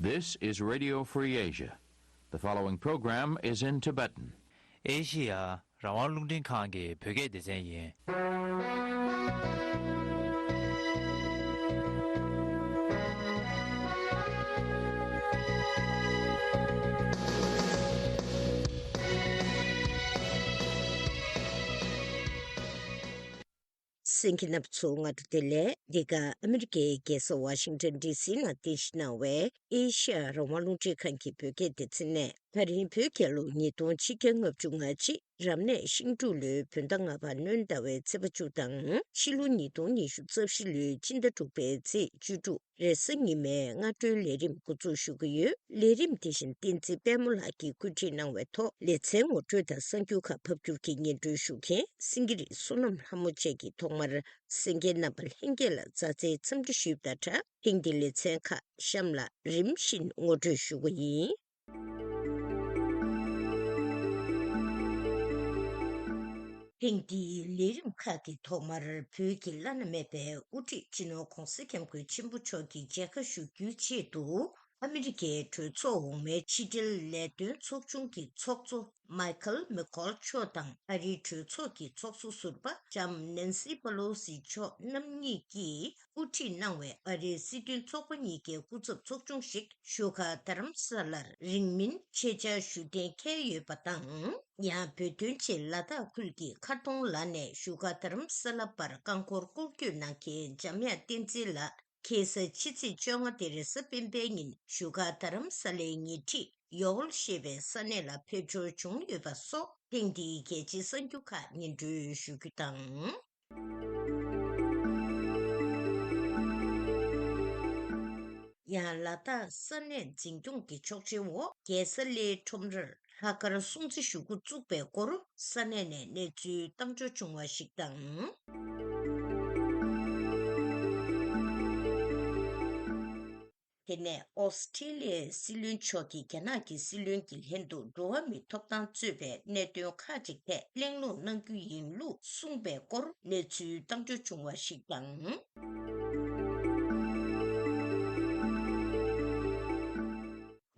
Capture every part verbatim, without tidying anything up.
This is Radio Free Asia. The following program is in Tibetan. ཨེ་ཤི་ཡ་རང་དབང་རླུང་འཕྲིན་ཁང་གི་བོད་སྐད་སྡེ་ཚན་ཡིན། གསན་མཁན་རྣམ་པ་ཚོ་སྔ་དྲོ་བདེ་ལེགས། འདི་ག་ཨ་མི་རི་ཀའི་རྒྱལ་ས་ཝ་ཤིང་ཊོན་ཌི་སི་ནང་རྟེན་གཞི་གནང་བའི་ཨེ་ཤི་ཡ་རང་དབང་རླུང་འཕྲིན་ཁང་གི་བོད་སྐད་སྡེ་ཚན་ནས། ད་རིང་བོད་རྒྱལ་ལོ་ཉིས་སྟོང་ཆིག་བརྒྱ་ལྔ་བཅུ་ང་གཅིག་རབ་གནས་ཤིང་འབྲུག་ལོའི་བོད་ཟླ་ལྔ་པ་སྣྲོན་ཟླ་བའི་ཚེས་པ་བཅུ་དང་། ཕྱི་ལོ་ཉིས་སྟོང་ཉི་ཤུ་རྩ་བཞི་ལོའི་སྤྱི་ཟླ་དྲུག་པའི་ཚེས་བཅུ་དྲུག་རེས་གཟའ་ཉི་མའི་སྔ་དྲོའི་ལས་རིམ་འགོ་འཛུགས་ཞུ་གི་ཡོད། ལས་རིམ་དེ་བཞིན་བསྟན་འཛིན་དཔལ་མོ་ལགས་ཀྱིས་བཀོད་སྒྲིག་གནང་བའི་ཐོག་ལེ་ཚན་ངོ་སྤྲོད་དང་གསར་འགྱུར་ཁག་ཕབ་སྒྱུར་གྱིས་སྙན་སྒྲོན་ཞུ་མཁན་སེང་གེ་རི་བསོད་ནམས་ལྷ་མོ་བཅས་ཀྱིས་ཐོག་མར་གསན་མཁན་རྣམ་པ་ལྷན་རྒྱས་ལ་མཛའ་བརྩེའི་འཚམས་འདྲི་ཞུས་པ་དང་སྦྲགས། ཐེངས་འདིའི་ལེ་ཚན་ཁག་གཤམ་ལ་རིམ་བཞིན་ངོ་སྤྲོད་ཞུ་གི་ཡིན། ཐེངས་འདིའི་ལས་རིམ་ཁག་གི་ཐོག་མར་བོད་ཀྱི་བླ་ན་མེད་པའི་དབུ་ཁྲིད་སྤྱི་ནོར་༧གོང་ས་༧སྐྱབས་མགོན་ཆེན་པོ་མཆོག་གི་མཇལ་ཁ་ཞུ་རྒྱུའི་ཆེད་དུ། ཨ་མི་རི་ཀའི་གྲོས་ཚོགས་འོག་མའི་ཕྱི་འབྲེལ་ལས་དོན་ཚོགས་ཆུང་གི་ཚོགས་གཙོ་མའི་ཁལ་མེ་ཀོལ་མཆོག་དང་ཨ་རིའི་གྲོས་ཚོགས་ཀྱི་ཚོགས་གཙོ་ཟུར་པ་ལྕམ་ནན་སི་པ་ལོ་སི་མཆོག་རྣམ་གཉིས་ཀྱིས་དབུ་ཁྲིད་གནང་བའི་ཨ་རིའི་སྲིད་དོན་ཚོགས་པ་གཉིས་ཀའི་སྐུ་ཚབ་ཚོགས་ཆུང་ཞིག་བཞུགས་སྒར་རྡ་རམ་ས་ལར་རིང་མིན་ཆེད་བཅར་ཞུ་གཏན་འཁེལ་ཡོད་པ་དང་། ཡང་བོད་དོན་ཆེད་ལ་དྭགས་ཁུལ་གྱི་མཁར་གདོང་ལ་ནས་བཞུགས་སྒར་རྡ་རམ་ས་ལ་བར་རྐང་འཁོར་སྐོར་སྐྱོད་གནང་མཁན་འཇམ་དབྱངས་བསྟན་འཛིན་ལགས། ཁ་སང་ཕྱི་ཚེས་བཅོ་ལྔ་སྟེ་རེས་གཟའ་སྤེན་པའི་ཉིན་བཞུགས་སྒར་རྡ་རམ་ས་ལའི་ཉེ་འཁྲིས་ཡོལ་ཞེས་པའི་ས་གནས་ལ་ཕེབས་འབྱོར་བྱུང་ཡོད་པ་སོགས་ཐེངས་འདིའི་རྒྱལ་སྤྱིའི་གསར་འགྱུར་ཁག་སྙན་སྒྲོན་ཞུ་རྒྱུ་དང་། ཡང་ལ་དྭགས་ས་གནས་འཛིན་སྐྱོང་གི་ཆོག་མཆན་འོག་རྒྱལ་ས་གླེའི་ཁྲོམ་རར་ལྷག་དཀར་སྲུང་བརྩི་ཞུ་འགོ་བཙུགས་པའི་སྐོར་ས་གནས་ནས་གནས་ཚུལ་བཏང་འབྱོར་བྱུང་བ་ཞིག་དང་། དེ་ནས་ཨོ་སི་ཁྲེ་ལི་ཡའི་སྲིད་བློན་མཆོག་གིས་རྒྱ་ནག་གི་སྲིད་བློན་གྱི་ལྷན་དུ་འགྲོ་བ་མིའི་ཐོབ་ཐང་གཙོས་པའི་གནད་དོན་ཁག་ཅིག་ཐད་གླེང་སློང་གནང་རྒྱུ་ཡིན་ལུགས་གསུངས་པའི་སྐོར་གནས་ཚུལ་བཏང་འབྱོར་བྱུང་བ་ཞིག་དང་།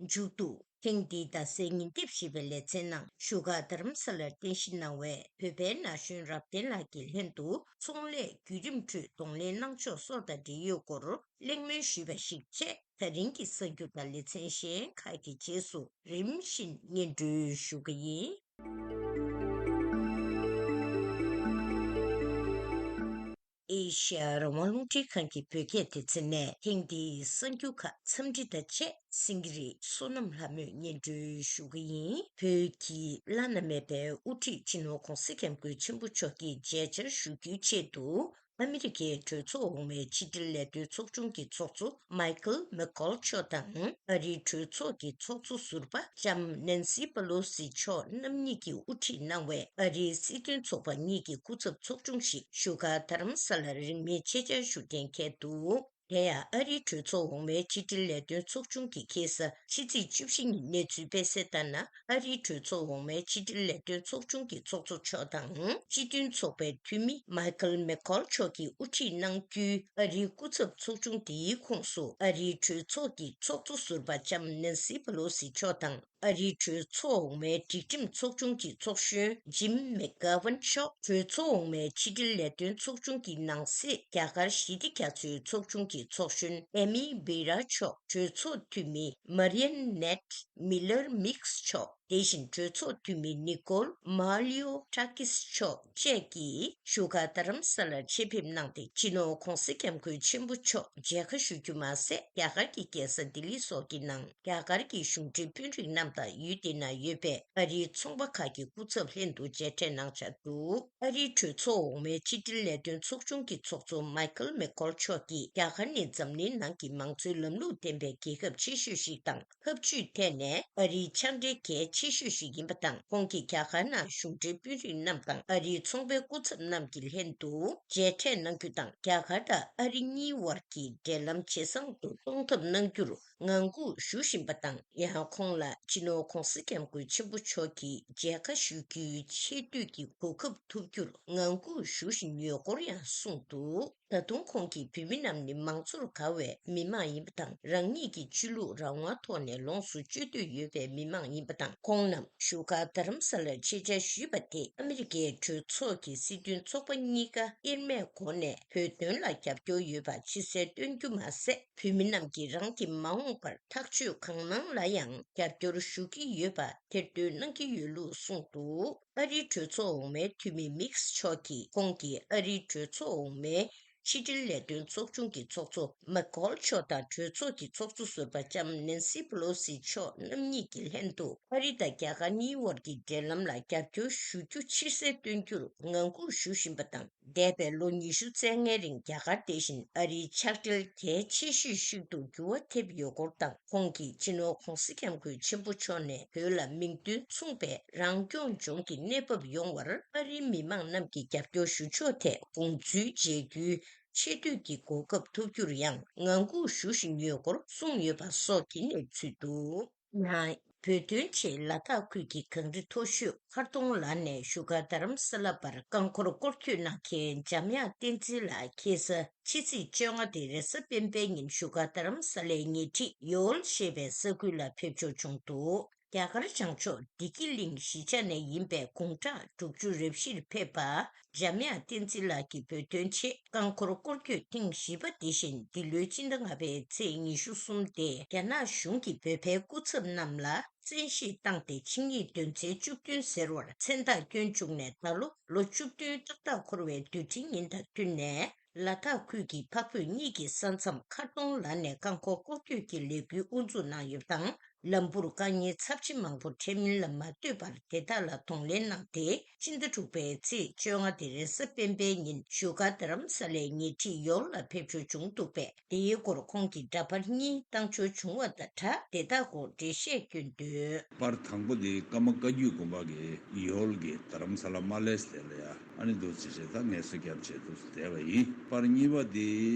མཇུག་ཏུ། ཐེངས་འདིའི་རྡ་སའི་ཉིན་དེབ་ཞེས་པའི་ལེ་ཚན་ནང་བཞུགས་སྒར་རྡ་རམ་ས་ལར་རྟེན་གཞི་གནང་བའི་བོད་པའི་ན་གཞོན་རབ་བརྟན་ལགས་ཀྱི་ལྷན་དུ་ཚོང་ལས་བརྒྱུད་རིམ་ཁྲོད་གདོང་ལེན་གནང་ཕྱོགས་སོགས་དང་འབྲེལ་ཡོད་སྐོར་གླེང་མོལ་ཞུས་པ་ཞིག་བཅས། ད་རིང་གི་གསར་འགྱུར་དང་ལེ་ཚན་གཞན་ཁག་གི་རྗེས་སུ་རིམ་བཞིན་སྙན་སྒྲོན་ཞུ་གི་ཡིན། ཨེ་ཤ་ཡ་རང་དབང་རླུང་འཕྲིན་ཁང་གི་བོད་སྐད་སྡེ་ཚན་ནས་ཐེངས་འདིའི་གསར་འགྱུར་ཁག་འཚམས་འདྲི་དང་བཅས་སེང་གེ་རི་བསོད་ནམས་ལྷ་མོས་སྙན་སྒྲོན་ཞུ་གི་ཡིན། བོད་ཀྱི་བླ་ན་མེད་པའི་དབུ་ཁྲིད་སྤྱི་ནོར་༧གོང་ས་༧སྐྱབས་མགོན་ཆེན་པོ་མཆོག་གི་མཇལ་བཅར་ཞུ་རྒྱུའི་ཆེད་དུ། ཨ་མི་རི་ཀའི་གྲོས་ཚོགས་འོག་མའི་ཕྱི་འབྲེལ་ལས་དོན་ཚོགས་ཆུང་གི་ཚོགས་གཙོ་མའི་ཁལ་མེ་ཀོལ་མཆོག་དང་། ཨ་རིའི་གྲོས་ཚོགས་ཀྱི་ཚོགས་གཙོ་ཟུར་པ་ལྕམ་ནན་སི་པ་ལོ་སི་མཆོག་རྣམ་གཉིས་ཀྱིས་དབུ་ཁྲིད་གནང་བའི་ཨ་རིའི་སྲིད་དོན་ཚོགས་པ་གཉིས་ཀྱི་སྐུ་ཚབ་ཚོགས་ཆུང་ཞིག་བཞུགས་སྒར་རྡ་རམ་ས་ལར་རིང་མིན་ཆེད་བཅར་ཞུ་གཏན་འཁེལ་འདུག་དེ་ཡང་ཨ་རིའི་གྲོས་ཚོགས་འོག་མའི་ཕྱི་འབྲེལ་ལས་དོན་ཚོགས་ཆུང་གིས་ཁ་སང་ཕྱི་ཚེས་བཅུ་བཞི་ཉིན་གནས་ཚུལ་སྤེལ་གསལ་ལྟར་ན། ཨ་རིའི་གྲོས་ཚོགས་འོག་མའི་ཕྱི་འབྲེལ་ལས་དོན་ཚོགས་ཆུང་གི་ཚོགས་གཙོ་མཆོག་དང་། སྤྱི་མཐུན་ཚོགས་པའི་འཐུས་མི་མའི་ཁལ་མེ་ཀོལ་མཆོག་གིས་དབུ་ཁྲིད་གནང་རྒྱུའི་ཨ་རིའི་སྐུ་ཚབ་ཚོགས་ཆུང་དེའི་ཁོངས་སུ། ཨ་རིའི་གྲོས་ཚོགས་ཀྱི་ཚོགས་གཙོ་ཟུར་པ་ལྕམ་ནན་སི་པ་ལོ་སི་མཆོག་དང་། ཨ་རིའི་གྲོས་ཚོགས་འོག་མའི་སྒྲིག་ཁྲིམས་ཚོགས་ཆུང་གི་ཚོགས་གཞོན་ཇིམ་མེག་གྷ་ཝན་མཆོག་གྲོས་ཚོགས་འོག་མའི་ཕྱི་འབྲེལ་ལས་དོན་ཚོགས་ཆུང་གི་ནང་གསེས་རྒྱ་གར་ཞི་བདེ་རྒྱ་མཚོའི་ཚོགས་ཆུང་གི་ཚོགས་གཞོན་ཨེ་མི་བྷི་ར་མཆོག་གྲོས་ཚོགས་འཐུས་མི་མ་རི་ཡན་ནེད་མི་ལར་མིགས་མཆོག་དེ་བཞིན་གྲོས་ཚོགས་འཐུས་མི་ནི་ཀོལ་མཱ་ལིའོ་ཏྲ་ཀིས་མཆོག་བཅས་ཀྱིས་བཞུགས་སྒར་རྡ་རམ་ས་ལར་ཆེད་ཕེབས་གནང་སྟེ། སྤྱི་ནོར་༧གོང་ས་༧སྐྱབས་མགོན་ཆེན་པོ་མཆོག་མཇལ་ཁ་ཞུ་རྒྱུ་མ་ཟད། རྒྱ་གར་གྱི་རྒྱལ་ས་ལྡི་ལི་སོགས་ཀྱི་ནང་རྒྱ་གར་གྱི་གཞུང་འབྲེལ་དཔོན་རིགས་རྣམས་དང་ཡུལ་དེ་ན་ཡོད་པའི་ཨ་རིའི་ཚོང་པ་ཁག་གི་སྐུ་ཚབ་ལྷན་དུ་མཇལ་འཕྲད་གནང་འཆར་འདུག་ཨ་རིའི་གྲོས་ཚོགས་འོག་མའི་ཕྱི་འབྲེལ་ལས་དོན་ཚོགས་ཆུང་གི་ཚོགས་གཙོ་མའི་ཁལ་མེ་ཀོལ་མཆོག་གིས། རྒྱ་གར་ནི་འཛམ་གླིང་ནང་གི་མང་གཙོའི་ལམ་ལུགས་ལྡན་པའི་རྒྱལ་ཁབ་ཆེ་ཤོས་ཤིག་དང་། འཐབ་ཇུས་ཐད་ནས་ཨ་རིའི་ཕྱག་འབྲེལ་གལ་ཆེ་ཤོས་ཤིག་ཡིན་པ་དང་། ཁོང་གིས་རྒྱ་གར་ནང་གཞུང་འབྲེལ་དཔོན་རིགས་རྣམས་དང་ཨ་རིའི་ཚོང་པའི་སྐུ་ཚབ་རྣམས་ཀྱི་ལྷན་དུ་མཇལ་འཕྲད་གནང་རྒྱུ་དང་། རྒྱ་གར་དང་ཨ་རི་གཉིས་དབར་གྱི་འབྲེལ་ལམ་ཇེ་བཟང་དུ་གཏོང་ཐབས་གནང་རྒྱུར་ ངང་སྒུག་ཞུ་བཞིན་པ་དང་། ཡང་ཁོང་ལ་སྤྱི་ནོར་༧གོང་ས་༧སྐྱབས་མགོན་ཆེན་པོ་མཆོག་གིས་མཇལ་ཁ་ཞུ་རྒྱུའི་ཆེ་བསྟོད་ཀྱི་གོ་སྐབས་ཐོབ་རྒྱུར་ངང་སྒུག་ཞུ་བཞིན་ཡོད་སྐོར་ཡང་གསུངས་འདུག་ད་དུང་ཁོང་གིས་བོད་མི་རྣམས་ནི་མང་གཙོར་དགའ་བའི་མི་མང་ཡིན་པ་དང་། རང་ཉིད་ཀྱི་ཆོས་ལུགས་རང་དབང་ཐོག་ནས་ལོངས་སུ་སྤྱོད་འདོད་ཡོད་པའི་མི་མང་ཡིན་པ་དང་། ཁོང་རྣམས་བཞུགས་སྒར་རྡ་རམ་ས་ལར་ཆེད་བཅར་ཞུས་པ་དེས་ཨ་མི་རི་ཀའི་གྲོས་ཚོགས་ཀྱི་སྲིད་དོན་ཚོགས་པ་གཉིས་ཀ་དབྱེར་མེད་སྒོ་ནས་བོད་དོན་ལ་རྒྱབ་སྐྱོར་ཡོད་པ་ཕྱིར་གསལ་སྟོན་རྒྱུ་མ་ཟད། བོད་མི་རྣམས་ཀྱིས་རང་གི་མ་འོངས་པར་ཐག་གཅོད་གང་གནང་ལ་ཡང་རྒྱབ་སྐྱོར་ཞུ་གི་ཡོད་པ་ཐེར་འདོན་གནང་གི་ཡོད་ལུགས་གསུངས་འདུག་ཨ་རིའི་གྲོས་ཚོགས་འོག་མའི་འཐུས་མི་མིགས་མཆོག་གིས་ཁོང་གིས་ཨ་རིའི་གྲོས་ཚོགས་འོག་མའི་ཕྱི་འབྲེལ་ལས་དོན་ཚོགས་ཆུང་གི་ཚོགས་གཙོ་མེག་ཀོལ་མཆོག་དང་གྲོས་ཚོགས་ཀྱི་ཚོགས་གཙོ་ཟུར་པ་ལྕམ་ནེན་སི་པེ་ལོ་སི་མཆོག་རྣམ་གཉིས་ཀྱི་ལྷན་དུ་ཨ་རི་དང་རྒྱ་གར་གཉིས་དབར་གྱི་འབྲེལ་ལམ་ལ་རྒྱབ་སྐྱོར་ཞུ་རྒྱུ་ཕྱིར་གསལ་སྟོན་རྒྱུར་ངང་སྒུག་ཞུ་བཞིན་པ་དང་། འདས་པའི་ལོ་ཉི་ཤུ་རྩ་ལྔའི་རིང་རྒྱ་གར་དེ་བཞིན་ཨ་རིའི་ཕྱག་སྦྲེལ་གལ་ཆེ་ཤོས་ཤིག་ཏུ་འགྱུར་བ་ཐེབས་ཡོད་སྐོར་དང་། ཁོང་གིས་སྤྱི་ནོར་༧གོང་ས་༧སྐྱབས་མགོན་ཆེན་པོ་མཆོག་ནས་བོད་ལ་མིང་དོན་མཚུངས་པའི་རང་སྐྱོང་ལྗོངས་ཀྱི་གནས་བབ་ཡོང་བར་ཨ་རིའི་མི་མང་རྣམས་ཀྱིས་རྒྱབ་སྐྱོར་ཞུ་ཕྱོགས་ཐད་དགོངས་ཚུལ་བརྗེ་རྒྱུའི་ཆེ་བསྟོད་ཀྱི་གོ་སྐབས་ཐོབ་རྒྱུར་ཡང་ངང་སྒུག་ཞུ་བཞིན་ཡོད་སྐོར་གསུངས་ཡོད་པ་སོགས་ཀྱི་གནས་ཚུལ་འདུག་ཡང་། བོད་དོན་ཆེད་ལ་དྭགས་ཁུལ་གྱི་གངས་རི་མཐོ་ཤོས་མཁར་གདོང་ལ་ནས་བཞུགས་སྒར་རྡ་རམ་ས་ལ་བར་རྐང་འཁོར་སྐོར་སྐྱོད་གནང་མཁན་འཇམ་དབྱངས་བསྟན་འཛིན་ལགས་ཁ་སང་ཕྱི་ཚེས་བཅོ་ལྔ་སྟེ་རེས་གཟའ་སྤེན་པའི་ཉིན་བཞུགས་སྒར་རྡ་རམ་ས་ལའི་ཉེ་འཁྲིས་ཡོལ་ཞེས་པའི་ས་ཁུལ་ལ་ཕེབས་འབྱོར་བྱུང་འདུག་རྒྱ་གར་བྱང་ཕྱོགས་བདེ་སྐྱིད་གླིང་གཞིས་ཆགས་ནས་ཡིན་པའི་དགུང་གྲངས་དྲུག་ཅུ་རེ་བཞིར་ཕེབས་པ། འཇམ་དབྱངས་བསྟན་འཛིན་ལགས་ཀྱིས་བོད་དོན་ཆེད་རྐང་འཁོར་སྐོར་སྐྱོད་ཐེངས་བཞི་པ་དེ་བཞིན་འདི་ལོའི་སྤྱི་ཟླ་ལྔ་པའི་ཚེས་ཉི་ཤུ་གསུམ་སྟེ་རྒྱ་ནག་གཞུང་གིས་བོད་པའི་སྐུ་ཚབ་རྣམས་ལ་བཙན་ཤེད་བཏང་སྟེ་ཆིངས་ཡིག་དོན་ཚན་བཅུ་བདུན་ཟེར་བར་མཚན་རྟགས་བསྐྱོན་བཅུག་ནས། ད་ལོ་ལོ་བཅུ་བདུན་ཏག་ཏག་འཁོར་བའི་དུས་དྲན་ཉིན་དང་བསྟུན་ནས། ལ་དྭགས་ཁུལ་གྱི་འཕགས་བོད་གཉིས་ཀྱི་ས་མཚམས་མཁར་གདོང་ལ་ནས་རྐང་འཁོར་སྐོར་སྐྱོད་ཀྱི་ལས་འགུལ་དབུ་འཛུགས་གནང་ཡོད་པ་དང་། ལམ་བུར་དཀའ་ངལ་ཚབས་ཆེ་མང་པོ་འཕྲད་མིན་ལ་མ་ལྟོས་པར་དེ་དག་ལ་གདོང་ལེན་གནང་སྟེ། སྤྱི་ཟླ་དྲུག་པའི་ཚེས་བཅོ་ལྔ་སྟེ་རེས་གཟའ་སྤེན་པའི་ཉིན་བཞུགས་སྒར་རྡ་རམ་ས་ལའི་ཉེ་འཁྲིས་ཡོལ་ལ་ཕེབས་འབྱོར་བྱུང་འདུག་པས། དེའི་སྐོར་ཁོང་གིས་འདྲ་པར་གཉིས་བཏང་འབྱོར་བྱུང་བ་དང་སྦྲགས། དེ་དག་སྐོར་འགྲེལ་བཤད་བསྐྱོན་དོན། པར་དང་པོ་དེ་ཀརྨ་བཀའ་བརྒྱུད་དགོན་པ་གི་ཡོལ་གྱི་རྡ་རམ་ས་ལ་མ་ལེས་དེ་ལ་ཡ། ཨ་ནི་འདུག་ཅེས་བྱས་ད་ངལ་གསོ་བརྒྱབ་བྱས་འདུག་བསྡད་པ་ཡིན། པར་གཉིས་པ་དེ་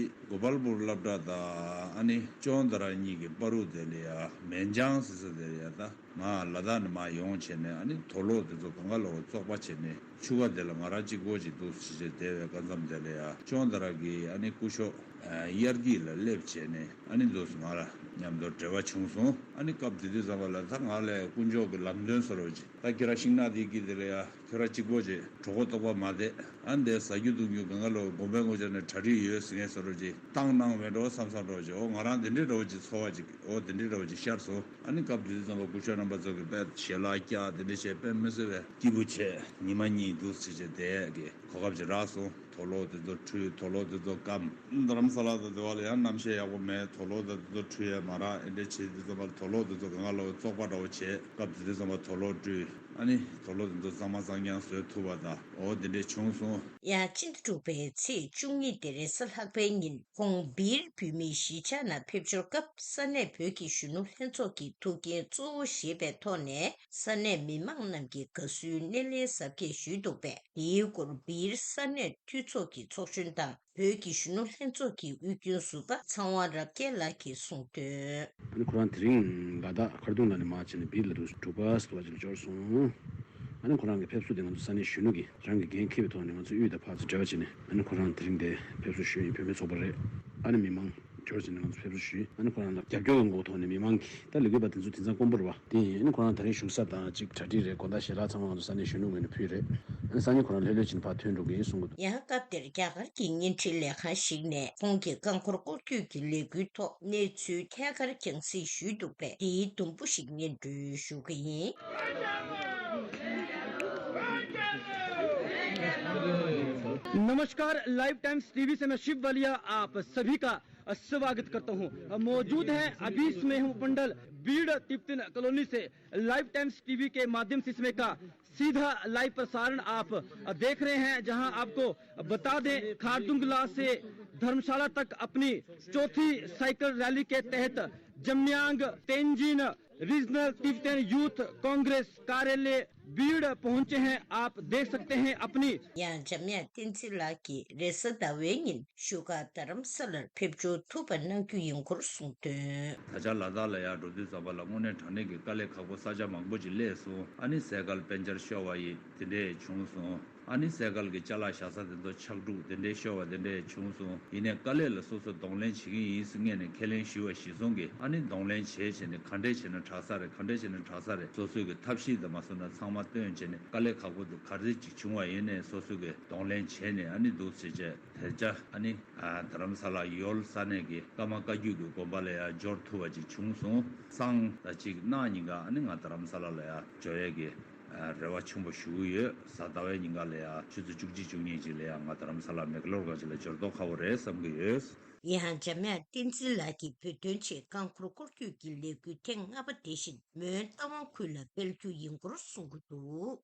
གོ་པལ་པུར་སློབ་གྲྭ་དང་ཨ་ནི་ཅོང་ཏ་ར་གཉིས་ཀྱི་བར་དུ་དེ་ལ་ཡ་མེན་ཅང་ཟེར་ས་དེ་ལ་ཡ། ད་ང་ལ་དྭགས་ནས་མར་ཡོང་བྱས་ནས་ཨ་ནི་དོག་ལོག་དེ་ཚོ་གང་ག་ལོག་བཙོག་པ་བྱས་ནས་ཆུ་ཁ་དེ་ལ་ང་རང་གཅིག་པོ་ཅིག་འདུག་ཅེས་བྱས་བསྡད་པའི་སྐབས་མཚམས་དེ་ལ་ཡ་ཅོང་ཏ་ར་གི་ཨ་ནི་སྐུ་ཞབས་དབྱར་སྐྱིད་ལ་སླེབས་བྱས་ནས་ཨ་ནི་འདུག་ང་ལ་མཉམ་དུ་འབྲེལ་བ་བྱུང་སོང་། ཨ་ནི་སྐབས་དེ་དུས་ཙམ་པ་ལ་ད་ང་ལ་དཀོན་མཆོག་གི་ལམ་སྟོན་ཟེར་བ་ཅིག་ད་ཁྱེད་རང་ཤིང་ནགས་དེ་གི་དེ་ལ་ཡ་ཁྱེད་རང་གཅིག་པོ་ཅིག་གྲོད་ཁོག་ལྟོགས་པ་མ་བསྡད། ཨ་འདས་ཟ་རྒྱུ་འཐུང་རྒྱུ་གང་ག་ལོ་དགོན་པའི་ངོས་ཕྱོགས་ནས་གྲ་སྒྲིག་ཡོད་ཟེར་མཁན་བཟོ་འདྲ་ཅིག་བཏང་གནང་བས་འགྲོ་བསམ་བསམ་འདྲ་ཅིག་འོ་ང་རང་དེ་འདྲའི་འདྲ་བོ་ཅིག་ཚོར་བ་ཅིག་འོ་དེ་འདྲའི་འདྲ་བོ་ཅིག་ཤར་སོང་། ཨ་ནི་སྐབས་དེ་དུས་ཙམ་པ་སྐུ་ཞབས་རྣམ་པ་ཚོ་གིས་དཔེ་ཞལ་ལག་བཀྱག་དེ་འདྲ་བྱས་དཔེ་མི་སྲིད་པའི་སྐྱིད་པོ་བྱས་ཉི་མ་གཉིས་འདུག་ཟེར་བྱས་བསྡད་ཀྱི་གོ་སྐབས་ཅིག་རག་སོང་། དོག་ལོག་དེ་ཚོ་བཀྲུས། དོག་ལོག་དེ་ཚོ་སྐམ། རྡ་རམ་ས་ལ་དང་དེ་བ་ལ་ཡང་གནམ་གཤིས་ཡག་པོ་མེད། དོག་ལོག་དང་དེ་ཚོ་བཀྲུས་ཡས་མ་རག་ཨེ་འདྲ་བྱས་དུས་ཙམ་པ་ལ་དོག་ལོག་དེ་ཚོ་གང་ག་ལོ་བཙོག་པ་འདྲ་བོ་བྱས། སྐབས་དེ་དུས་ཙམ་པ་དོག་ལོག་བཀྲུས། ཨ་ནི་དོག་ལོག་དེ་ཚོ་གཙང་མ་གཙང་རྐྱང་བཟོས་ཐུབ་པ་དང་འོ་དེ་འདྲས་བྱུང་སོང་། ཡང་སྤྱི་ཟླ་དྲུག་པའི་ཚེས་བཅུ་གཉིས་སྟེ་རེས་གཟའ་ལྷག་པའི་ཉིན་ཁོང་སྦིར་བོད་མིའི་གཞིས་ཆགས་ནང་ཕེབས་འབྱོར་སྐབས་ས་གནས་བོད་ཀྱི་གཞོན་ནུ་ལྷན་ཚོགས་ཀྱི་ཐུགས་འགན་གཙོ་བོ་བཞེས་པའི་ཐོག་ནས་ས་གནས་མི་མང་རྣམས་ཀྱིས་དགའ་བསུའི་སྣེ་ལེན་གཟབ་རྒྱས་ཞུས་འདུག་པས། དེའི་སྐོར་སྦིར་ས་གནས་འཐུས་ཚོགས་ཀྱི་ཚོགས་གཞོན་དང་། བོད་ཀྱི་གཞོན་ནུ་ལྷན་ཚོགས་ཀྱི་དབུས་རྒྱུན་ཟུར་པ་ཚངས་དབང་རབ་རྒྱས་ལགས་ཀྱིས་གསུངས་དོན། ཨ་ནི་ཁོ་རང་དེ་རིང་ལ་དྭགས་མཁར་གདོང་ལ་ནས་མར་ཕྱིན་ནས་སྦིར་ལ་འདུག་འབྲུག་པ་ཟེར་བ་ཅིག་ལ་འབྱོར་སོང་། ཨ་ནི་ཁོ་རང་གི་ཕེབས་བསུ་དེ་ང་ཚོ་ས་གནས་གཞོན་ནུ་གིས་རང་གི་འགན་འཁྱེར་བའི་ཐོག་ནས་ང་ཚོ་དབུས་དང་ཕར་ཚུར་འབྲེལ་བ་བྱས་ནས། ཨ་ནི་ཁོ་རང་དེ་རིང་དེ་ཕེབས་བསུ་ཞུས་ཡིན། བུད་མེད་ཚོགས་པ་རེད། ཨ་ནི་མི་མང་འབྱོར་བྱས་ནས་ང་ཚོ་ཕེབས་བསུ་ཞུས། ཨ་ནི་ཁོ་རང་ལ་རྒྱབ་སྐྱོར་གྱི་ངོ་བོ་ཐོག་ནས་མི་མང་གིས་ད་ལས་འགུལ་པ་དེ་ཚོ་དེང་སང་དཀོན་པོ་རེད་བ། དེ་ཡིན་ཨ་ནི་ཁོ་རང་དེ་རིང་བཞུགས་ས་དང་གཅིག་གྲ་སྒྲིག་རེད། དགོང་དག་ཞལ་ལག་ཚང་མ་ང་ཚོ་ས་གནས་གཞོན་ནུ་ངོས་ནས་ཕུལ་རེད། ཨ་ནི་སང་ཉིན་ཁོ་རང་ལྷོད་ལྷོད་བྱས་ནས་ཕར་ཐོན་འགྲོ་གི་ཡིན་གསུང་གི་འདུག་ཡང་སྐབས་དེར་རྒྱ་གར་གྱི་བརྙན་འཕྲིན་ལས་ཁང་ཞིག་ནས་ཁོང་གི་རྐང་འཁོར་སྐོར་སྐྱོད་ཀྱི་ལས་འགུལ་ཐོག་གནས་ཚུལ་ཐད་ཀར་རྒྱང་སྲིང་ཞུས་འདུག་པས། དེའི་དུམ་བུ་ཞིག་སྙན་སྒྲོན་ཞུ་གི་ཡིན། नमस्कार, live times TV से मैं शिव वालिया आप सभी का स्वागत करता हूं। मौजूद हैं अभी इसमें हूं पंडल बीड़ तिप्तिन कॉलोनी से। लाइव टाइम्स टीवी के माध्यम से इसमें का सीधा लाइव प्रसारण आप देख रहे हैं, जहां आपको बता दें, खारदुंगला से धर्मशाला तक अपनी चौथी साइकिल रैली के तहत Jamyang Tenzin regional Tibetan youth congress कार्यालय भीड़ पहुंचे हैं, आप देख सकते हैं अपनी। ཡང་འཇམ་དབྱངས་བསྟན་འཛིན་ལགས་ཀྱིས་རེས་གཟའ་ཟླ་བའི་ཉིན་བཞུགས་སྒར་རྡ་རམ་ས་ལར་ཕེབས་འབྱོར་ཐུབ་པ་གནང་རྒྱུ་ཡིན་སྐོར་གསུངས་དོན། ད་ཆ་ལ་དྭགས་ལ་ཡར་འགྲོ་དུས་ཙམ་པ་ལ་དངོས་གནས་དྲང་གནས་ཀྱི་དཀའ་ལས་ཁག་པོ་ས་ཆ་མང་པོ་ཅིག་སླེབས་སོང་། ཨ་ནི་སེ་གལ་པན་ཅར་ཤོར་བ་ཡི་དེ་འདྲས་བྱུང་སོང་། ཨ་ནི་སེ་གལ་གྱི་ཅ་ལག་བཞག་ས་དེ་ཚོ་ཆག་སྒྲུག་དེ་འདྲས་ཤོར་བ་དེ་འདྲས་བྱུང་སོང་། ཡིན་ནའི་དཀའ་ལས་ལ་སོ་སོ་གདོང་ལེན་བྱེད་ཀྱི་ཡིན་ཟེར་སྔོན་ནས་ཁས་ལེན་ཞུས་པ་གཞིར་བཟུང་གིས། ཨ་ནི་གདོང་ལེན་བྱས་བྱས་ནས་ག་འདྲས་བྱས་ན་དྲག་ས་རེད། ག་འདྲས་བྱས་ན་དྲག་ས་རེད། སོ་སོའི་གི་ཐབས་ཤེས་དང་མ་སོང་ན་ཚང་མ་བཏོན་བྱས་ནས། དཀའ་ལས་ཁག་པོ་འདུག་ག་རེ་ཅིག་བྱུང་བ་ཡིན་ནའི་སོ་སོའི་གི་གདོང་ལེན་བྱས་ནས། ཨ་ནི་འདུག་ཟེར་བྱས་དེ་ཆ་ཨ་ནི་ཨ་རྡ་རམ་ས་ལ་ཡོལ་ས་གནས་ཀྱི་ཀརྨ་བཀའ་བརྒྱུད་ཀྱི་དགོན་པ་ལ་ཡང་འབྱོར་ཐུབ་པ་ཅིག་བྱུང་སོང་། སང་ད་ཅིག་གནངས་ཉིན་ཀ་ཨ་ནི་ང་རྡ་རམ་ས་ལ་ལ་ཡང་འབྱོར་ཡས་ཀྱི་ཨ་རེ་བ་ཆེན་པོ་ཞུ་གི་ཡོད། གཟའ་ཟླ་བའི་ཉིན་ཀ་ལ་ཡང་ཆུ་ཚོད་བཅུ་གཅིག་བཅུ་གཉིས་ཅིག་ལ་ཡང་ང་རྡ་རམ་ས་ལ་མེག་ལོར་ག་ཅིག་ལ་འབྱོར་མདོག་ཁ་པོ་རེད་བསམ་གྱི་ཡོད། ཡང་འཇམ་དབྱངས་བསྟན་འཛིན་ལགས་ཀྱིས་བོད་དོན་ཆེད་རྐང་འཁོར་སྐོར་སྐྱོད་ཀྱི་ལས་འགུལ་ཐེངས་ལྔ་པ་དེ་བཞིན་མོན་རྟ་དབང་ཁུལ་ལ་སྤེལ་རྒྱུ་ཡིན་སྐོར་གསུངས་ཀྱི་འདུག་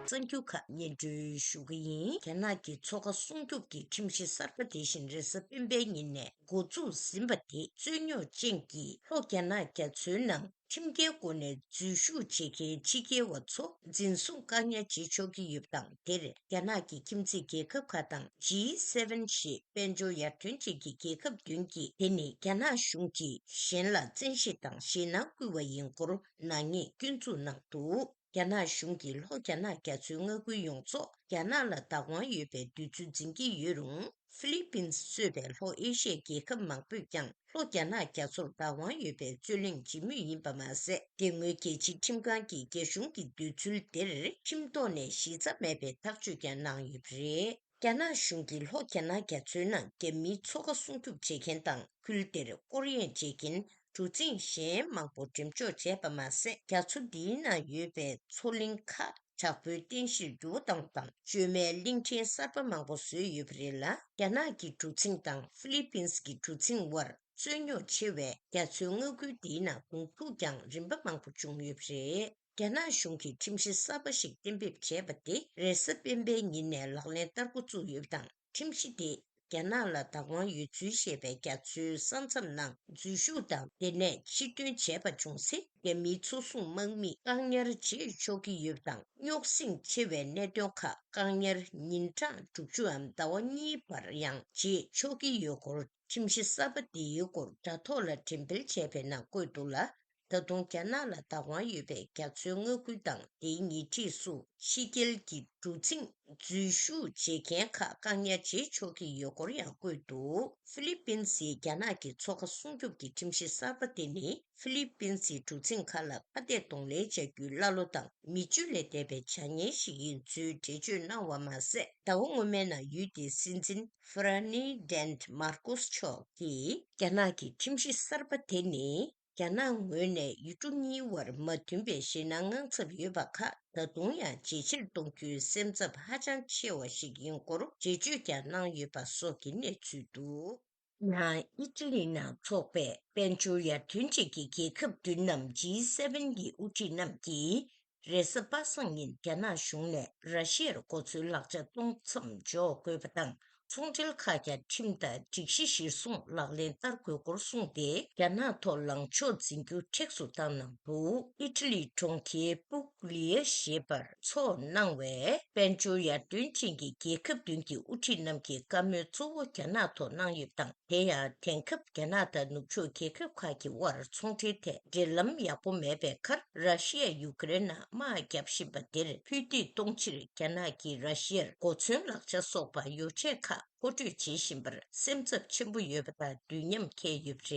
གསར་འགྱུར་ཁག་སྙན་སྒྲོན་ཞུ་གི་ཡིན། རྒྱ་ནག་གི་མཚོ་ཁ་སྲུང་སྐྱོབ་ཀྱི་ཁྲིམས་གཞི་གསར་པ་དེ་བཞིན་རེས་གཟའ་སྤེན་པའི་ཉིན་ནས་འགོ་འཛུགས་ཟིན་པ་དེ་རྩོད་རྙོག་ཅན་གྱི་ལྷོ་རྒྱ་ནག་རྒྱ་མཚོའི་ནང་ཁྲིམས་འགལ་སྒོ་ནས་འཛུལ་ཞུགས་བྱེད་མཁན་ཕྱི་རྒྱལ་བ་ཚོ་འཛིན་བཟུང་བཀག་ཉར་བྱེད་ཆོག་གི་ཡོད་པ་དང་། དེར་རྒྱ་ནག་གི་ཁྱིམ་མཚེས་རྒྱལ་ཁབ་ཁག་དང་ཇི་སེ་ཝེན་ཞེས་དཔལ་འབྱོར་ཡར་ཐོན་ཅན་གྱི་རྒྱལ་ཁབ་བདུན་གྱིས། དེ་ནི་རྒྱ་ནག་གཞུང་གིས་གཞན་ལ་བཙན་ཤེད་དང་ཞེད་སྣང་བསྐུལ་བ་ཡིན་སྐོར་ནག་ཉེས་སྐྱོན་འཛུགས་གནང་འདུག་རྒྱ་ནག་གཞུང་གིས་ལྷོ་རྒྱ་ནག་རྒྱ་མཚོའི་མངའ་ཁུལ་ཡོངས་རྫོགས་རྒྱ་ནག་ལ་བདག་དབང་ཡོད་པའི་འདོད་ཚུལ་འཛིན་གྱི་ཡོད་རུང་། ཧྥི་ལི་པིན་གཙོས་པའི་ལྷོ་ཨེ་ཤི་ཡའི་རྒྱལ་ཁབ་མང་པོས་ཀྱང་ལྷོ་རྒྱ་ནག་རྒྱ་མཚོར་བདག་དབང་ཡོད་པའི་རྩོད་གླེང་བྱེད་མུས་ཡིན་པ་མ་ཟད། དེ་སྔོན་རྒྱལ་སྤྱིའི་ཁྲིམས་ཁང་གིས་རྒྱ་གཞུང་གི་འདོད་ཚུལ་དེར་ཁྲིམས་ཐོག་ནས་གཞི་རྩ་མེད་པའི་ཐག་གཅོད་ཀྱང་གནང་ཡོད་པ་རེད། རྒྱ་ནག་གཞུང་གིས་ལྷོ་རྒྱ་ནག་རྒྱ་མཚོའི་ནང་རྒྱ་མིའི་མཚོ་ཁ་སྲུང་སྐྱོབ་བྱེད་མཁན་དང་ཁུལ་དེར་སྐོར་གཡེང་བྱེད་མཁན་གྲུ་གཟིངས་གཞན་མང་པོ་འགྲེམས་འཇོག་བྱས་པ་མ་ཟད། རྒྱ་མཚོ་འདིའི་ནང་ཡོད་པའི་མཚོ་གླིང་ཁག་དྲག་པོའི་རྟེན་གཞིར་འགྱུར་བ་བཏང་བ་དང་། བཅོས་མའི་གླིང་ཕྲན་གསར་པ་མང་པོ་བཟོས་ཡོད་པ་རེད་ལ། རྒྱ་ནག་གི་གྲུ་གཟིངས་དང་ཧྥི་ལི་པིན་གྱི་གྲུ་གཟིངས་དབར་རྩོད་རྙོག་ཆེ་བའི་རྒྱ་མཚོའི་མངའ་ཁུལ་འདིའི་ནང་གདོང་ཐུག་ཀྱང་རིམ་པ་མང་པོ་བྱུང་ཡོད་པ་རེད། རྒྱ་ནག་གཞུང་གིས་ཁྲིམས་གཞི་གསར་པ་ཞིག་གཏན་འབེབས་བྱས་པ་དེ་རེས་གཟའ་སྤེན་པའི་ཉིན་ནས་ལག་ལེན་བསྟར་འགོ་བཙུགས་ཡོད་པ་དང་། ཁྲིམས་གཞི་དེས་རྒྱ་ནག་ལ་བདག་དབང་ཡོད་ཚུལ་བཤད་པའི་རྒྱ་མཚོའི་ས་མཚམས་ནང་འཛུལ་ཞུགས་དང་། དེ་ནས་ཕྱིར་ཐོན་བྱས་པ་བྱུང་ཚེ། རྒྱ་མིའི་མཚོ་སྲུང་དམག་མིས་བཀག་ཉར་བྱེད་ཆོག་གི་ཡོད་པ་དང་། རྙོག་ཟིང་ཆེ་བའི་གནད་དོན་ཁག་བཀག་ཉར་ཉིན་གྲངས་དྲུག་ཅུའམ་ཟླ་བ་གཉིས་བར་ཡང་བྱེད་ཆོག་གི་ཡོད་སྐོར། ཁྲིམས་གཞི་གསར་པ་འདིའི་སྐོར་དྲ་ཐོག་ལ་འགྲེམས་སྤེལ་བྱས་པའི་ནང་བཀོད་འདུག་ལ། ད་དུང་རྒྱ་ནག་ལ་བདག་དབང་ཡོད་པའི་རྒྱ་མཚོའི་མངའ་ཁུལ་དང་དེའི་ཉེ་འཁྲིས་སུ་ཕྱི་རྒྱལ་གྱི་གྲུ་གཟིངས་འཛུལ་ཞུགས་བྱེད་མཁན་ཁག་བཀག་ཉར་བྱེད་ཆོག་གི་ཡོད་སྐོར་ཡང་བཀོད་འདུག་ཧྥི་ལི་པིན་སིའི་རྒྱ་ནག་གི་མཚོ་ཁ་སྲུང་སྐྱོབ་ཀྱི་ཁྲིམས་གཞི་གསར་པ་དེ་ནི་ཧྥི་ལི་པིན་སིའི་གྲུ་གཟིངས་ཁག་ལ་ཁ་གཏད་གདོང་ལེན་བྱ་རྒྱུའི་ཀླ་ཀློ་དང་མི་སྤྱོད་ལས་འདས་པའི་བྱ་ངན་ཞིག་ཡིན་ཚུལ་འགྲེལ་བརྗོད་གནང་བ་མ་ཟད། ཟླ་བ་སྔོན་མའི་ནང་ཡུལ་དེའི་སྲིད་འཛིན་ཧྥ་ར་ནི་ཌེན་མར་ཀོས་མཆོག་གིས། རྒྱ་ནག་གི་ཁྲིམས་གཞི་གསར་པ་དེ་ནི། རྒྱ་ནག་ངོས་ནས་ཡུལ་གྲུ་གཉིས་དབར་མ་མཐུན་པའི་ཞེད་སྣང་དངངས་འཚབ་ཡོད་པ་ཁག་ད་དུང་ཡང་ཇེ་ཆེར་གཏོང་རྒྱུའི་སེམས་འཚབ་ཧ་ཅང་ཆེ་བ་ཞིག་ཡིན་སྐོར་འགྲེལ་བརྗོད་ཀྱང་གནང་ཡོད་པ་སོགས་ཀྱི་གནས་ཚུལ་འདུག་ཡང་ཨི་ཊ་ལི་ནང་འཚོགས་པའི་དཔལ་འབྱོར་ཡར་ཐོན་ཅན་གྱི་རྒྱལ་ཁབ་བདུན་ནམ་ཇི་སེ་ཝེན་གྱི་དབུ་ཁྲིད་རྣམས་ཀྱིས། རེས་གཟའ་པ་སངས་ཉིན་རྒྱ་ནག་གཞུང་ནས་ར་ཤི་ཡར་གོ་མཚོན་ལག་ཆ་གཏོང་མཚམས་འཇོག་དགོས་པ་དང་། ཚོང་འབྲེལ་ཁག་ཀྱང་ཁྲིམས་ལྟར་སྒྲིག་གཞི་གཞིར་བཟུང་ལག་ལེན་བསྟར་དགོས་སྐོར་གསུངས་ཏེ། རྒྱ་ནག་ཐོག་ལངས་ཕྱོགས་འཛིན་རྒྱུ་མཁྲེགས་སུ་བཏང་གནང་འདུག་ཨི་ཊ་ལིའི་གྲོང་ཁྱེར་པུག་ལི་ཡ་ཞེས་པར་འཚོགས་གནང་བའི་དཔལ་འབྱོར་ཡར་ཐོན་ཅན་གྱི་རྒྱལ་ཁབ་བདུན་གྱི་དབུ་ཁྲིད་རྣམས་ཀྱིས་བཀའ་མོལ་གཙོ་བོ་རྒྱ་ནག་ཐོག་གནང་ཡོད་པ་དང་། དེ་ཡང་དེང་སྐབས་རྒྱ་ནག་དང་ནུབ་ཕྱོགས་རྒྱལ་ཁབ་ཁག་གི་དབར་ཚོང་འབྲེལ་ཐད་འབྲེལ་ལམ་ཡག་པོ་མེད་པའི་ཁར། ར་ཤི་ཡས་ཡུ་ཀེ་རེན་ནང་དམག་བརྒྱབ་བཞིན་པ་དེར་ཕུད་འདེད་གཏོང་ཕྱིར། རྒྱ་ནག་གིས་ར་ཤི་ཡར་གོ་མཚོན་ལག་ཆ་སོགས་པ་ཡོ་བྱད་ཁག་མཁོ་སྤྲོད་བྱེད་བཞིན་པར་སེམས་འཚབ་ཆེན་པོ་ཡོད་པ་དང་འདུས་ཉམས་འཁེལ་ཡོད་པ་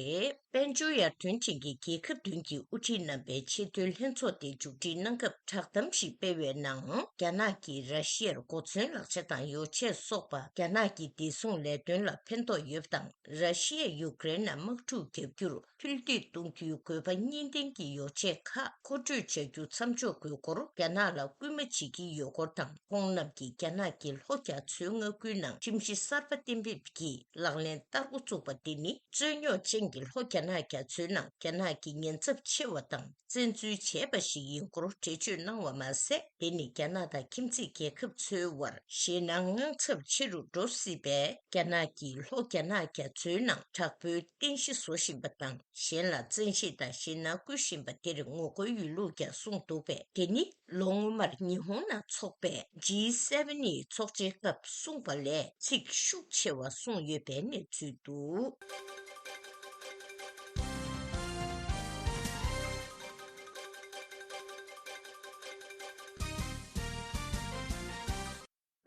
རེད། དཔལ་འབྱོར་ཡར་ཐོན་ཅན་གྱི་རྒྱལ་ཁབ་བདུན་གྱི་དབུ་ཁྲིད་རྣམ་པའི་ཆེས་མཐོའི་ལྷན་ཚོགས་དེ་མཇུག་སྒྲིལ་གནང་སྐབས། བསྒྲགས་གཏམ་ཞིག་སྤེལ་བའི་ནང་། རྒྱ་ནག་གིས་ར་ཤི་ཡར་གོ་མཚོན་ལག་ཆ་དང་ཡོ་བྱད་སོགས་པ་རྒྱ་ནག་གི་བདེ་སྲུང་ལས་དོན་ལ་ཕན་ཐོགས་ཡོད་པ་དང་། ར་ཤི་ཡས་ཡུ་ཀེ་རེན་ནང་དམག་འཁྲུག་བརྒྱབ་རྒྱུར་ཕུད་འདེད་གཏོང་རྒྱུའི་དགོས་པ་གཉིས་ལྡན་གྱི་ཡོ་བྱད་ཁག་མཁོ་སྤྲོད་བྱ་རྒྱུ་མཚམས་འཇོག་དགོས་སྐོར་རྒྱ་ནག་ལ་སྐུལ་མ་བྱེད་ཀྱི་ཡོད་སྐོར་དང་། ཁོང་རྣམས་ཀྱིས་རྒྱ་ནག་གིས་ལྷོ་རྒྱ་མཚོའི་མངའ་ཁུལ་ནང་ཁྲིམས་གཞི་གསར་ གསར་པ་གཏན་འབེབས་ཀྱིས་ལག་ལེན་བསྟར་འགོ་བཙུགས་པ་འདི་ནི། རྩོད་རྙོག་ཅན་གྱི་ལྷོ་རྒྱ་ནག་རྒྱ་མཚོའི་ནང་རྒྱ་ནག་གི་ཉེན་ཚབས་ཆེ་བ་དང་བཙན་འཛུལ་བྱས་པ་ཞིག་ཡིན་སྐོར་འགྲེལ་བརྗོད་གནང་བ་མ་ཟད། དེ་ནི་རྒྱ་ནག་དང་ཁྱིམ་མཚེས་རྒྱལ་ཁབ་ཚོའི་དབར་ཞེད་སྣང་དངངས་འཚབ་ཆེ་རུ་འགྲོ་སྲིད་པས། རྒྱ་ནག་གིས་ལྷོ་རྒྱ་ནག་རྒྱ་མཚོའི་ནང་དྲག་པོའི་རྟེན་གཞི་བཟོ་བཞིན་པ་དང་། གཞན་ལ་བཙན་ཤེད་དང་ཞེད་སྣང་བསྐུལ་བཞིན་པ་དེར་ངོ་རྒོལ་ཡོད་ལུགས་ཀྱང་གསུངས་འདུག་པས། དེ་ནི་ལོ་སྔོན་མར་ཉི་ཧོང་ནང་འཚོགས་པའི་ཇི་སེ་ཝེན་ནི་ཚོགས་ཆེན་སྐབས་གསུངས་པ་ལས་ཚིག་ཤུགས་ཆེ་བ་གསུངས་ཡོད་པའི་གནས་ཚུལ་འདུག་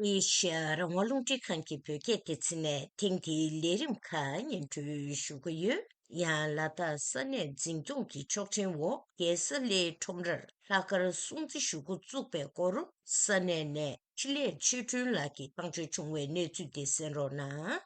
ཨེ་ཤ་ཡ་རང་དབང་རླུང་འཕྲིན་ཁང་གི་བོད་སྐད་སྡེ་ཚན་ནས་ཐེངས་འདིའི་ལས་རིམ་ཁག་སྙན་སྒྲོན་ཞུ་གི་ཡོད། ཡང་ལ་དྭགས་ས་གནས་འཛིན་སྐྱོང་གི་ཆོག་མཆན་འོག་རྒྱལ་ས་གླེའི་ཁྲོམ་རར་ལྷག་དཀར་སྲུང་བརྩི་ཞུ་འགོ་བཙུགས་པའི་སྐོར། ས་གནས་ནས་འཕྲིན་ལས་ཆོས་སྒྲོན་ལགས་ཀྱིས་བཏང་བརྗོད་བྱུང་བའི་གནས་ཚུལ་དེ་གསན་རོགས་གནང་།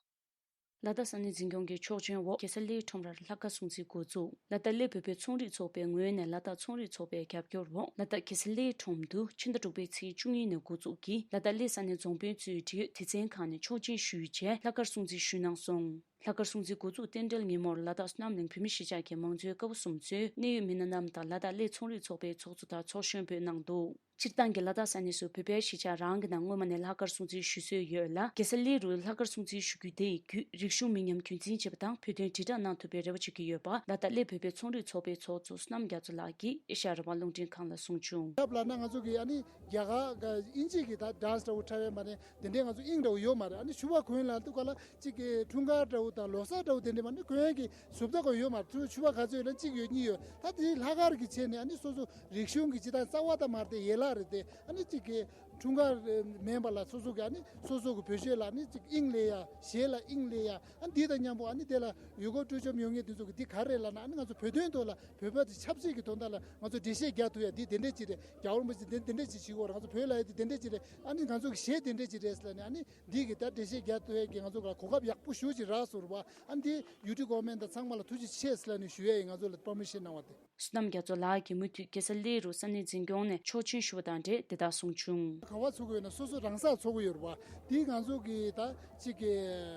ལ་དྭགས་ས་གནས་འཛིན་སྐྱོང་གི་ཆོག་མཆན་འོག་རྒྱལ་ས་གླེའི་ཁྲོམ་རར་ལྷག་དཀར་སྲུང་བརྩི་འགོ་བཙུགས། ལ་དྭགས་གླེ་བོད་པའི་ཚོང་རིགས་ཚོགས་པའི་ངོས་ནས་ལ་དྭགས་ཚོང་རིགས་ཚོགས་པའི་རྒྱབ་སྐྱོར་འོག་ལ་དྭགས་རྒྱལ་ས་གླེའི་ཁྲོམ་དུ་ཕྱི་ཟླ་དྲུག་པའི་ཚེས་བཅུ་གཉིས་ནས་འགོ་འཛུགས་ཀྱིས། ལ་དྭགས་གླེ་ས་གནས་རྫོང་དཔོན་གཙོས་འབྲེལ་ཡོད་སྡེ་ཚན་ཁག་ནས་ཆོག་མཆན་ཞུས་རྗེས་ལྷག་དཀར་སྲུང་བརྩི་ཞུས་གནང་སོང་། ལྷག་དཀར་སྲུང་བརྩི་འགོ་འཛུགས་རྟེན་འབྲེལ་ཉིན་མོར་ལ་དྭགས་བསོད་ནམས་གླིང་བོད་མི་གཞིས་ཆགས་ཀྱི་མང་གཙོའི་ཀ་བ་གསུམ་གཙོས་གནད་ཡོད་མི་སྣ་རྣམས་དང་ལ་དྭགས་གླེ་ཚོང་རིགས་ཚོགས་པའི་ཚོགས་གཙོ་དང་ཚོགས་གཞོན་པོས་གནང་འདུག་སྤྱིར་བཏང་གི་ལ་དྭགས་ས་གནས་སུ་བོད་པའི་གཞིས་ཆགས་རང་གི་ནང་སྔོན་མ་ནས་ལྷག་དཀར་སྲུང་བརྩི་ཞུ་སྲོལ་ཡོད་ལ། རྒྱལ་ས་གླེ་རུ་ལྷག་དཀར་སྲུང་བརྩི་ཞུ་རྒྱུ་དེ་ཡི་བརྒྱུད་རིག་གཞུང་མི་ཉམས་རྒྱུན་འཛིན་བྱེད་པ་དང་བོད་དོན་དྲིལ་བསྒྲགས་གནང་ཐུབ་པའི་རེ་བ་བྱེད་ཀྱི་ཡོད་པ། ལ་དྭགས་གླེ་བོད་པའི་ཚོང་རིགས་ཚོགས་པའི་ཚོགས་གཙོ་བསོད་ནམས་རྒྱ་མཚོ་ལགས་ཀྱིས་ཨེ་ཤ་ཡ་རང་དབང་རླུང་འཕྲིན་ཁང་ལ་གསུངས་བྱུང་། ཡབ་ལ་ན་ང་ཚོ་གི་ཨ་ནི་རྒྱ་གར་དབྱིན་ཇི་གི་ད་ཌན་སི་འདྲ་བོ་འཁྲབ་ཡས་མ་རེད། དེ་འདྲའི་ང་ཚོ་དབྱིངས་འདྲ་བོ་ཡོད་མ་རེད། ཨ་ནི་ཕྱུ་པ་གོན་ལ་འདུག་ག་ལ་གཅིག་གི་འཁྲུངས་སྐར་འདྲ་བོ་དང་ལོ་གསར་འདྲ་བོ་དེ་འདྲའི་མ་ནི་གོན་གི་བཟོ་ལྟ་གོ་ཡོད་མ་རེད། ཕྱུ་ཕྱུ་པ་ག་ཚོད་ཡོད་ན་གཅིག་ཡོད་གཉིས་ཡོད། ད་དེ་ལྷག་དཀར་གི་ཆེད་ནས་ཨ་ནི་སོ་སོ་རིག་གཞུང་གི་སྤྱི་དང་རྩ་བ་དང་མ་རེད་དེ་ཡན་ལག་རེད་དེ། ཨ་ནི་གཅིག་གི་འཁྲུངས་སྐར་མིན་པ་ལ་སོ་སོ་གི་ཨ་ནི་སོ་སོ་གི་བོད་གཞས་ལ་ཨ་ནི་གཅིག་དབྱིངས་ལེན་ཡ། གཞས་ལ་དབྱིངས་ལེན་ཡ། ཨ་འདི་དང་མཉམ་པོ་ཨ་ནི་དེ་ལ་ཡུལ་སྐོར་སྤྲོ་འཆམ་ཡོང་མཁན་དེ་ཚོ་གི་འདི་ག་རེ་ལབ་ན། ཨ་ནི་ང་ཚོ་བོད་དོན་ཐོག་ལ་བོད་པ་དེ་ཆབ་སྲིད་ཀྱི་དོན་དག་ལ་ང་ཚོ་འགྲེལ་བཤད་རྒྱག་ཐུབ་ཡ་འདི་དེ་འདྲས་ཅིག་རེད། རྒྱལ་བ་རིན་པོ་ཆེ་འདི་དེ་འདྲས་ཅིག་བྱེད་དགོས་རེད། ང་ཚོ་བོད་ལ་ཡ་འདི་དེ་འདྲས་ཅིག་རེད། ཨ་ནི་ང་ཚོ་གི་གཞས་དེ་འདྲས་ཅིག་རེད་ཟེར་ལབ་ནས། ཨ་ནི་འདི་གི་ད་འགྲེལ་བཤད་རྒྱག་ཐུབ་ཡ་གི་ང་ཚོ་ག་གོ་སྐབས་ཡག་པོ་ཞེ་ཅིག་རག་སོང་རེད་པ། ཨ་ནི་འདི་ཡུ་ཊི་གོ་མེན་དང་ཚང་མ་ལ་ཐུགས་རྗེ་ཆེ་ཟེར་ལབ་ནས་ཞུ་ཡ་ཡིན། ང་ཚོ་ལ་པར་མི་ཤན་གནང་བ་དེ། བསོད་ནམས་རྒྱ་མཚོ་ལགས་ཀྱིས་མུ་མཐུད་རྒྱལ་ས་གླེ་རུ་ས་གནས་འཛིན་སྐྱོང་ནས་ཆོག་མཆན་ཞུ་བ་དང་འབྲེལ་དེ་ལྟར་གསུངས་བྱུང་། ག་བ་ཚོགས་ཀྱི་ཡོད་ན་སོ་སོ་རང་སར་ཚོགས་ཀྱི་ཡོད་རེད་པ། དེ་ང་ཚོ་གི་ད་གཅིག་གི་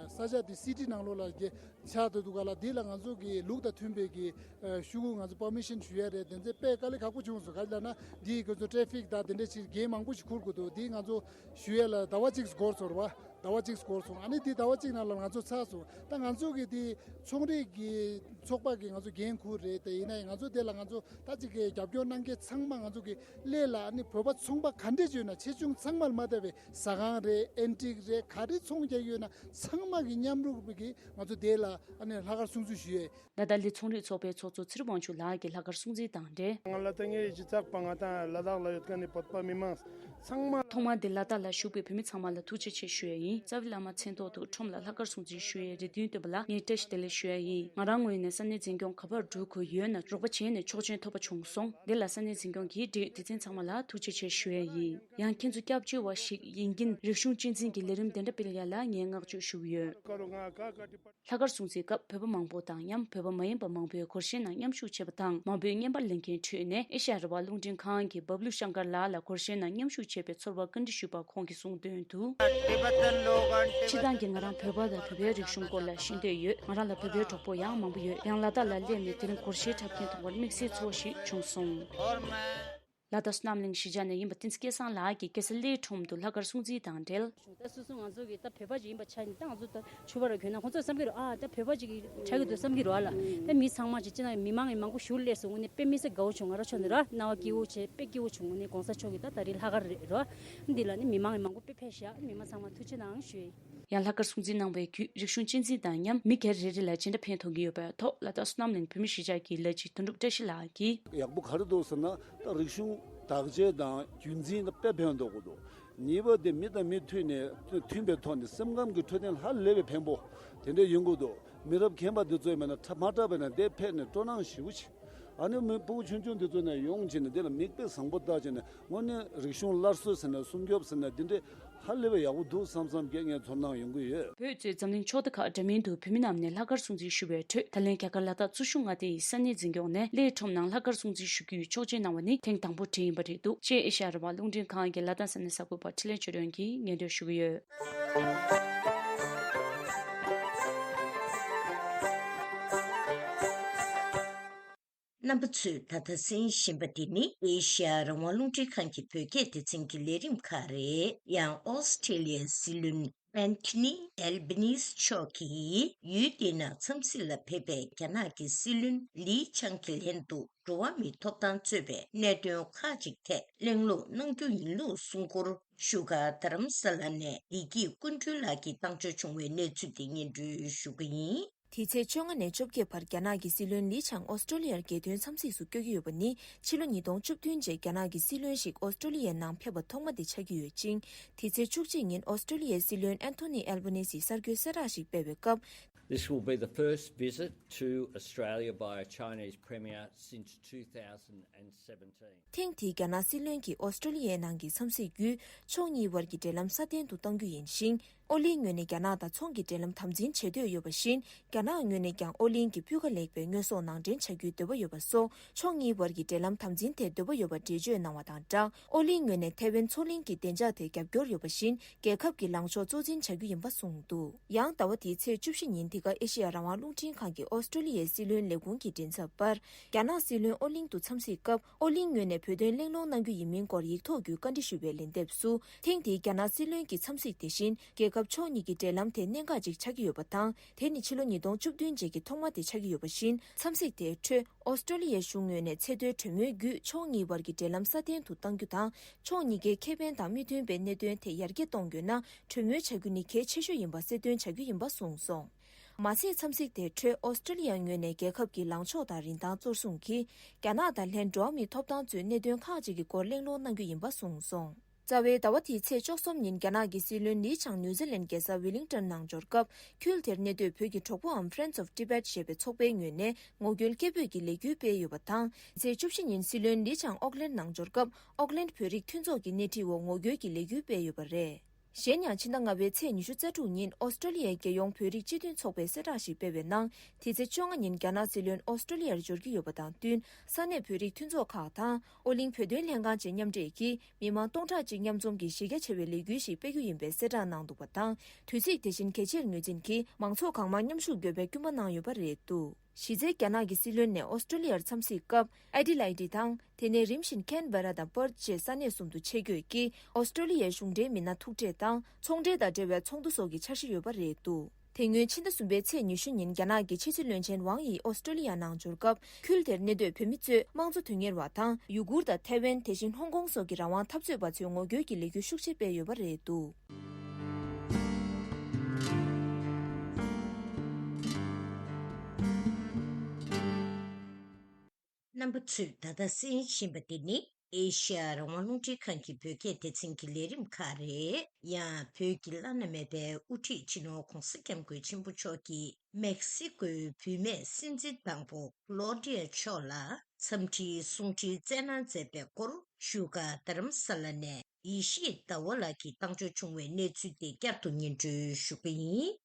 ས་ཆ་དེ་སི་ཊི་ནང་ལོགས་ལ་གི་ཆགས་འདུག་ག་ལ། དེ་ལ་ང་ཚོ་གི་ལུགས་དང་མཐུན་པའི་གི་ཤོག་གུ་ང་ཚོ་པར་མི་ཤན་ཞུ་ཡ་རེད། དེ་ཚོ་དཔེ་དཀའ་ལས་ཁག་པོ་བྱུང་སོང་། ག་རེ་ལབ་ན་དེ་ཁོ་ཚོ་ཊེ་ཕིག་དང་དེ་འདྲ་ཞིག་འགན་མང་པོ་ཞིག་འཁུར་དགོས་འདུག་དེ་ང་ཚོ་ཞུ་ཡ་ལ་ཟླ་བ་གཅིག་འགོར་སོང་རེད་པ། ཟླ་བ་གཅིག་འགོར་སོང་། ཨ་ནི་དེ་ཟླ་བ་གཅིག་ནང་ལ་ང་ཚོ་ཚར་སོང་། ད་ང་ཚོ་གི་དེ་ཚོང་རིགས་ཀྱི་ཚོགས་པ་གི་ང་ཚོ་འགན་འཁུར་རེད། དེ་ཡིན་ན་ཡང་ང་ཚོ་དེ་ལ་ང་ཚོ་ད་ཅིག་གི་རྒྱབ་སྐྱོར་གནང་མཁན་ཚང་མ་ང་ཚོ་གི་གླེ་ལ་ཨ་ནི་བོད་པ་ཚོང་པ་ག་འདྲས་ཡོད་ན་ཆེ་ཆུང་ཚང་མ་ལ་མ་ལྟ་བའི་ཟ་ཁང་རེད། ཨེན་ཊིག་རེད། ག་རེ་ཚོང་རྒྱག་ཡོད་ན་ཚང་མ་གི་མཉམ་རུབ་ཀྱིས་ང་ཚོ་དེ་ལ་ཨ་ནི་ལྷག་དཀར་སྲུང་བརྩི་ཞུ་ཡས། ལ་དྭགས་གླེ་ཚོང་རིགས་ཚོགས་པའི་ཚོགས་གཙོ་ཚེ་རིང་དབང་ཕྱུག་ལགས་ཀྱིས་ལྷག་དཀར་སྲུང་བརྩི་དང་འབྲེལ། ང་ལ་ད་ངའི་གཞིས་ཆགས་པ་ང་དང་ལ་དྭགས་ལ་ཡོད་མཁན་ནི་བོད་པ་མི་མང་ཚང་མ། ཐོག་མར་འདིར་ལ་དྭགས་ལ་བཞུགས་པའི་བོད་མི་ཚང་མ་ལ་ཐུགས་རྗེ་ཆེ་ཞུ་ཡས་ཡིན། རྩ་བའི་བླ་མ་མཚན་ཐོག་ཏུ་ཁྲོམ་ལ་ལྷག་དཀར་སྲུང་བརྩི་ཞུ་ཡས་རེ་འདུན་བཏོན་པ་ལ་ངས་བཀྲ་ཤིས་བདེ་ལེགས་ཞུ་ཡས་ཡིན། ང་རང་ངོས་ནས་ས་གནས་འཛིན་སྐྱོང་ག་པར་འགྲོ་དགོས་ཡོད་ན་རོགས་པ་བྱས་ནས་ཆོག་མཆན་ཐོབ་པ་བྱུང་སོང་། འདི་ལ་ས་གནས་འཛིན་སྐྱོང་གིས་འབྲེལ་ཡོད་སྡེ་ཚན་ཚང་མ་ལ་ཐུགས་རྗེ་ཆེ་ཞུ་ཡས་ཡིན། ཡང་ཁྱེད་ཚོ་སྐྱབས་བཅོལ་བ་ཞིག་ཡིན་གྱིན་རིག་གཞུང་གཅེས་འཛིན་གྱི་ལས་རིམ་དེ་འདྲ་སྤེལ་ཡ་ལ་ངས་བསྔགས་བརྗོད་ཞུ་གི་ཡོད། ལྷག་དཀར་སྲུང་བརྩིའི་སྐབས་བོད་པ་མང་པོ་དང་མཉམ་བོད་པ་མ་ཡིན་པ་མང་པོས་སྒོར་གཞས་ནང་མཉམ་ཞུགས་བྱས་པ་དང་། མང་པོས་རྔན་པ་ལེན་མཁན་ཁྲོད་ནས་ཨེ་ཤ་ཡ་རང་དབང་རླུང་འཕྲིན་ཁང་གི་བབ་ལུ་ཤང་ཀར་ལགས་ལ་སྒོར་གཞས་ནང་མཉམ་ཞུགས་བྱས་པའི་ཚོར་བ་བཀའ་འདྲི་ཞུས་པར་ཁོང་གིས་གསུངས་དོན་དུ། སྤྱིར་བཏང་གི་ང་རང་བོད་པ་དང་བོད་པའི་རིག་གཞུང་སྐོར་ལ་ཤེས་འདོད་ཡོད། ང་རང་ལ་བོད་པའི་གྲོགས་པོ་ཡང་མང་པོ་ཡོད། ཡང་ལ་དྭགས་ལ་སླེབས་ནས་དེ་རིང་སྒོར་གཞས་འཁྲབ་མཁན་མཐོང་བར་དམིགས་བསལ་ཚོར་བ་ཞིག་བྱུང་སོང་། ལ་དྭགས་བསོད་ནམས་གླིང་གཞིས་ཆགས་ནས་ཡིན་པ་བསྟན་འཛིན་སྐལ་བཟང་ལགས་ཀྱིས་རྒྱལ་ས་གླེའི་ཁྲོམ་དུ་ལྷག་དཀར་སྲུང་བརྩི་དང་འབྲེལ། ད་སོ་སོ་ང་ཚོ་གི་ད་བོད་པ་ཅིག་ཡིན་པ་ཆ་ནས་ད་ང་ཚོ་ད་ཕྱུ་པ་ར་གྱོན་ན་ཁོང་ཚོས་བསམ་གྱི་རེད། ཨ་ད་བོད་པ་ཅིག་གྲགས་ཀྱི་འདུག་བསམ་གྱི་རེད་པ་ལ། ད་མི་ཚང་མ་ཅིག་སྤྱིར་ན་མི་མང་གི་མང་པོ་ཞིག་སླེབས་སོང་། དངོས་གནས་དཔེ་མི་སྲིད་དགའ་བོ་བྱུང་། ང་རང་ཕྱོགས་ནས་ར་སྣང་བ་སྐྱིད་པོ་བྱས། དཔེ་སྐྱིད་པོ་བྱུང་། དངོས་གནས་གོང་ས་མཆོག་གི་ད་ད་རེས་ལྷག་དཀར་རེད་ར། འདི་ལ་ནི་མི་མང་གི་མང་པོ་དཔེ་ཕེབས་ཤག་མི་མང་ཚང་མ་ཐུགས་རྗེ་གནང་ཞུ་ཡས། ཡང་ལྷག་དཀར་སྲུང་བརྩི་གནང་བའི་བརྒྱུད་རིག་གཞུང་གཅེས་འཛིན་དང་མཉམ་མི་སྒེར་རེ་རེ་ལ་ཇི་འདྲ་ཕན་ཐོགས་ཀྱི་ཡོད་པའི་ཐོག་ལ་དྭགས་བསོད་ནམས་གླིང་བོད་མི་གཞིས་ཆགས་ཀྱི་ལས་བྱེད་དོན་གྲུབ་བཀྲ་ཤིས་ལགས་ཀྱིས། ཡག་པོ་ག་རེ་འདུག་ཟེར་ན། ད་རིག་གཞུང་དག་ཆ་དང་རྒྱུན་འཛིན་ལ་དཔེ་ཕན་ཐོགས་ཀྱི་འདུག་གཉིས་པ་དེ་མི་དང་མི་མཐུན་ནས་མཐུན་པའི་ཐོག་ནས་སེམས་ཁམས་ཀྱི་འཕྲོད་བསྟེན་ལ་ཧ་ལས་པའི་ཕན་པོ་དེ་འདྲ་ཡོང་གི་འདུག་མི་རབས་རྒན་པ་འདི་ཚོས་མེད་ན་ཁྲ་མ་ཁྲབ་པ་ཡིན་ན་དེ་ཕེབས་ནས་སྤྲོ་སྣང་ཞེ་པོ་ཅིག་ཨ་ནི་མི་ཕྲུ་གུ་ཆུང་ཆུང་འདི་ཚོ་ནས་ཡོང་བྱས་ནས་འདི་ལ་མིག་དཔེ་བཟང་པོ་ལྟ་བྱས་ནས་དངོས་གནས་རིག་གཞུང་སླར་གསོ་ཟེར་ན། སྲུང་སྐྱོབ་ཟེར་ན། འདི་འདྲའི་ཧ་ལས་པའི་ཡག་པོ་འདུག་བསམ་བསམ་གྱི་ངའི་ཚོར་སྣང་ཡོང་གི་ཡོད། བོད་གཙོས་འཛམ་གླིང་ཕྱོགས་མཐའ་ཁག་འདྲ་མིན་དུ་བོད་མི་རྣམས་ནས་ལྷག་དཀར་སྲུང་བརྩི་ཞུ་བའི་ཁྲོད། ད་ལན་རྒྱ་གར་ལ་དྭགས་ཙུ་ཤུ་མངའ་སྡེ་ཡི་ས་གནས་འཛིན་སྐྱོང་ནས་གླེའི་ཁྲོམ་ནང་ལྷག་དཀར་སྲུང་བརྩི་ཞུ་རྒྱུའི་ཆོག་མཆན་གནང་བ་ནི་ཐེངས་དང་པོ་དེ་ཡིན་པ་རེད་འདུག་ཅེས་ཨེ་ཤ་ཡ་རང་དབང་རླུང་འཕྲིན་ཁང་གི་ལ་དྭགས་ས་གནས་གསར་འགོད་པ་འཕྲིན་ལས་ཆོས་སྒྲོན་གྱིས་སྙན་སྒྲོན་ཞུ་གི་ཡོད། རྣམ་པ་ཚོས་ད་ལྟ་གསན་བཞིན་པ་འདི་ནི་ཨེ་ཤི་ཡ་རང་དབང་རླུང་འཕྲིན་ཁང་གི་བོད་སྐད་སྡེ་ཚན་གྱི་ལས་རིམ་ཁག་རེད། ཡང་ཨོ་སི་ཁྲེ་ལི་ཡའི་སྲིད་བློན་ཨན་ཐོ་ནི་ཨལ་བྷི་ནིས་མཆོག་གིས་ཡུལ་དེའི་ནང་འཚམས་གཟིགས་ལ་ཕེབས་པའི་རྒྱ་ནག་གི་སྲིད་བློན་ལི་ཆང་གི་ལྷན་དུ་འགྲོ་བ་མིའི་ཐོབ་ཐང་གཙོས་པའི་གནད་དོན་ཁག་ཅིག་ཐད་གླེང་སློང་གནང་རྒྱུ་ཡིན་ལུགས་གསུང་སྐོར། བཞུགས་སྒར་རྡ་རམ་ས་ལ་ནས་བདེ་སྐྱིད་ཀུན་སྒྲོན་ལགས་ཀྱིས་བཏང་འབྱོར་བྱུང་བའི་གནས་ཚུལ་དེ་སྙན་སྒྲོན་ཞུ་གི་ཡིན། དེ་ཚེས་བཅོ་ལྔ་ནས་བཅོ་བརྒྱད་བར་རྒྱ་ནག་གི་སྲིད་བློན་ལི་ཆང་ཨོ་སི་ཀྲོ་ལི་ཡར་རྒྱལ་དོན་འཚམས་གཟིགས་སུ་བསྐྱོད་ཀྱི་ཡོད་པ་ནི་ཕྱི་ལོ་ཉིས་སྟོང་བཅུ་བདུན་རྗེས་རྒྱ་ནག་གི་སྲིད་བློན་ཞིག་ཨོ་སི་ཀྲོ་ལི་ཡའི་ནང་ཕེབས་པ་ཐོག་མ་དེ་ཆགས་ཀྱི་ཡོད་ཅིང་། དེ་ཚེས་བཅུ་གཅིག་ཉིན་ཨོ་སི་ཀྲོ་ལི་ཡའི་སྲིད་བློན་ཨན་ཐོ་ནི་ཨལ་བྷ་ནི་སིས་གསར་འགོད་གསལ་བསྒྲགས་ཤིག་སྤེལ་བའི་སྐབས། This will be the first visit to Australia by a Chinese Premier since two thousand and seventeen. ཐེངས་འདིའི་རྒྱ་ནག་སྲིད་བློན་གྱི་ཨོ་སི་ཀྲོ་ལི་ཡའི་ནང་གི་འཚམས་གཟིགས་བརྒྱུད་ཕྱོགས་གཉིས་དབར་གྱི་འབྲེལ་ལམ་སྲ་བརྟན་དུ་གཏང་རྒྱུ་ཡིན་ཞིང་། ཨོ་གླིང་ངོས་ནས་རྒྱ་ནག་དང་ཚོང་གི་འབྲེལ་ལམ་དམ་འཛིན་བྱེད་འདོད་ཡོད་པ་བཞིན། རྒྱ་ནག་ངོས་ནས་ཀྱང་ཨོ་གླིང་གི་སྤུས་ཀ་ལེགས་པའི་དངོས་ཟོག་ནང་འདྲེན་བྱ་རྒྱུའི་འདོད་པ་ཡོད་པ་སོགས་ཕྱོགས་གཉིས་དབར་གྱི་འབྲེལ་ལམ་དམ་འཛིན་ཐད་འདོད་པ་ཡོད་པ་འགྲེལ་བརྗོད་གནང་བ་དང་སྦྲགས། ཨོ་གླིང་ངོས་ནས་ཐའེ་ཝན་མཚོ་གླིང་གི་བདེ་འཇགས་ཐད་རྒྱབ་སྐྱོར་ཡོད་པ་བཞིན། རྒྱལ་ཁབ་ཀྱི་ལངས་ཕྱོགས་གཙོ་འཛིན་བྱ་རྒྱུ་ཡིན་པ་གསུངས་འདུག་ཡང་ཟླ་བ་འདིའི་ཚེས་བཅུ་བཞི་ཉིན་འདི་ག་ཨེ་ཤེ་ཡ་རང་དབང་རླུང་འཕྲིན་ཁང་གི་ཨོ་སི་ཀྲོ་ལི་ཡའི་སྲིད་བློན་ལས་ཁུངས་ཀྱི་མགྲིན་ཚབ་པར། རྒྱ་ནག་སྲིད་བློན་ཨོ་གླིང་དུ་འཚམས་གཟིགས་སྐབས། ཨོ་གླིང་ངོས་ནས་བོད་དོན་གླེང་སློང་གནང་རྒྱུ་ཡིན་མིན་སྐོར་ཡིག་ཐོག་བརྒྱུད་བཀའ་འདྲི་ཞུས་པའི་ལན་འདེབས་སུ། ཐེངས་འདིའི་རྒྱ་ནག་སྲིད་བློན་གྱི་འཚམས་གཟིགས་དེ་བཞིན། རྒྱལ་ཁབ་ཕྱོགས་གཉིས་ཀྱི་འབྲེལ་ལམ་དེ་གནད་འགག་ཅིག་ཆགས་ཀྱི་ཡོད་པ་དང་། དེ་ནི་ཕྱི་ལོ་ཉིས་སྟོང་བཅུ་བདུན་རྗེས་ཀྱི་ཐོག་མ་དེ་ཆགས་ཀྱི་ཡོད་པ་བཞིན། འཚམས་གཟིགས་དེའི་ཁྲོད། ཨོ་སི་ཀྲོ་ལི་ཡའི་གཞུང་ངོས་ནས་ཚེ་མཐོའི་གྲོས་མོལ་བརྒྱུད་ཕྱོགས་གཉིས་བར་གྱི་འབྲེལ་ལམ་སྲ་བརྟན་དུ་གཏང་རྒྱུ་དང་། ཕྱོགས་གཉིས་ཀའི་ཁེ་ཕན་དང་མི་མཐུན་པའི་གནད་དོན་ཐད་ཡར་རྒྱས་གཏོང་དགོས་ན། གྲོས་མོལ་བྱ་རྒྱུ་ནི་གལ་ཆེ་ཤོས་ཡིན་པ་གསལ་སྟོན་བྱ་རྒྱུ་ཡིན་པ་གསུངས་སོང་། མ་ཟད་འཚམས་གཟིགས་དེའི་ཁྲོད་ཨོ་སི་ཀྲོ་ལི་ཡ་ངོས་ནས་རྒྱལ་ཁབ་ཀྱི་ལངས་ཕྱོགས་དང་རིན་ཐང་གཙོར་བཟུང་གིས། རྒྱ་ནག་དང་ལྷན་འགྲོ་བ་མིའི་ཐོབ་ཐང་གཙོས་གནད་དོན་ཁག་ཅིག་གི་སྐོར་གླེང་སློང་གནང་རྒྱུ་ཡིན་པ་གསུངས་སོང་། རྩ་བའི་ཟླ་བ་འདིའི་ཚེས་བཅུ་གསུམ་ཉིན་རྒྱ་ནག་གི་སྲིད་བློན་ལི་ཆང་ནིའུ་ཛི་ལན་རྒྱལ་ས་ཝི་ལིང་ཏོན་ནང་འབྱོར་སྐབས། ཁུལ་དེར་གནས་སྡོད་བོད་ཀྱི་གྲོགས་པོའམ་Friends of Tibet ཞེས་པའི་ཚོགས་པའི་ངོས་ནས་ངོ་རྒོལ་སྐད་འབོད་ཀྱི་ལས་འགུལ་སྤེལ་ཡོད་པ་དང་། ཚེས་བཅུ་བཞི་ཉིན་སྲིད་བློན་ལི་ཆང་ཨོག་ལན་ནང་འབྱོར་སྐབས། ཨོག་ལན་བོད་རིགས་མཐུན་ཚོགས་ཀྱི་སྣེ་ཁྲིད་འོག་ངོ་རྒོལ་གྱི་ལས་འགུལ་སྤེལ་ཡོད་པ་རེད། གཞན་ཡང་ཕྱི་ཟླ་ལྔ་པའི་ཚེས་ཉི་ཤུ་རྩ་དྲུག་ཉིན་ཨོ་སི་ཀྲོ་ལི་ཡའི་རྒྱལ་ཡོངས་བོད་རིགས་སྤྱི་མཐུན་ཚོགས་པས་གསལ་བསྒྲགས་ཤིག་སྤེལ་བའི་ནང་། དེ་ཚེ་བཅོ་ལྔ་ཉིན་རྒྱ་ནག་སྲིད་བློན་ཨོ་སི་ཀྲོ་ལི་ཡར་འབྱོར་གྱི་ཡོད་པ་དང་བསྟུན། ས་གནས་བོད་རིགས་མཐུན་ཚོགས་ཁག་དང་། ཨོ་གླིང་བོད་དོན་ལྷན་ཁང་བཅས་མཉམ་འབྲེལ་གྱིས་མི་མང་སྟོང་ཕྲག་གཅིག་མཉམ་འཛོམས་ཀྱིས་གཞི་རྒྱ་ཆེ་བའི་ལས་འགུལ་ཞིག་སྤེལ་རྒྱུ་ཡིན་པའི་གསལ་བསྒྲགས་གནང་འདུག་པ་དང་། དུས་ཚིགས་དེ་བཞིན་གལ་ཆེར་ངོས་འཛིན་གྱིས་མང་ཚོགས་གང་མང་མཉམ་ཞུགས་དགོས་པའི་སྐུལ་མ་གནང་ཡོད་པ་རེད་འདུག་གཞི་རྩའི་རྒྱ་ནག་གི་སྲིད་བློན་ནས་ཨོ་སི་ཀྲོ་ལི་ཡར་འཚམས་གཟིགས་སྐབས། ཨེ་ཌི་ལའི་ཌི་དང་། དེ་ནས་རིམ་བཞིན་ཁེན་བྷེ་ར་དང་པར་ཐི་བཅས་ས་གནས་གསུམ་དུ་ཆེད་བསྐྱོད་ཀྱིས་ཨོ་སི་ཀྲོ་ལི་ཡའི་གཞུང་འབྲེལ་མི་སྣ་ཐུག་འཕྲད་དང་། ཚོང་འབྲེལ་དང་འབྲེལ་བའི་ཚོགས་འདུ་སོགས་ཀྱི་འཆར་གཞི་ཡོད་པ་རེད་འདུག་དེ་སྔོན་ཕྱི་ཟླ་གསུམ་པའི་ཚེས་ཉི་ཤུ་ཉིན་རྒྱ་ནག་གི་ཕྱི་སྲིད་བློན་ཆེན་ཝང་ཡི་ཨོ་སི་ཀྲོ་ལི་ཡ་ནང་འབྱོར་སྐབས། ཁུལ་དེར་གནས་སྡོད་བོད་མི་གཙོས་དམངས་གཙོ་དོན་གཉེར་བ་དང་། ཡུ་གུར་དང་ཐའེ་ཝན། དེ་བཞིན་ཧོང་ཀོང་སོགས་ཀྱི་རང་དབང་འཐབ་རྩོད་པ་ཚོའི་ངོ་རྒོལ་གྱི་ལས་འགུལ་ཤུགས་ཆེ་སྤེལ་ཡོད་པ་རེད་འདུག་རྣམ་པ་ཚོས་ད་ལྟ་གསན་བཞིན་པ་འདི་ནི་ཨེ་ཤེ་ཡ་རང་དབང་རླུང་འཕྲིན་ཁང་གི་བོད་སྐད་སྡེ་ཚན་གྱི་ལས་རིམ་ཁག་རེད། ཡང་བོད་ཀྱི་བླ་ན་མེད་པའི་དབུ་ཁྲིད་སྤྱི་ནོར་༧གོང་ས་༧སྐྱབས་མགོན་ཆེན་པོ་མཆོག་གིས་མེག་སི་ཀོའི་བུད་མེད་སྲིད་འཛིན་དང་པོ་ཀློ་ཌི་ཡ་མཆོག་ལ་འཚམས་འདྲིའི་གསུང་འཕྲིན་བསྩལ་གནང་མཛད་པའི་སྐོར་བཞུགས་སྒར་རྡ་རམ་ས་ལ་ནས་ཡེ་ཤེས་ཟླ་བ་ལགས་ཀྱིས་བཏང་འབྱོར་བྱུང་བའི་གནས་ཚུལ་དེ་བསྐྱར་དུ་སྙན་སྒྲོན་ཞུ་གི་ཡིན།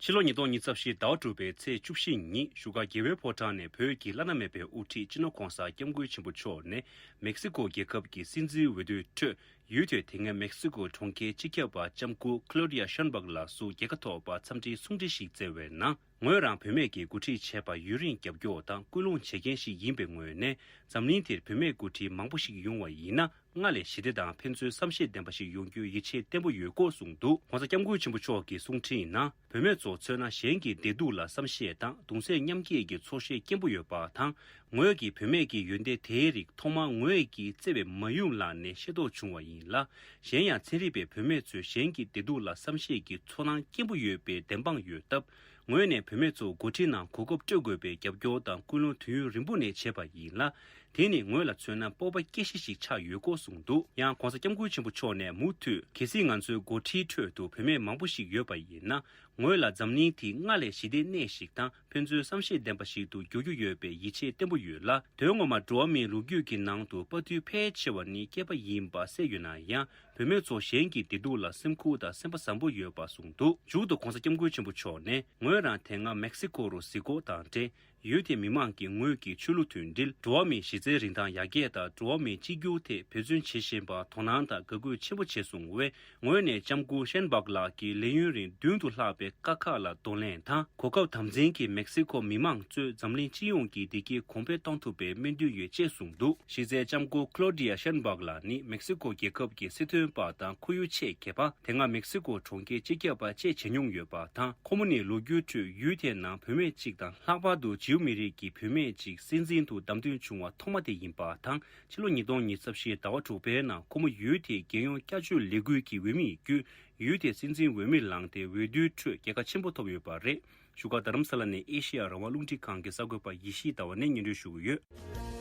ཕྱི་ལོ་ཉིས་སྟོང་ཉི་ཤུ་རྩ་བཞི་ཟླ་བ་དྲུག་པའི་ཚེས་བཅུ་བཞི་ཉིན་བཞུགས་སྒར་རྒྱལ་བའི་ཕོ་བྲང་ནས་བོད་ཀྱི་བླ་ན་མེད་པའི་དབུ་ཁྲིད་སྤྱི་ནོར་༧གོང་ས་༧སྐྱབས་མགོན་ཆེན་པོ་མཆོག་ནས་མེག་སི་ཀོ་རྒྱལ་ཁབ་ཀྱི་སྲིད་འཛིན་འོས་བསྡུའི་ཁྲོད་ཡུལ་དེའི་དེ་སྔའི་མེག་སི་ཀོ་གྲོང་ཁྱེར་སྤྱི་ཁྱབ་པ་ལྕམ་སྐུ་ཀློ་ཌི་ཡ་ཤོན་སྦག་ལགས་སུ་རྒྱལ་ཁ་ཐོབ་པར་འཚམས་འདྲིའི་གསུང་འཕྲིན་ཞིག་བསྩལ་བའི་ནང་། ངོས་རང་བུད་མེད་ཀྱིས་འགོ་ཁྲིད་བྱས་པར་ཡུན་རིང་རྒྱབ་སྐྱོར་དང་སྐུལ་སློང་བྱེད་མཁན་ཞིག་ཡིན་པའི་ངོས་ནས། འཛམ་གླིང་འདིར་བུད་མེད་འགོ་ཁྲིད་མང་པོ་ཞིག་ཡོང་བ་ཡིན་ན། སྔར་ལས་ཞི་བདེ་དང་ཕན་ཚུན་བསམ་ཤེས་ལྡན་པ་ཞིག་ཡོང་རྒྱུའི་ཡིད་ཆེས་བརྟན་པོ་ཡོད་སྐོར་གསུངས་འདུག ༸གོང་ས་༸སྐྱབས་མགོན་ཆེན་པོ་མཆོག་གི་གསུང་འཕྲིན་ནང་། བུད་མེད་ཚོ་མཚོན་ན་གཞན་གྱི་བདེ་སྡུག་ལ་བསམ་ཤེས་དང་གདུང་སེམས་མཉམ་སྐྱེད་ཀྱི་ཚོར་ཤེས་སྐྱེན་པོ་ཡོད་པ་དང་། ངོས་ཀྱིས་བུད་མེད་ཀྱི་ཡོན་ཏན་དེའི་རིགས་ཐོག་མར་ངོས་ཀྱི་བརྩེ་བའི་མ་ཡུམ་ལག་ནས་ཤེས་རྟོགས་བྱུང་བ་ཡིན་ལ། གཞན་ཡང་ཚན་རིག་པས་བུད་མེད་ཚོས་གཞན་གྱི་བདེ་སྡུག་ལ་བསམ་ཤེས་ཀྱི་ཚོར་སྣང་སྐྱེན་པོ་ཡོད་པའི་བདེན་དཔང་ཡོད་སྟབས། ངོས་ནས་བུད་མེད་ཚོ་འགོ་ཁྲིད་ནང་གོ་སྐབས་སྤྲོད་དགོས་པའི་རྒྱབ་སྐྱོར་དང་སྐུལ་སློང་དུས་ཡུན་རིང་པོ་ནས་བྱས་པ་ཡིན་ལ། དེ་ནི་ངོས་ལ་མཚོན་ན་སྤོབས་པ་སྐྱེ་གཞི་ཞིག་ཆགས་ཡོད་སྐོར་གསུངས་འདུག་ཡང་༸གོང་ས་༸སྐྱབས་མགོན་ཆེན་པོ་མཆོག་ནས་མུ་མཐུད། གལ་སྲིད་ང་ཚོའི་འགོ་ཁྲིད་ཁྲོད་དུ་བུད་མེད་མང་པོ་ཞིག་ཡོད་པ་ཡིན་ན། ངོས་ལ་འཛམ་གླིང་འདི་སྔར་ལས་ཞི་བདེའི་གནས་ཤིག་དང་ཕན་ཚུན་བསམ་ཤེས་ལྡན་པ་ཞིག་ཏུ་འགྱུར་རྒྱུ་ཡོད་པའི་ཡིད་ཆེས་བརྟན་པོ་ཡོད་ལ། དོན་ངོ་མར་འགྲོ་བ་མིའི་ལོ་རྒྱུས་ཀྱི་ནང་དུ་དཔའ་རྟུལ་ཕལ་ཆེ་བ་ནི་སྐྱེས་པ་ཡིན་པ་གསལ་ཡོད་ན་ཡང་། བུད་མེད་ཚོ་གཞན་གྱི་བདེ་སྡུག་ལ་སེམས་ཁུར་དང་སེམས་པ་བཟང་པོ་ཡོད་པ་གསུངས་འདུག་མཇུག་ཏུ་༸གོང་ས་༸སྐྱབས་མགོན་ཆེན་པོ་མཆོག་ནས། ངོས་རང་དེ་སྔ་མེག་སི་ཀོ་རུ་གཟིགས་སྐོར་དང་འབྲེལ། ཡུལ་དེའི་མི་མང་གི་ངོས་ཀྱི་ཆོས་ལུགས་མཐུན་སྒྲིལ། འགྲོ་བ་མིའི་གཞི་རྩའི་རིན་ཐང་ཡར་རྒྱས་དང་འགྲོ་བ་མིའི་གཅིག་གྱུར་ཐད་འབད་བརྩོན་བྱེད་བཞིན་པར་དོ་སྣང་དང་དགའ་གུས་ཆེན་པོ་བྱས་གསུངས་པས། ངོས་ནས་ལྕམ་སྐུ་ཤན་སྦག་ལགས་ཀྱིས་ལས་ཡུན་རིང་བདུན་དུ་ལྷག་པའི་དཀའ་ཁག་ལ་གདོང་ལེན་དང་། གོ་སྐབས་དམ་འཛིན་གྱིས་མེག་སི་ཀོ་མི་མང་གཙོས་འཛམ་གླིང་སྤྱི་ཡོངས་ཀྱི་བདེ་སྐྱིད་གོང་འཕེལ་གཏོང་ཐུབ་པའི་སྨོན་འདུན་ཡོད་ཅེས་གསུངས་འདུག་གཞི་རྩའི་ལྕམ་སྐུ་Claudia Sheinbaum་ལགས་ནི་མེག་སི་ཀོ་རྒྱལ་ཁབ་ཀྱི་སྲིད་དོན་པ་དང་ཁོར་ཡུག་ཆེད་མཁས་པ། དེ་སྔ་མེག་སི་ཀོ་གྲོང་ཁྱེར་སྤྱི་ཁྱབ་པ་བཅས་བྱས་མྱོང་ཡོད་པ་དང་། ཁོ་མོ་ནི་ལོ་རྒྱུས་ཁྲོད་ཡུལ་དེའི་ནང་བུད་མེད་གཅིག་དང་ལྷག་པར་དུ་ཇིའུ་མི་རིགས་ཀྱི་བུད་མེད་ཅིག་སྲིད་འཛིན་དུ་བདམས་ཐོན་བྱུང་བ་ཐོག་མ་དེ་ཡིན་པ་དང་། ཕྱི་ལོ་ཉིས་སྟོང་ཉི་ཤུ་རྩ་བཞི་ཟླ་བ་དྲུག་པའི་ནང་ཁོ་མོ་ཡུལ་དེའི་རྒྱལ་ཡོངས་བསྐྱར་བཅོས་ལས་འགུལ་གྱི་འོས་མི་ཡིས་བརྒྱུད་ཡུལ་དེའི་སྲིད་འཛིན་འོས་མིར་ལངས་ཏེ་འོས་བསྡུའི་ཁྲོད་རྒྱལ་ཁ་ཆེན་པོ་ཐོབ་ཡོད་པ་རེད། བཞུགས་སྒར་རྡ་རམ་ས་ལ་ནས་ཨེ་ཤེ་ཡ་རང་དབང་རླུང་འཕྲིན་ཁང་གི་གསར་འགོད་པ་ཡེ་ཤེས་ཟླ་བ་ནས་སྙན་སྒྲོན་ཞུ་གི་ཡོད།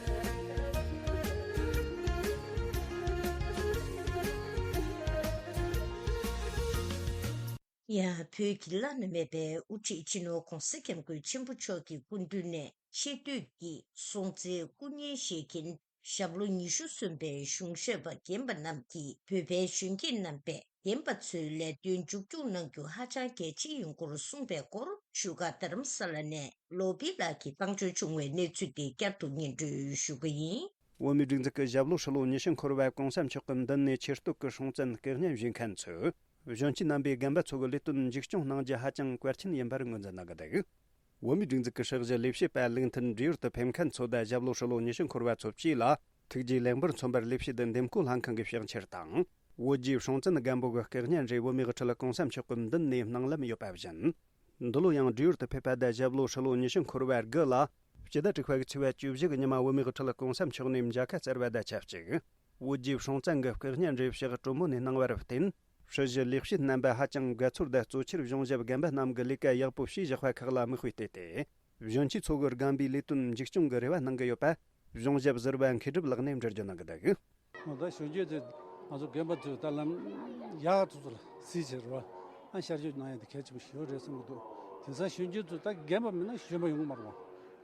ཡང་བོད་ཀྱི་བླ་ན་མེད་པའི་དབུ་ཁྲིད་སྤྱི་ནོར་༧གོང་ས་༧སྐྱབས་མགོན་ཆེན་པོ་མཆོག་གི་སྐུ་མདུན་ནས་ཆེ་བསྟོད་ཀྱི་སྲོང་བཙན་སྐུ་བརྙན་བཞེངས་མཁན་ཞབས་ལོ་ཉི་ཤུ་སོན་པའི་གཞུང་ཞབས་པ་རྒན་པ་རྣམས་ཀྱིས་བོད་པའི་གཞོན་སྐྱེས་རྣམ་པས་རྒན་པ་ཚོའི་ལས་དོན་མཇུག་སྐྱོང་གནང་རྒྱུ་ཧ་ཅང་གལ་ཆེ་ཡིན་སྐོར་གསུངས་པའི་སྐོར། བཞུགས་སྒར་རྡ་རམ་ས་ལ་ནས་ལོ་བི་ལགས་ཀྱིས་བཏང་འབྱོར་བྱུང་བའི་གནས་ཚུལ་དེ་བསྐྱར་དུ་སྙན་སྒྲོན་ཞུ་གི་ཡིན། བོད་མིའི་སྒྲིག་འཛུགས་ཀྱི་ཞབས་ལོ་ཧྲིལ་བོ་ཉི་ཤུ་འཁོར་བར་གོང་ས་མཆོག་གི་མདུན་ནས་ཆེ་བསྟོད་ཀྱི་སྲོང་བཙན་སྐུ་བརྙན་བཞེངས་མཁན་ཚོས། གཞོན་སྐྱེས་རྣམ་པས་རྒན་པ་ཚོ་གི་ལས་དོན་མཇུག་སྐྱོང་གནང་རྒྱུ་ཧ་ཅང་གལ་ཆེན་ཡིན་པར་ངོས་འཛིན་གནང་གི་འདུག་བོད་མིའི་སྒྲིག་འཛུགས་ཀྱི་ཧྲག་བཞི་ལས་བྱེད་པ་ལུགས་མཐུན་བགྲེས་ཡོལ་དུ་ཕེབས་མཁན་ཚོ་དང་ཞབས་ལོ་ཧྲིལ་བོ་ཉི་ཤུ་འཁོར་བ་ཚོ་བཅས་ལ་ཐུགས་རྗེ་ལེགས་འབུལ་མཚོན་པར་ལས་བྱེད་དུ་འདེམས་བསྐོ་ལྷན་ཁང་གིས་ཕྱག་འཁྱེར་དང་། བོད་རྒྱའི་སྲོང་བཙན་སྒམ་པོ་གི་སྐུ་བརྙན་རེ་བོད་མིའི་དབུ་ཁྲིད་གོང་ས་མཆོག་གི་མདུན་ནས་གནང་ལམ་ཡོད་པ་བཞིན། འདི་ལོ་ཡང་བགྲེས་ཡོལ་དུ་ཕེབས་པ་དང་ཞབས་ལོ་ཧྲིལ་བོ་ཉི་ཤུ་འཁོར་བ་དགུ་ལ་སྤྱི་ཟླ་དྲུག་པ་གི་ཚེས་པ་བཅུ་བཞི་གི་ཉི་མ་བོད་མིའི་དབུ་ཁྲིད་གོང་ས་མཆོག་ནས་མཇལ་ཁ་བསྩལ་བ་དང་ཆབས་ཅིག་བོད་རྒྱའི་སྲོང་བཙན་གྱི་སྐུ་བརྙན་རེ་ཕྱག་དྲོན་མོ་ནས་གནང་བར་བརྟེན། ཧྲི་ཞི་ལས་བྱེད་རྣམ་པ་ཧ་ཅང་དགའ་ཚོར་དང་གཙོ་ཆེར་གཞུང་ཞབས་རྒན་པ་རྣམས་ཀྱི་ལས་ཀ་ཡག་པོ་བྱས་བཞག་པ་ཁག་ལ་མིག་དཔེ་བལྟས་ཏེ། གཞོན་སྐྱེས་ཚོ་གི་རྒན་པའི་ལས་དོན་མཇུག་སྐྱོང་གི་རེ་བ་གནང་གི་ཡོད་པ། གཞུང་ཞབས་ཟུར་པ་མཁས་གྲུབ་ལགས་ནས་འགྲེལ་བརྗོད་གནང་གི་འདུག་ད་གཞོན་སྐྱེས་ཚོས་ང་ཚོ་རྒན་པ་ཚོས་ད་ལམ་ཡག་ཚོ་ཚོ་ལ་གཟིགས་བྱས་རེད་བ། ཨ་ཤར་བསྐྱོད་གནང་ཡ་དེ་གལ་ཆེན་པོ་ཞིག་རེད་བསམ་གི་འདུག་དེང་སང་གཞོན་སྐྱེས་ཚོ་ད་རྒན་པ་མིན་ན་གཞོན་པ་ཡོང་གི་མ་རེད་བ།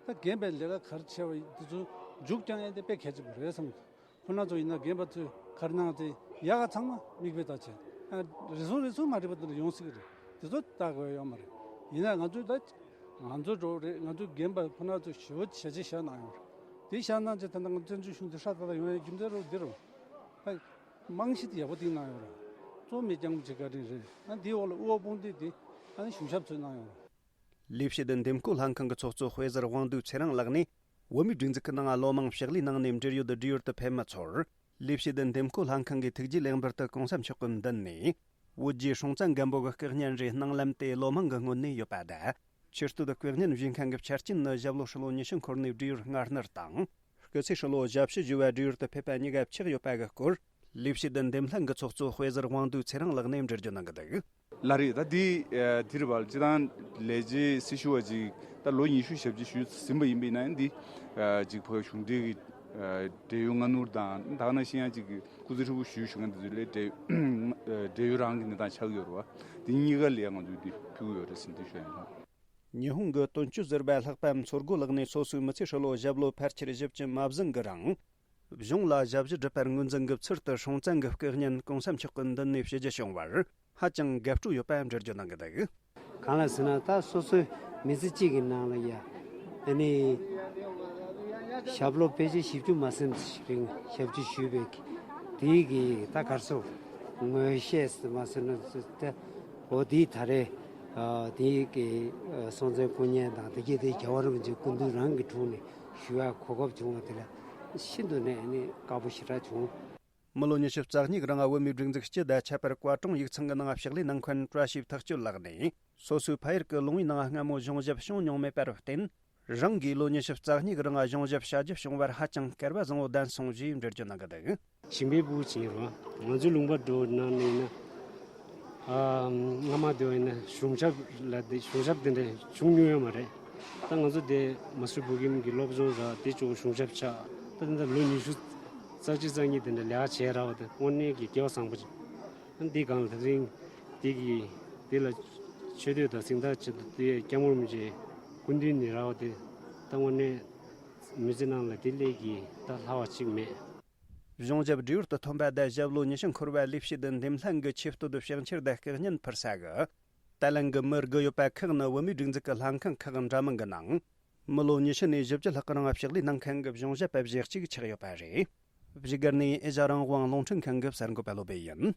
ད་རྒན་པའི་ལས་ཀ་ག་རེ་བྱས་པ་དེ་ཚོ་མཇུག་སྐྱོང་ཡ་དེ་དཔེ་གལ་ཆེན་པོ་རེད་བསམ་གི་འདུག་ཁོ་རང་ཚོ་ཡིན་ན་རྒན་པ་ཚོས་ག་རེ་གནང་སྟེ་ཡག་ག་ཚང་མ་མིག་དཔེ་ལྟ་བྱས། ཨ་རེ་ཟུང་རེ་ཟུང་མ་འགྲིག་པ་དེ་འདྲ་ཡོང་སྲིད་ཀྱི་རེད། དེ་ཚོ་ལྟ་དགོས་ཡོད་མ་རེད། ཡིན་ན་ང་ཚོས་ད་ང་ཚོ་འགྲོ་རེད། ང་ཚོའི་རྒན་པ་ཁོ་རང་ཚོས་ཞེ་པོ་བྱས་རྗེས་བཞག་གནང་ཡོད་རེད། དེ་བཞག་གནང་རྗེས་ད་ལྟ་ང་ཚོ་བཙན་བྱོལ་གཞུང་འདི་ཧྲ་ཏག་ཏག་ཡོང་ཡའི་རྒྱུ་མཚན་རོགས་འདི་རེད། ད་རྨང་གཞི་དེ་ཡག་པོ་བཏིང་གནང་ཡོད་རེད། གཙོ་བོ་མི་སྐྱང་པོ་ཅིག་བཀའ་དྲིན་རེད། ཨ་འདིའི་འོག་ལ་དབུ་བ་དཔུང་སྡེ་འདི་ཨ་ནི་གཞུང་ཞབས་ཚོས་གནང་ཡོད་རེད། ལས་བྱེད་དུ་འདེམས་བསྐོ་ལྷན་ཁང་གི་ཚོགས་གཙོ་དཔེ་ཟུར་དབང་འདུས་ཚེ་རིང་ལགས་ནས། བོད་མིའི་སྒྲིག་འཛུགས་ཀྱི་ནང་ལོ་མང་ཕྱག་ལས་གནང་ནས་འབྲེལ་ཡོད་བགྲེས་ཡོལ་དུ་ཕེབས་མི་ཚོར། ལས་བྱེད་དུ་འདེམས་བསྐོ་ལྷན་ཁང་གིས་ཐུགས་རྗེ་ལེགས་འབུལ་དུ་གོང་ས་མཆོག་གི་མདུན་ནས། བོད་རྒྱའི་སྲོང་བཙན་སྒམ་པོ་གི་སྐུ་བརྙན་རེ་གནང་ལམ་དེ་ལོ་མང་གི་སྔོན་ནས་ཡོད་པ་དང་། ཆེ་བསྟོད་སྐུ་བརྙན་བཞེངས་མཁན་གྱི་ཆ་རྐྱེན་ནི་ཞབས་ལོ་ཧྲིལ་བོ་ཉི་ཤུ་འཁོར་ནས་བགྲེས་ཡོལ་སྔ་སྣུར་དང་། སྐུ་ཚེ་ཧྲིལ་བོ་ཞབས་ཕྱི་ཞུ་བ་བགྲེས་ཡོལ་དུ་ཕེབས་པ་གཉིས་ཀ་ཆགས་ཡོད་པ་གི་སྐོར། ལས་བྱེད་དུ་འདེམས་ལྷན་གྱི་ཚོགས་གཙོ་དཔེ་ཟུར་དབང་འདུས་ཚེ་རིང་ལགས་ནས་འགྲེལ་བརྗོད་གནང་གི་འདུག་ལགས་རེད། ད་འདི་ཨ་འདི་རེད་པ། སྤྱིར་བཏང་ལས་བྱེད་སྲི་ཞུ་བ་ཅིག་ད་ལོ་ཉི་ཤུ་ཞབས་ཕྱི་ཞུས་ཟིན་པ་ཡིན་པ་ཡིན་ན་འདི་ཨ་ཅིག་ཕ་གི་གཞུང་འབྲེལ་གྱི་ཨ་བགྲེས་ཡོལ་སྔ་སྣུར་དང་ད་ག་ནང་བཞིན་ཡང་ཅིག་སྐུ་ཚེ་ཧྲིལ་པོ་ཞུས་ཞུ་མཁན་དེ་ཚོ་ལ་བགྲེས་ཨ་བགྲེས་ཡོལ་རང་གི་གནས་སྟངས་ཆགས་ཀྱི་ཡོད་རེད་པ། འདི་གཉིས་ཀ་ལ་ང་ཚོས་འདི་ཕུལ་གྱི་ཡོད་རེད་ཟེར་འདི་ཞུ་ཡ་ཡིན། ཉི་ཧོང་གི་དོན་གཅོད་ཟུར་པ་ལྷག་པ་མཚོ་སྒོ་ལགས་ནས་སོ་སོའི་མི་ཚེ་ཧྲིལ་བོ་ཞབས་ལོ་ཕལ་ཆེར་བཞི་བཅུ་མ་ཟིན་གྱི་རིང་། གཞུང་ལ་ཞབས་ཕྱི་སྒྲུབ་པར་ངོས་འཛིན་གྱི་ཚུལ་དུ་སྲོང་བཙན་གྱི་སྐུ་བརྙན་གོང་ས་མཆོག་གི་མདུན་ནས་ཕྱི་རྒྱུ་བྱུང་བར་ཧ་ཅང་དགའ་སྤྲོ་ཡོད་པ་འགྲེལ་བརྗོད་གནང་གི་འདུག་གང་ལ་ཟེར་ན་ད་སོ་སོའི་མི་ཚེ་གཅིག་གི་ནང་ལ་ཡ་ཨ་ནི་ཞབས་ལོ་ཕལ་ཆེར་བཞི་བཅུ་མ་ཟིན་ཞིག་རིང་ཞབས་ཕྱི་ཞུས་པའི་དེའི་གི་ད་གར་སོ་ངོ་ཤེས་མ་ཟེར་ན་ད་འོ་དེའི་ད་རེས་དེའི་གི་སྲོང་བཙན་སྐུ་བརྙན་དང་དེ་གྱད་དེ་རྒྱལ་བ་རིན་པོ་ཆེ་སྐུ་མདུན་རང་གི་དྲུང་ནས། ཞུ་བའི་གོ་སྐབས་བྱུང་བ་དེ་ལ་ཤིན་ཏུ་ནས་ནི་དགའ་པོ་ཞེ་དྲག་བྱུང་། མི་ལོ་ཉི་ཤུ་རྩ་གཉིས་རིང་བོད་མིའི་སྒྲིག་འཛུགས་སྤྱི་དང་ཁྱད་པར་བཀའ་དྲུང་ཡིག་ཚང་གི་ནང་ཕྱག་ལས་གནང་མཁན་བཀྲ་ཤིས་ཐག་གཅོད་ལགས་ནས་སོ་སོའི་ཕ་ཡུལ་གྱི་ལུང་པའི་ནང་སྔ་མོ་གཞུང་ཞབས་བྱུང་མྱོང་མེད་པར་བརྟེན། རང་གིས་ལོ་ཉི་ཤུ་རྩ་གཉིས་རིང་གཞུང་ཞབས་བྱ་རྒྱུ་བྱུང་བར་ཧ་ཅང་སྐལ་བ་བཟང་བོ་ལྡན་སོང་ཞེས་འགྲེལ་བརྗོད་གནང་གི་འདུག་ཞིང་པའི་ཕྲུ་གུ་ཅིག་ཡིན་རུང་ང་ཚོའི་ལུང་པ་འགྲོ་ནང་ནས་ཡིན་ན། ཨ་སྔ་མ་དེ་བ་ཡིན་ན་གཞུང་ཞབས་ལ་དེ་གཞུང་ཞབས་དེ་འདྲ་བྱུང་མྱོང་ཡོད་མ་རེད། ད་ང་ཚོ་དེ་མ་སུ་བོད་ཁྱིམ་གྱི་སློབ་སྦྱོང་རག་དེ་ཅོག་གཞུང་ཞབས་ཆགས་ད་དེ་འདྲ་ལོ་ཉི་ཤུ་རྩ་གཅིག་རྩ་གཉིས་དེ་འདྲ་ལས་ཀ་བྱས་རག་པ་དེ་དངོས་གནས་ཀྱི་སྐལ་བ་བཟང་པོ་ཅིག་ཨ་འདི་སྒང་ལ་དེ་རིང་དེ་གི་དེ་ལ་ཆེ་བསྟོད་དང་གཟེངས་རྟགས་ཆེད་དུ་དེ་སྐྱབས་མགོན་རིན་པོ་ཆེ་སྐུ་མདུན་ནས་རག་པ་དེ་ད་དངོས་གནས་མི་ཚེ་ནང་ལ་དེ་ལས་ཀྱི་ད་ལྷག་པ་ཅིག་མེད། གཞུང་ཞབས་བགྲེས་ཡོལ་དུ་ཐོན་པ་དང་ཞབས་ལོ་ཉི་ཤུ་འཁོར་བ་ལས་བྱེད་དུ་འདེམས་ལྷན་གྱི་ཆེ་བསྟོད་དུ་ཕྱག་འཁྱེར་དང་སྐུ་བརྙན་ཕུལ་ས་གི་ད་ལན་གྱི་མི་དགུ་ཡོད་པ་ཁག་ནི་བོད་མིའི་སྒྲིག་འཛུགས་ཀྱི་ལྷན་ཁང་ཁག་འདྲ་མིན་གྱི་ནང་ མི་ལོ་ཉི་ཤུ་ནས་བཞི་བཅུ་ལྷག་གི་རིང་ཕྱག་ལས་གནང་མཁན་གྱི་གཞུང་ཞབས་པ་ཞེ་གཅིག་ཆགས་ཡོད་པ་རེད། བཞུགས་སྒར་ནས་ཨེ་ཤ་ཡ་རང་དབང་རླུང་འཕྲིན་ཁང་གི་གསར་འགོད་པ་བློ་བྷེ་ཡིན།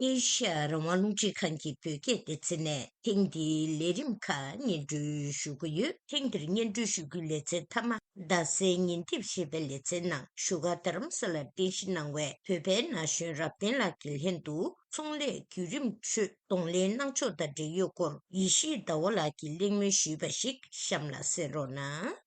ཨེ་ཤ་ཡ་རང་དབང་རླུང་འཕྲིན་ཁང་གི་བོད་སྐད་སྡེ་ཚན་ནས་ཐེངས་འདིའི་ལས་རིམ་ཁག་སྙན་སྒྲོན་ཞུ་གི་ཡོད། ཐེངས་འདིར་སྙན་སྒྲོན་ཞུ་རྒྱུའི་ལེ་ཚན་མཐའ་མ། རྡ་སའི་ཉིན་དེབ་ཞེས་པའི་ལེ་ཚན་ནང་བཞུགས་སྒར་རྡ་རམ་ས་ལར་རྟེན་གཞི་གནང་བའི་བོད་པའི་ན་གཞོན་རབ་བརྟན་ལགས་ཀྱི་ལྷན་དུ་ཚོང་ལས་བརྒྱུད་རིམ་ཁྲོད་གདོང་ལེན་གནང་ཕྱོགས་དང་འབྲེལ་ཡོད་སྐོར་ཡེ་ཤེས་ཟླ་བ་ལགས་ཀྱིས་གླེང་མོལ་ཞུས་པ་ཞིག་གཤམ་ལ་གསན་རོགས་གནང་།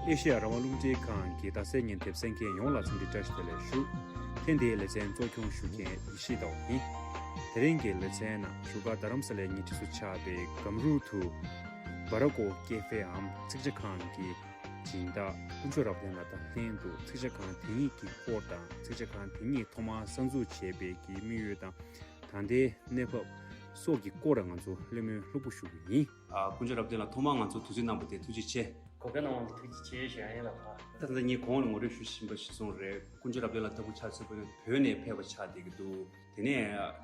ཨེ་ཤེ་ཡ་རང་དབང་རླུང་འཕྲིན་ཁང་གི་རྡ་སའི་ཉིན་དེབ་གསན་མཁན་ཡོངས་ལ་འཚམས་འདྲི་བཀྲ་ཤིས་བདེ་ལེགས་ཞུ། ཐེངས་འདིའི་ལེ་ཚན་གཙོ་སྐྱོང་ཞུ་མཁན་ཡེ་ཤེས་ཟླ་བ་ཡིན། དེ་རིང་གི་ལེ་ཚན་ནང་བཞུགས་སྒར་རྡ་རམ་ས་ལའི་ཉེ་འཁྲིས་སུ་ཆགས་པའི་སྒམ་རུ་དུ་བྷ་ར་ཀོ་ཀེ་ཧྥེའམ་ཚིག་ཇ་ཁང་གི་སྦྱིན་བདག་དཀོན་མཆོག་རབ་བརྟན་ལགས་དང་ལྷན་དུ་ཚིག་ཇ་ཁང་དེ་ཉིད་ཀྱི་སྐོར་དང་ཚིག་ཇ་ཁང་དེ་ཉིད་ཐོག་མར་གསར་འཛུགས་བྱས་པའི་གི་དམིགས་ཡུལ་དང་ད་ལྟའི་གནས་བབ་སོགས་ཀྱི་སྐོར་ང་ཚོ་གླེང་མོལ་ལྷུག་པོ་ཞུ་གི་ཡིན། ཨ། དཀོན་མཆོག་རབ་བརྟན་ལགས་ཐོག་མར་ང་ཚོ་དུས་ཚོད་གནང་བ་དེ་ཐུགས་རྗེ་ཆེ། གོ་སྐབས་གནང་བ་ལ་ཐུགས་རྗེ་ཆེ་ཞུ་ཡ་ཡིན་ལགས། ད་ལྟ་ངས་གོང་ལ་ངོ་སྤྲོད་ཞུ་བཞིན་པ་གཞིར་བཟུང་རེད། དཀོན་མཆོག་རབ་བརྟན་ལགས་ལྟ་བུ་ཆ་མཚོན་པ་ཡིན་ན་བོད་ནས་ཕེབས་པ་ཆགས་བསྡད་ཀྱི་འདུག་དེ་ནས་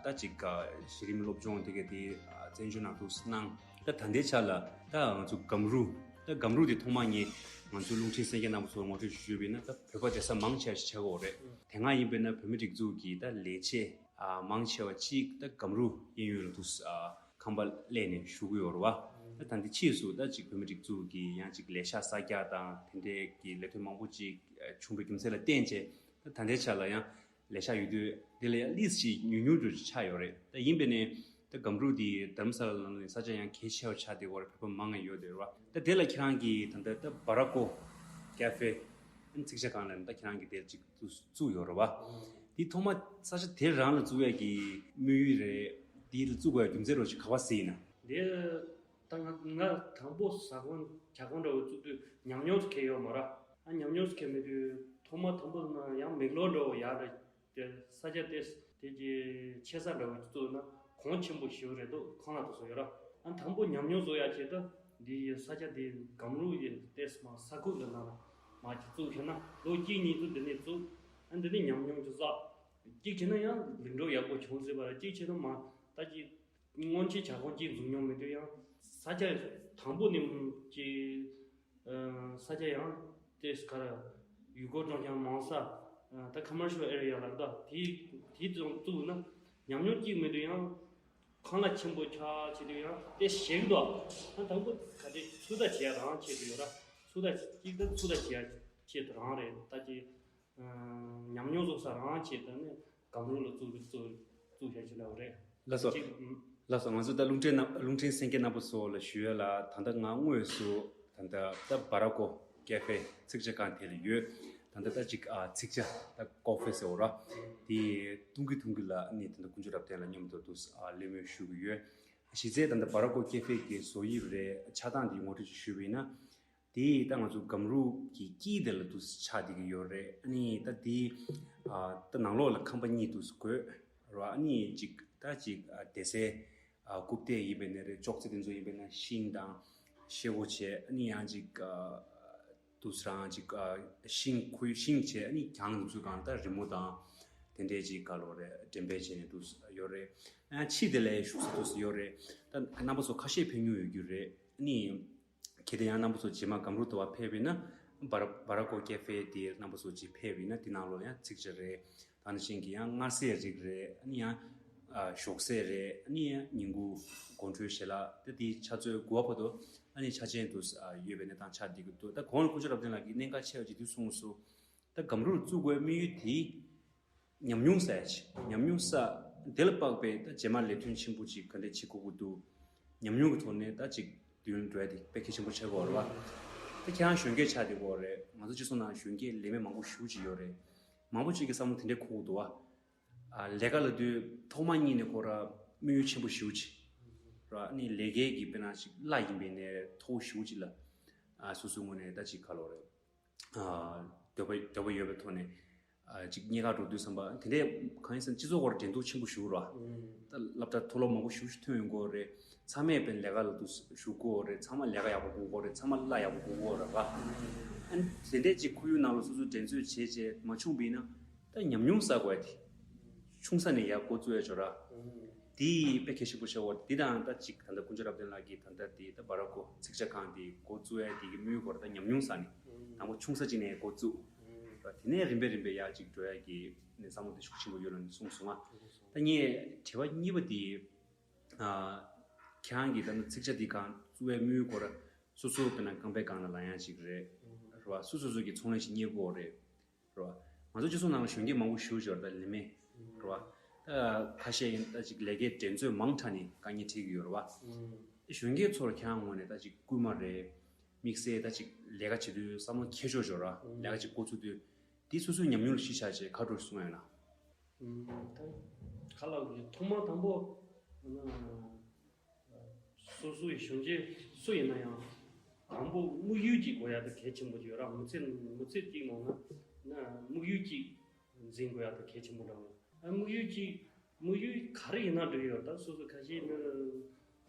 ད་ཅིག་གཞི་རིམ་སློབ་སྦྱོང་དེ་ག་དེ་བཙན་བྱོལ་ནང་དུ་གནང་། ད་ད་ལྟའི་ཆ་ལ་ད་ང་ཚོ་སྒམ་རུ། ད་སྒམ་རུ་དེ་ཐོག་མ་ངས་ང་ཚོ་རླུང་འཕྲིན་གསན་མཁན་རྣམ་པ་ཚོར་ངོ་སྤྲོད་ཞུས་པ་ཡིན་ན་ད་བོད་པ་བསྡད་ས་མང་ཆེ་བ་ཞིག་ཆགས་ཀྱི་ཡོད་རེད། དེ་སྔ་ཡིན་པ་ཡིན་ན་བོད་མི་སྒྲིག་འཛུགས་ཀྱི་ད་ལས་བྱེད་ཨ་མང་ཆེ་བ་གཅིག་ད་སྒམ་རུ་གཡས་གཡོན་ལ་འདུག་ཨ་ཁང་པ་གླས་ནས་བཞུགས་ཀྱི་ཡོད་རེད་བ། ད་ད་འདི་ཕྱིས་སུ་ད་ཅིག་བོད་མི་སྒྲིག་འཛུགས་ཀྱི་ཡང་ཅིག་ལས་ཤག་གསར་རྒྱག་དང་དེ་འདྲའི་གི་ལས་དོན་མང་པོ་ཅིག་བྱུང་བའི་རྒྱུ་མཚན་ལ་བརྟེན་བྱས་ད་ད་ལྟའི་ཆ་ལ་ཡང་ལས་ཤག་ཡོད་དུས་འདི་ལ་ཡང་ལིས་ཅིག་ཉུང་ཉུང་དུ་ཆགས་ཡོད་རེད། ད་ཡིན་པས་ནས་ད་སྒམ་རུ་འདི་རྡ་རམ་ས་ལ་ནང་ནས་ས་ཆ་ཡང་གལ་ཆེ་བ་ཆགས་བསྡད་ཡོད་རེད། བོད་པ་མང་ང་ཡོད་དེ་རེད་བ། ད་དེ་ལ་ཁྱེད་རང་གིས་ད་ལྟ་ད་བྷ་ར་ཀོ་ཀེ་ཧྥེ་ཚིག་ཇ་ཁང་ལ་ད་ཁྱེད་རང་གིས་དེ་ཅིག་བཙུགས་བཙུགས་ཡོད་རེད་བ། འདི་ཐོག་མ་ས་ཆ་དེ་རང་ལ་བཙུགས་ཡ་གི་དམིགས་ཡུལ་རེད། འདི་ལ་བཙུགས་དགོས་ཡ་རྒྱུ་མཚན་རོ་ཅིག་ག་བ་ཟེར་ཡིན་ན། འདི་ད་ང་ང་དང་པོ་ཟ་ཁང་ཇ་ཁང་འདྲ་བོ་བཙུགས་དུས་ཉམས་མྱོང་ཟེར་མཁན་ཡོད་མ་རེད། ཨ་ཉམས་མྱོང་ཟེར་མཁན་མེད་དུས་ཐོག་མ་དང་པོ་ན་ཡང་མེག་ལོར་འདྲ་བོ་ཡར་རེད། དེ་ས་ཆ་དེ་དེ་གི་ཆེ་ས་འདྲ་བོ་བཙུགས་ན་གོང་ཆེན་པོ་ཞིག་རེད་འདུག་ཁང་གླ་དེ་ཚོ་ཡོད་ར། ཨ་དང་པོ་ཉམས་མྱོང་བཟོ་ཡ་ཆེད་དུ་འདི་ཡི་ས་ཆ་དེ་སྒམ་རུ་ཡི་ཏེས་མ་ས་ཁུག་གི་ནང་ལ་མ་ཅིག་བཙུགས་ཤེ་ན་ལོ་གཅིག་གཉིས་ཙམ་འདི་ནས་བཙུགས། ཨ་འདི་ནས་ཉམས་མྱོང་ཅིག་བསགས། གཅིག་བྱས་ན་ཡང་ལིང་འགྲོ་ཡག་པོ་བྱུང་སྲིད་པ་ར། གཅིག་བྱས་ན་མ་ད་ཅིག་སྔོན་ཆད་ཇ་ཁང་གཅིག་འཛུགས་མྱོང་མེད་དུས་ཡང་ས་ཆ་དང་པོ་ནས་ཀྱི་ས་ཆ་ཡང་ཏེས་ག་ར་ཡུལ་སྐོར་སྤྲོ་འཆམ་མང་ས་ད་commercial area ལ་ད་དེ་དེ་ཙམ་བཙུགས་ན་ཉམས་མྱོང་གཅིག་མེད་དུས་ཡང་ཁང་གླ་ཆེན་པོ་ཆགས་བྱེད་དུས་ཡང་ཏེ་ཞེ་གི་འདུག་ཨ་དང་པོ་ག་དེ་ཚུར་ལྟ་བྱེད་ཡ་རང་ཆེད་དུ་ཡོད་ར། ཚུར་ལྟ་གཅིག་ད་ཚུར་ལྟ་བྱེད་ཡ་ཆེད་དུ་རང་རེད་ད་ཅི། ཉམས་མྱོང་བཟོ་ས་རང་ཆེད་དུ་ནི་སྒམ་རུ་ལ་བཙུགས་བཙུགས་བཙུགས་བྱ་ཞིག་ལབ་རེད། ལགས་སོ། གཅིག་ཨུམ། ལགས་སོ། ང་ཚོ་ད་རླུང་འཕྲིན་རྣམ་རླུང་འཕྲིན་གསན་མཁན་རྣམ་པ་ཚོ་ལ་ཞུ་ཡ་ལ་ད་ལྟ་ང་དངོས་སུ་ད་ལྟ་ད་བྷ་ར་ཀོ་ཀེ་ཧྥེ་ཚིག་ཇ་ཁང་དེ་ལ་ཡོད། ད་ལྟ་ད་ཅིག་ཨ་ཚིག་ཇ་ད་ཀོ་ཧྥེ་ཟེར་བ་ར། དེ་འཐུང་གི་འཐུང་གི་ལ་ནི་ད་ལྟ་དཀོན་མཆོག་རབ་བརྟན་ལ་མཉམ་དུ་འདུག་ཨ་གླེང་མོལ་ཞུ་གི་ཡོད། གཞི་རྩའི་ད་ལྟ་བྷ་ར་ཀོ་ཀེ་ཧྥེ་གི་བཟོ་དབྱིབས་རེད། ཆགས་སྟངས་འདི་ངོ་སྤྲོད་ཅིག་ཞུས་པ་ཡིན་ན། དེ་ད་ང་ཚོ་སྒམ་རུ་གི་དཀྱིལ་དེ་ལ་འདུག་སེ་ཆགས་བསྡད་ཀྱི་ཡོད་རེད། ཨ་ནི་ད་དེ་ཨ་ད་ནང་ལོགས་ལ་ཁང་པ་གཉིས་འདུག་སེ་དགོས་ར། ཨ་ནི་ཅིག་ད་ཅིག་ཨ་སྡོད་སའི་ཨ་རྐུབ་སྟེགས་ཡིན་པ་ཡིན་ན་རེད། ཅོག་ཙེ་དེ་ཚོ་ཡིན་པ་ཡིན་ན་ཤིང་དང་ཤེལ་སྒོ་བྱས། ཨ་ནི་ཡང་ཅིག་ཨ་འདུག་སེ་རང་ཅིག་ཨ་ཤིང་ཁུ་ཤིང་བྱས། ཨ་ནི་གྱང་འདུག་སེ་གང་ལྟར་རི་མོ་དང་དེ་འདྲའི་ཅིག་ག་ལོ་རེད། འགྲེམས་སྤེལ་བྱས་ནས་འདུག་སེ་ཡོད་རེད། ཨ་ཕྱི་དེ་ལ་བཞུགས་ས་འདུག་སེ་ཡོད་རེད། ད་རྣམ་པ་ཚོ་ཁ་ཤས་ཕེབས་མྱོང་ཡོད་རྒྱུ་རེད། ཨ་ནི། གལ་ཏེ་ཡང་རྣམ་པ་ཚོ་རྗེས་མ་སྒམ་རུ་དུ་བ་ཕེབས་པ་ཡིན་ན་བྷ་ར་བྷ་ར་ཀོ་ཀེ་ཧྥེ་དེ་རྣམ་པ་ཚོ་ཅིག་ཕེབས་པ་ཡིན་ན་དེ་ནང་ལོགས་ཡང་ཚིག་ཇ་རེད། ད་ནང་བཞིན་གྱི་ཡང་མངར་ཟས་རིགས་རེད། ཨ་ནི་ཡང་ཨ་ཞོགས་ཟས་རེད། ཨ་ནི་ཡང་ཉིན་གུང་དགོང་དྲོའི་ཞལ་ལག་དེ་དེ་ཆུ་ཚོད་དགུ་པ་བར་དུ་ཨ་ནི་ཆ་ཆེན་དུ་ཨ་ཡོད་པའི་གནས་སྟངས་ཆགས་བསྡད་ཀྱི་འདུག་ད་གོང་ལ་དཀོན་མཆོག་རབ་བརྟན་ལགས་ཀྱིས་གནད་འགག་ཆེ་བ་ཅིག་དེ་གསུངས་སོང་། ད་སྒམ་རུ་བཙུགས་དགོས་དམིགས་ཡུལ་དེ། ཉམས་མྱོང་བསགས་ཡ་ཅིག་ཉམས་མྱོང་བསགས། དེ་ལ་དཔག་པའི་ད་རྗེས་མ་ལས་དོན་ཆེན་པོ་ཅིག་ག་འདྲ་བྱེད་དགོས་ཀྱི་འདུག་ཉམས་མྱོང་གི་ཐོག་ནས་ད་ཅིག་མདུན་འགྲོ་ཡ་དེ་དཔེ་གལ་ཆེན་པོ་ཆགས་ཀྱི་ཡོད་རེད་བ། ད་ཁྱེད་རང་གཞོན་སྐྱེས་ཆགས་བསྡད་ཀྱི་ཡོད་རེད། ང་ཚོ་སྤྱི་ཚོགས་ནང་གཞོན་སྐྱེས་ལས་མེད་མང་པོ་ཞེ་པོ་ཅིག་ཡོད་རེད། མང་པོ་ཅིག་གི་བསམ་བློ་དེ་འདྲས་འཁོར་གྱི་འདུག་བ། ཨ་ལས་ཀ་ལབ་དུས་ཐོག་མ་ཉིད་ནས་ཁོ་ར་དམིགས་ཡུལ་ཆེན་པོ་ཞེ་པོ་ཅིག་ར། ཨ་ནི་ལས་ཀའི་གི་དཔེར་ན་ཅིག་གླ་ཡིན་པའི་ནས་མཐོ་བོ་ཞེ་པོ་ཅིག་ལ་ཨ་སོ་སོའི་ངོས་ནས་ད་ཅིག་ག་ལབ་རེད། ཨ་འདོད་པ་འདོད་པ་ཡོད་པའི་ཐོག་ནས་ཨ་ཅིག་རྙེད་དཀའ་འགྲོ་དུས་ཙམ་པ་དེ་འདྲས་གང་ཡིན་ཟེར་ན་སྤྱི་ཚོགས་སྐོར་འགྲན་བསྡུར་ཆེན་པོ་ཞེ་པོ་རེད་བ། ཨུམ། ད་སློབ་གྲྭ་མཐོ་སློབ་མང་པོ་ཞིག་ཐོན་ཡོང་གི་ཡོད་རེད། ཚང་མས་དཔེར་ན་ལས་ཀ་ལ་འདུག་ཞུགས་ཀྱི་ཡོད་རེད། ཚང་མ་ལས་ཀ་ཡག་པོ་དགོས་ཀྱི་ཡོད་རེད། ཚང་མ་གླ་ཡག་པོ་དགོས་ཀྱི་ཡོད་རེད་པ། ཨ་ནི་དེ་འདྲས་ཅིག་ཁོར་ཡུག་ནང་ལ་སོ་སོ་འགྲན་རྩོད་བྱས་བྱས་མ་བྱུང་བ་ཡིན་ན། ད་ཉམས་མྱོང་བསགས་དགོས་ཡ་དེ་ཆུང་ས་ནས་ཡར་འགོ་བཙུགས་ཡ་ཅིག་ཡོད་ར། དེ་དཔེ་གལ་ཆེན་པོ་ཆགས་ཡོད་རེད། དེ་དང་ད་ཅིག་ད་ལྟ་དཀོན་མཆོག་རབ་བརྟན་ལགས་ཀྱིས་ད་ལྟ་དེ་ད་སྦ་ར་ཀོ་ཚིག་ཇ་ཁང་དེ་འགོ་བཙུགས་ཡ་དེ་གི་དམིགས་ཡུལ་སྐོར་ད་ཉམས་མྱོང་བསགས་ནས་དང་པོ་ཆུང་ས་ཅིག་ནས་འགོ་བཙུགས། དེ་ནས་རིམ་པས་རིམ་པས་ཡར་ཅིག་འགྲོ་ཡ་གི་ནས་བསམ་བློ་དེ་ཤུགས་ཆེན་པོ་ཡོད་ལ་ནས་གསུངས་སོང་ང་། ད་ངས་དྲི་བ་གཉིས་པ་དེ། ཨ། ཁྱེད་རང་གིས་ད་ནི་ཚིག་ཇ་འདི་གང་བཙུགས་པའི་དམིགས་ཡུལ་སྐོར་སོ་སོ་དཔེར་ན་ཁང་པའི་སྒང་ལ་ལངས་ཡ་ཅིག་རེད། རེད་བ། སོ་སོ་སོ་གི་ཚོང་ལས་ཤིག་གཉེར་དགོས་རེད། རེད་བ། ང་ཚོ་སྤྱི་ཚོགས་ནང་ལ་གཞོན་སྐྱེས་མང་པོ་ཞེ་པོ་ཅིག་ཡོད་རེད་ད་ལས་མེད། རེད་བ། ད་ཁ་ཤས་ཡིན་ད་ཅིག་ལས་ཀའི་འགྲན་རྩོད་མང་དྲགས་ནས་དཀའ་ངལ་འཕྲད་ཀྱི་ཡོད་རེད་བ། ཨ། གཞོན་སྐྱེས་ཚོར་ཁྱེད་རང་ངོས་ནས་ད་ཅིག་སྐུལ་མ་རེད། དམིགས་བསལ་ད་ཅིག་ལས་ཀ་བྱེད་དུས་བསམ་བློ་འཁྱེར་ཕྱོགས་ཅིག་ཡོད་རེད་བ། ལས་ཀ་ཅིག་འགོ་ཚུགས་དུས། འདི་སོ་སོའི་ཉམས་མྱོང་ལ་གཞི་བཞག་བྱས་ག་འདྲ་གསུང་ཡ་ཡིན་ན། ཨུམ། ད་ག་ལབ་དགོས། ཐོག་མ་དང་པོ་ན་སོ་སོའི་གཞོན་སྐྱེས་སུ་ཡིན་ན་ཡང་དང་པོ་དམིགས་ཡུལ་ཅིག་དགོས་ཡ་དེ་གལ་ཆེན་པོ་ཅིག་ཡོད་ར། མི་ཚེ་མི་ཚེ་གཅིག་ནང་ན་ན་དམིགས་ཡུལ་ཅིག་འཛིན་དགོས་ཡ་དེ་གལ་ཆེན་པོ་འདྲ་བོ། ཨ། དམིགས་ཡུལ་ཅིག་དམིགས་ཡུལ་ག་རེ་ཡིན་ན་འགྲིག་ཡོད། ད་སོ་སོ་ཁ་ཤས་ནི་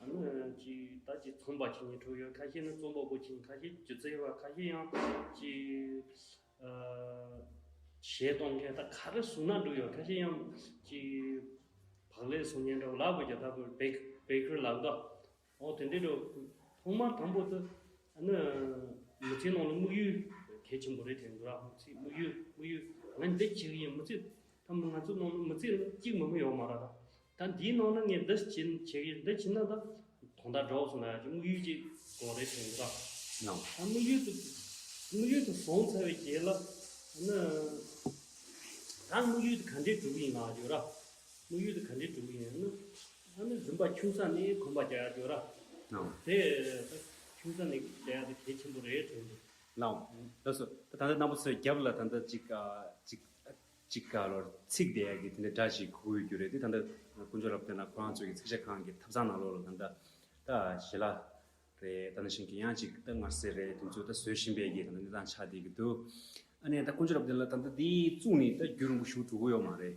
ཨ་ནི་ཅིག་ད་ཅིག་ཚོང་པ་བྱེད་སྙིང་བྲོ་ཡོད། ཁ་ཤས་ནི་རྩོམ་པ་པོ་བྱེད། ཁ་ཤས་སྒྱུ་རྩལ་བ། ཁ་ཤས་ཡང་ཅིག་ཨ། གཞས་གཏོང་མཁན་ད་ག་རེ་བཟུང་ན་འགྲིག་ཡོད། ཁ་ཤས་ཡང་ཅིག་བག་ལེབ་བཟོ་མཁན་འདྲ་བོ་ལབ་དགོས་ཀྱང་ད་བུ་བེག་བེ་ཀར་ལབ་ད། ཨོ་དེ་འདྲའི་འདྲ་བོ། ཐོག་མར་དང་པོ་དེ་ཨ་ནི་མི་ཚེའི་ནང་ལ་དམིགས་ཡུལ་གལ་ཆེན་པོ་རེད་དྲན་གི་ར། མི་ཚེའི་དམིགས་ཡུལ་དམིགས་ཡུལ་ང་འདི་བྱེད་གི་ཡིན། མི་ཚེ་ད་ང་ཚོ་ནང་ལ་མི་ཚེ་ལ་གཅིག་མིན་པ་ཡོད་མ་རེད་ད། ད་འདིའི་ནང་ན་ངས་འདི་བྱེད་བྱེད་ཀྱི་འདི་བྱེད་ན་ད་དོན་དག་འདྲ་བོ་སོང་ན་ཡང་ཅིག་དམིགས་ཡུལ་ཅིག་དགོས་རེད་དྲན་གི་ར། ནའོ། ད་དམིགས་ཡུལ་དེ་དམིགས་ཡུལ་དེ་བཟུང་ཚར་བའི་རྗེས་ལ་ཨ་ནི་ད་དམིགས་ཡུལ་དེ་ག་འདྲས་སྒྲུབ་ཀྱི་ཡིན་ལབ་ཡོད་ར། དམིགས་ཡུལ་དེ་ག་འདྲས་སྒྲུབ་ཀྱི་ཡིན་ཨ་ནི་ཨ་ནི་རིམ་པ་ཆུང་ས་ནས་གོམ་པ་རྒྱག་ཡ་ཡོད་ར། ནའོ། དེ་ད་ཆུང་ས་ནས་རྒྱག་ཡ་དེ་གལ་ཆེན་པོ་རེད་དྲན་གི། ལའོ། ལགས་སོ། ད་ད་ལྟ་རྣམ་པ་ཚོའི་རྒྱབ་ལ་ད་ལྟ་ཅིག་ཨ་ཅིག་ཅིག་ག་ལོར་ཚིག་དེ་ཡ་གི་དེ་འདྲ་འདྲ་ཞིག་གོ་ཡོད་རྒྱུ་རེད་དེ། ད་ལྟ་དཀོན་མཆོག་རབ་བརྟན་ལགས་ཁོ་རང་ཚོའི་གི་ཚིག་ཇ་ཁང་གི་ཐབ་ཚང་ནང་ལོགས་ལ་ད་ལྟ་ད་ཞལ་ལག་རེད། ད་ནང་བཞིན་གི་ཡང་ཅིག་ད་མངར་ཟས་རེད། དེ་ཚོ་ད་བཟོ་བཞིན་པའི་གི་ད་ལྟ་གནས་སྟངས་ཆགས་བསྡད་ཀྱི་འདུག་ཨ་ནི་ད་དཀོན་མཆོག་རབ་བརྟན་ལགས་ད་ལྟ་དེ་བཙུགས་ནས་ད་རྒྱུན་རིང་པོ་ཞིག་འགྲོ་གི་ཡོད་མ་རེད།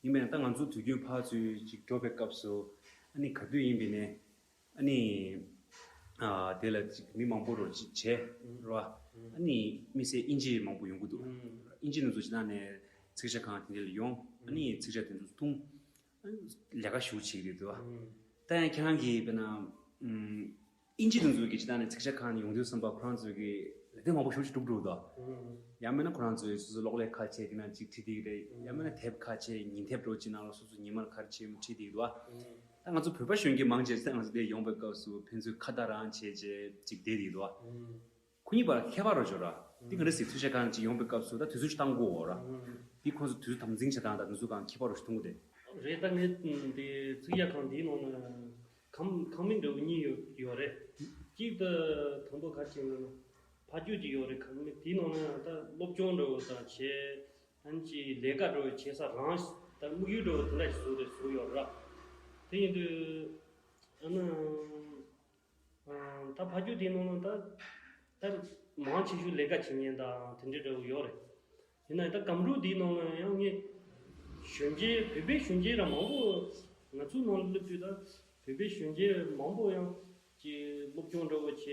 ཡིན་པས་ན་ད་ང་ཚོ་དུས་རྒྱུན་ཕར་ཚུར་ཅིག་འགྲོ་བའི་སྐབས་སུ་ཨ་ནི་ག་དུས་ཡིན་པས་ནས། ཨ་ནི། ཨ། དེ་ལ་ཅིག་མི་མང་པོ་རོགས་ཅིག་བྱས་རོ། ཨ་ནི་དམིགས་བསལ་དབྱིན་ཇི་མང་པོ་ཡོང་གི་འདུག་དབྱིན་ཇི་དེ་ཚོ་ཅིག་ནང་ནས་ཚིག་ཇ་ཁང་དེ་འདྲ་ལ་ཡོང་། ཨ་ནི་ཚིག་ཇ་དེ་ཚོ་འཐུང་། ཨ་ནི་ལས་ཀ་ཞུ་བྱེད་ཀྱི་འདུག་ད་ཡང་ཁྱེད་རང་གིས་དཔེར་ན། ཨམ། དབྱིན་ཇི་དེ་ཚོ་གི་ཅིག་ནང་ནས་ཚིག་ཇ་ཁང་ནས་ཡོང་དུས་ཙམ་པ་ཁོ་རང་ཚོ་གི་ལས་དོན་མང་པོ་ཞེ་པོ་ཅིག་སྒྲུབ་འགྲོ་འདུག་ཡང་མིན་ན་ཁོ་རང་ཚོའི་སོ་སོ་གློག་ཀླད་ཁ་ཕྱེ་དེ་ནང་ཅིག་ཁྲིད་དེ་རེད། ཡང་མིན་ན་དེབ་ཁ་ཕྱེ་ཉིན་དེབ་འདྲ་ཅིག་ནང་ལ་སོ་སོ་ཉི་མར་ག་རེ་བྱེད་མིན་ཁྲིད་དེ་འདུག་ད་ང་ཚོ་བོད་པ་གཞོན་སྐྱེས་མང་ཆེ་ང་ཚོ་འདིར་ཡོང་པའི་སྐབས་སུ་ཕན་ཚུན་ཁ་བརྡ་རང་བྱས་བྱས་ཅིག་བསྡད་དེ་འདུག་ཁོ་གཉིས་བར་ཁྱད་པར་རོ་ཅོ་ར། འདི་ག་འདྲ་ཟེར། ཚུལ་བཤད་གང་ཅིག་ཡོང་པའི་སྐབས་སུ་ད་དུས་ཚོད་ཅིག་བཏང་དགོས་འོ་ར། འདི་ཁོང་ཚོ་དུས་ཚོད་དམ་འཛིན་བྱེད་སྟངས་དང་དུས་ཚོད་གང་ཁྱད་པར་རོ་ཞིག་མཐོང་གི་རེད། རེད། ད་ངས་འདི་ཚིག་ཇ་ཁང་འདིའི་ནང་ན་ཁང་ཁང་མིག་འདྲ་བོ་གཉིས་ཡོད་ཡོད་རེད། གཅིག་ད་དང་པོ་ག་རེ་བྱས་ན་ཕ་རྒྱུད་ཅིག་ཡོད་རེད། ཁང་མིག་དེའི་ནང་ན་ད་སློབ་སྦྱོང་འདྲ་བོ་ད་བྱས། ཨ་ནི་ཅིག་ལས་ཀ་འགྲོ་བའི་བྱེད་ས་རང་ད་དམིགས་ཡུལ་འགྲོ་བའི་དེ་འདྲ་ཞིག་བཟོ་རེད་བཟོ་ཡོད་ར། དེ་ཡིན་དུས་ཨ་ནི་ད་ཕ་རྒྱུད་དེའི་ནང་ན་ད་ད་མང་ཆེ་ཤོས་ལས་ཀ་བྱེད་མཁན་དང་དེ་འདྲའི་འདྲ་བོ་ཡོད་རེད། ཡིན་ན་ད་སྒམ་རུ་དེའི་ནང་ན་ཡང་ངས་གཞོན་སྐྱེས་བོད་པའི་གཞོན་སྐྱེས་ར་མང་པོ་ང་ཚོའི་ནང་ལ་སླེབས་དུས་ད་བོད་པའི་གཞོན་སྐྱེས་མང་པོ་ཡང་ཅིག་སློབ་སྦྱོང་འདྲ་བོ་བྱས།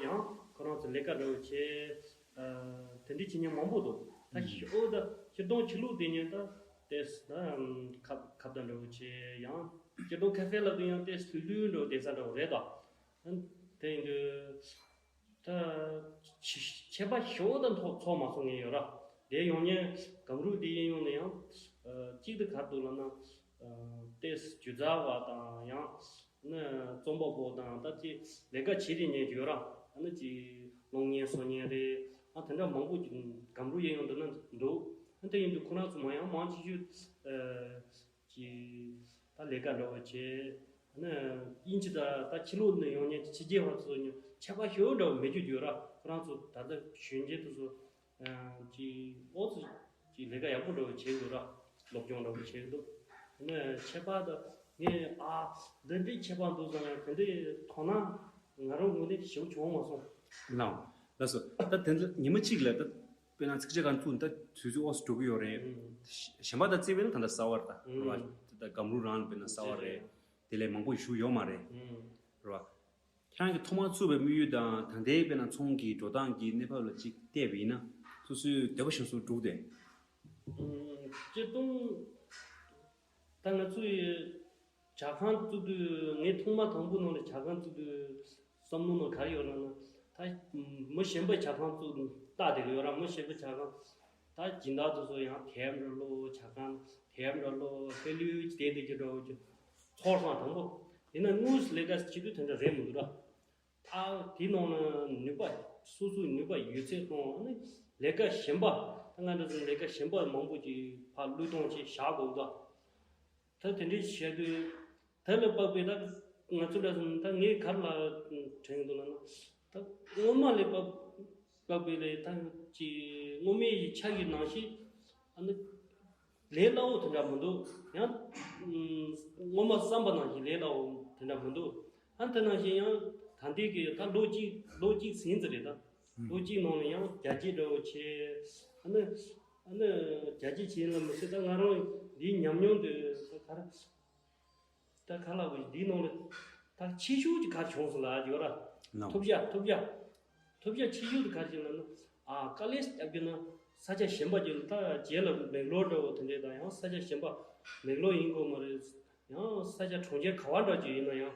ཡང་ཁོ་རང་ཚོ་ལས་ཀ་འདྲ་བོ་བྱས། ཨ། དེ་འདྲའི་བྱེད་མཁན་མང་པོ་འདུག་ད་ཨུམ། ཤོ་ད་སྤྱིར་བཏང་ཕྱི་ལོགས་བསྡད་མཁན་ད་ཏེས་ད་ཁ་ཁ་བརྡ་འདྲ་བོ་བྱས། ཡང་སྤྱིར་བཏང་ཁ་ཧྥེ་ལབ་དུས་ཡང་ཏེས་ལྷུག་ལྷུག་འདྲ་བོ་བསྡད་ས་འདྲ་བོ་རེད་ད། དེ་ཡིན་དུས་ད་ཁྱད་པར་ཤོ་ད་ཐོག་ཚོགས་མ་སོང་ངས་ཡོད་ར། དེ་ཡོང་མཁན་སྒམ་རུ་དེ་ཡིན་ཡོང་ན་ཡང་གཅིག་ཏུ་ག་རེ་འདུག་ལབ་ན། ཏེས་སྒྱུ་རྩལ་བ་དང་ཡང་ནི་རྩོམ་པ་པོ་དང་ད་ཅི་ལས་ཀ་བྱེད་རིགས་ཉན་རྒྱུ་ར། ཨ་ནི་ཅི་གློག་བརྙན་བཟོ་མཁན་རེད། ཨ་དེ་འདྲ་མང་པོ་ཅིག་སྒམ་རུ་ཡིན་ཡང་འདི་ན་འདུག་ཨ་དེ་ཡིན་དུས་ཁོ་རང་ཚོ་མ་ཡང་མང་ཆེ་ཤོས་ཨ་ཅི་ད་ལས་ཀ་འདྲ་བོ་བྱེད། ཨ་ནི་དབྱིན་ཇི་ད་ད་ཕྱི་ལོགས་ནས་ཡོང་མཁན་ཕྱི་རྒྱལ་བ་ཚོ་ཁྱད་པར་ཞེ་པོ་འདྲ་བོ་མེད་རྒྱུ་རྒྱུ་ར། ཁོ་རང་ཚོ་ད་ལྟ་གཞོན་སྐྱེས་དེ་ཚོ། ཅིག་ཨོ་ཙི་ཅིག་ལས་ཀ་ཡག་པོ་འདྲ་བོ་བྱེད་འདུག་ར། སློབ་སྦྱོང་འདྲ་བོ་བྱེད་འདུག་ཨ་ནི་ཁྱད་པར་དུ་ངས་ཨ་འདི་འདྲའི་ཁྱད་པར་འདུག་བསམ་ཡང་དེ་འདྲའི་དོ་སྣང་ང་རང་ངོས་ནས་ཞེ་པོ་བྱུང་མ་སོང་། ལགས་ལགས་སོ། ད་དེ་འདྲ་ཉི་མ་གཅིག་ལ་ད་ དཔེར་ན་ཚིགས་བཅད་གང་བཙུགས་ན་ད་དུས་ཚོད་ཨོ་སི་འགྲོ་གི་ཡོད་རེད། ཨུམ། གཞན་པ་དང་བརྩིས་པས་ན་ད་ལྟ་གསར་བ་རེད་ད། ཨུམ། རེད་བ། ད་ལྟ་སྒམ་རུ་རང་ལ་དཔེར་ན་གསར་བ་རེད། དེ་ལས་མང་པོ་བཞུགས་ཡོད་མ་རེད། ཨུམ། རེད་བ། ཁྱེད་རང་གིས་ཐོག་མར་བཙུགས་པའི་དམིགས་ཡུལ་དང་ད་ལྟའི་དཔེར་ན་ཚོང་གི་འགྲོ་སྟངས་ཀྱི་གནས་བབ་ལ་ཅིག་བལྟས་པ་ཡིན་ན་སོ་སོའི་འདོད་པ་གཞིར་བཟུང་འགྲུབ་སྟེ། ཨུམ། སྤྱིར་བཏང་ད་ང་ཚོའི་ཇ་ཁང་བཙུགས་དུས་ངས་ཐོག་མ་དང་པོ་ནང་ལ་ཇ་ཁང་བཙུགས་དུས་བསམ་བློ་ནང་ག་རེ་ཡོད་ལབ་ན། ད་མི་གཞན་པ་ཇ་ཁང་བཙུགས་ལྟ་དེ་ཡོད་ར། མི་གཞན་པ་ཇ་ཁང་ད་སྦྱིན་བདག་དེ་ཚོ་ཡང་དེབ་འདྲ་ཀློག་ཇ་ཁང་དེབ་འདྲ་ཀློག་ཧེ་ལུས་ཀྱི་དེ་དེ་ཀྱི་འདྲ་བོ་ཀྱི་ཚོར་སོང་། དང་པོ་ཡིན་ན་དངོས་སུ་ལས་ཀ་བྱེད་དུས་དེ་འདྲ་རེད་མི་འདུག་ར། ཨ་དེའི་ནང་ལ་ནུས་པ་སོ་སོའི་ནུས་པ་ཡོད་ཚད་གཏོང་ཨ་ནི་ལས་ཀ་གཞན་པ་ད་ང་འདྲ་ཚོ་ལས་ཀ་གཞན་པ་མང་པོ་ཅིག་ཕར་བློས་གཏོང་བྱས་བཞག་དགོས་འདུག་ད་དེ་འདྲའི་བྱས་དུས་ད་ལ་དཔག་པའི་ད་ང་ཚོ་འདྲ་ཚོ་ད་ངས་ག་རེ་ལ་དྲན་གྱི་འདུག་ལབ་ན། ད་སྔོན་མ་ལས་དཔག་དཔག་པའི་ལས་ད་ཅི་སྔོན་མའི་ཡི་ཆ་ཡི་ནང་བཞིན་ཨ་ནི་ལས་སླ་བོ་དེ་འདྲ་མི་འདུག་ཡང་སྔོན་མ་བསམ་པ་ནང་བཞིན་ལས་སླ་བོ་དེ་འདྲ་མི་འདུག་ཨ་དེ་ནང་བཞིན་ཡང་ད་ལྟའི་གི་ད་ལོ་གཅིག་ལོ་གཅིག་ཟིན་ཙམ་རེད་ད། ལོ་གཅིག་ནང་ལ་ཡང་རྒྱ་སྐྱེད་འདྲ་བོ་བྱས། ཨ་ནི་ཨ་ནི་རྒྱ་སྐྱེད་བྱས་ལ་མི་ཚད་ད་ང་རང་འདིའི་ཉམས་མྱོང་དེ་ད་ག་རེ་ད་ག་ལ་བའི་འདིའི་ནང་ལ་ད་ཆེ་ཤོས་ཀྱི་ག་རེ་བྱུང་སོང་ལ་ཡོད་ར། ལགས། ཐོབ་བྱ་ཐོབ་བྱ་ཐོབ་བྱ་ཆེ་ཤོས་དེ་ག་རེ་བྱུང་ལབ་ན། ཨ་དཀའ་ལས་རྒྱབ་རྒྱུ་ན་ས་ཆ་གཞན་པ་ཅིག་ལ་ད་རྗེས་ལ་མེག་ལོར་འདྲ་བོ་དེ་འདྲས་དང་ཡང་ས་ཆ་གཞན་པ་མེག་ལོར་ཡིན་དགོས་མ་རེད། ཡང་ས་ཆ་གྲོང་ཁྱེར་ག་བ་འདྲ་ཅིག་ཡིན་ན་ཡང་།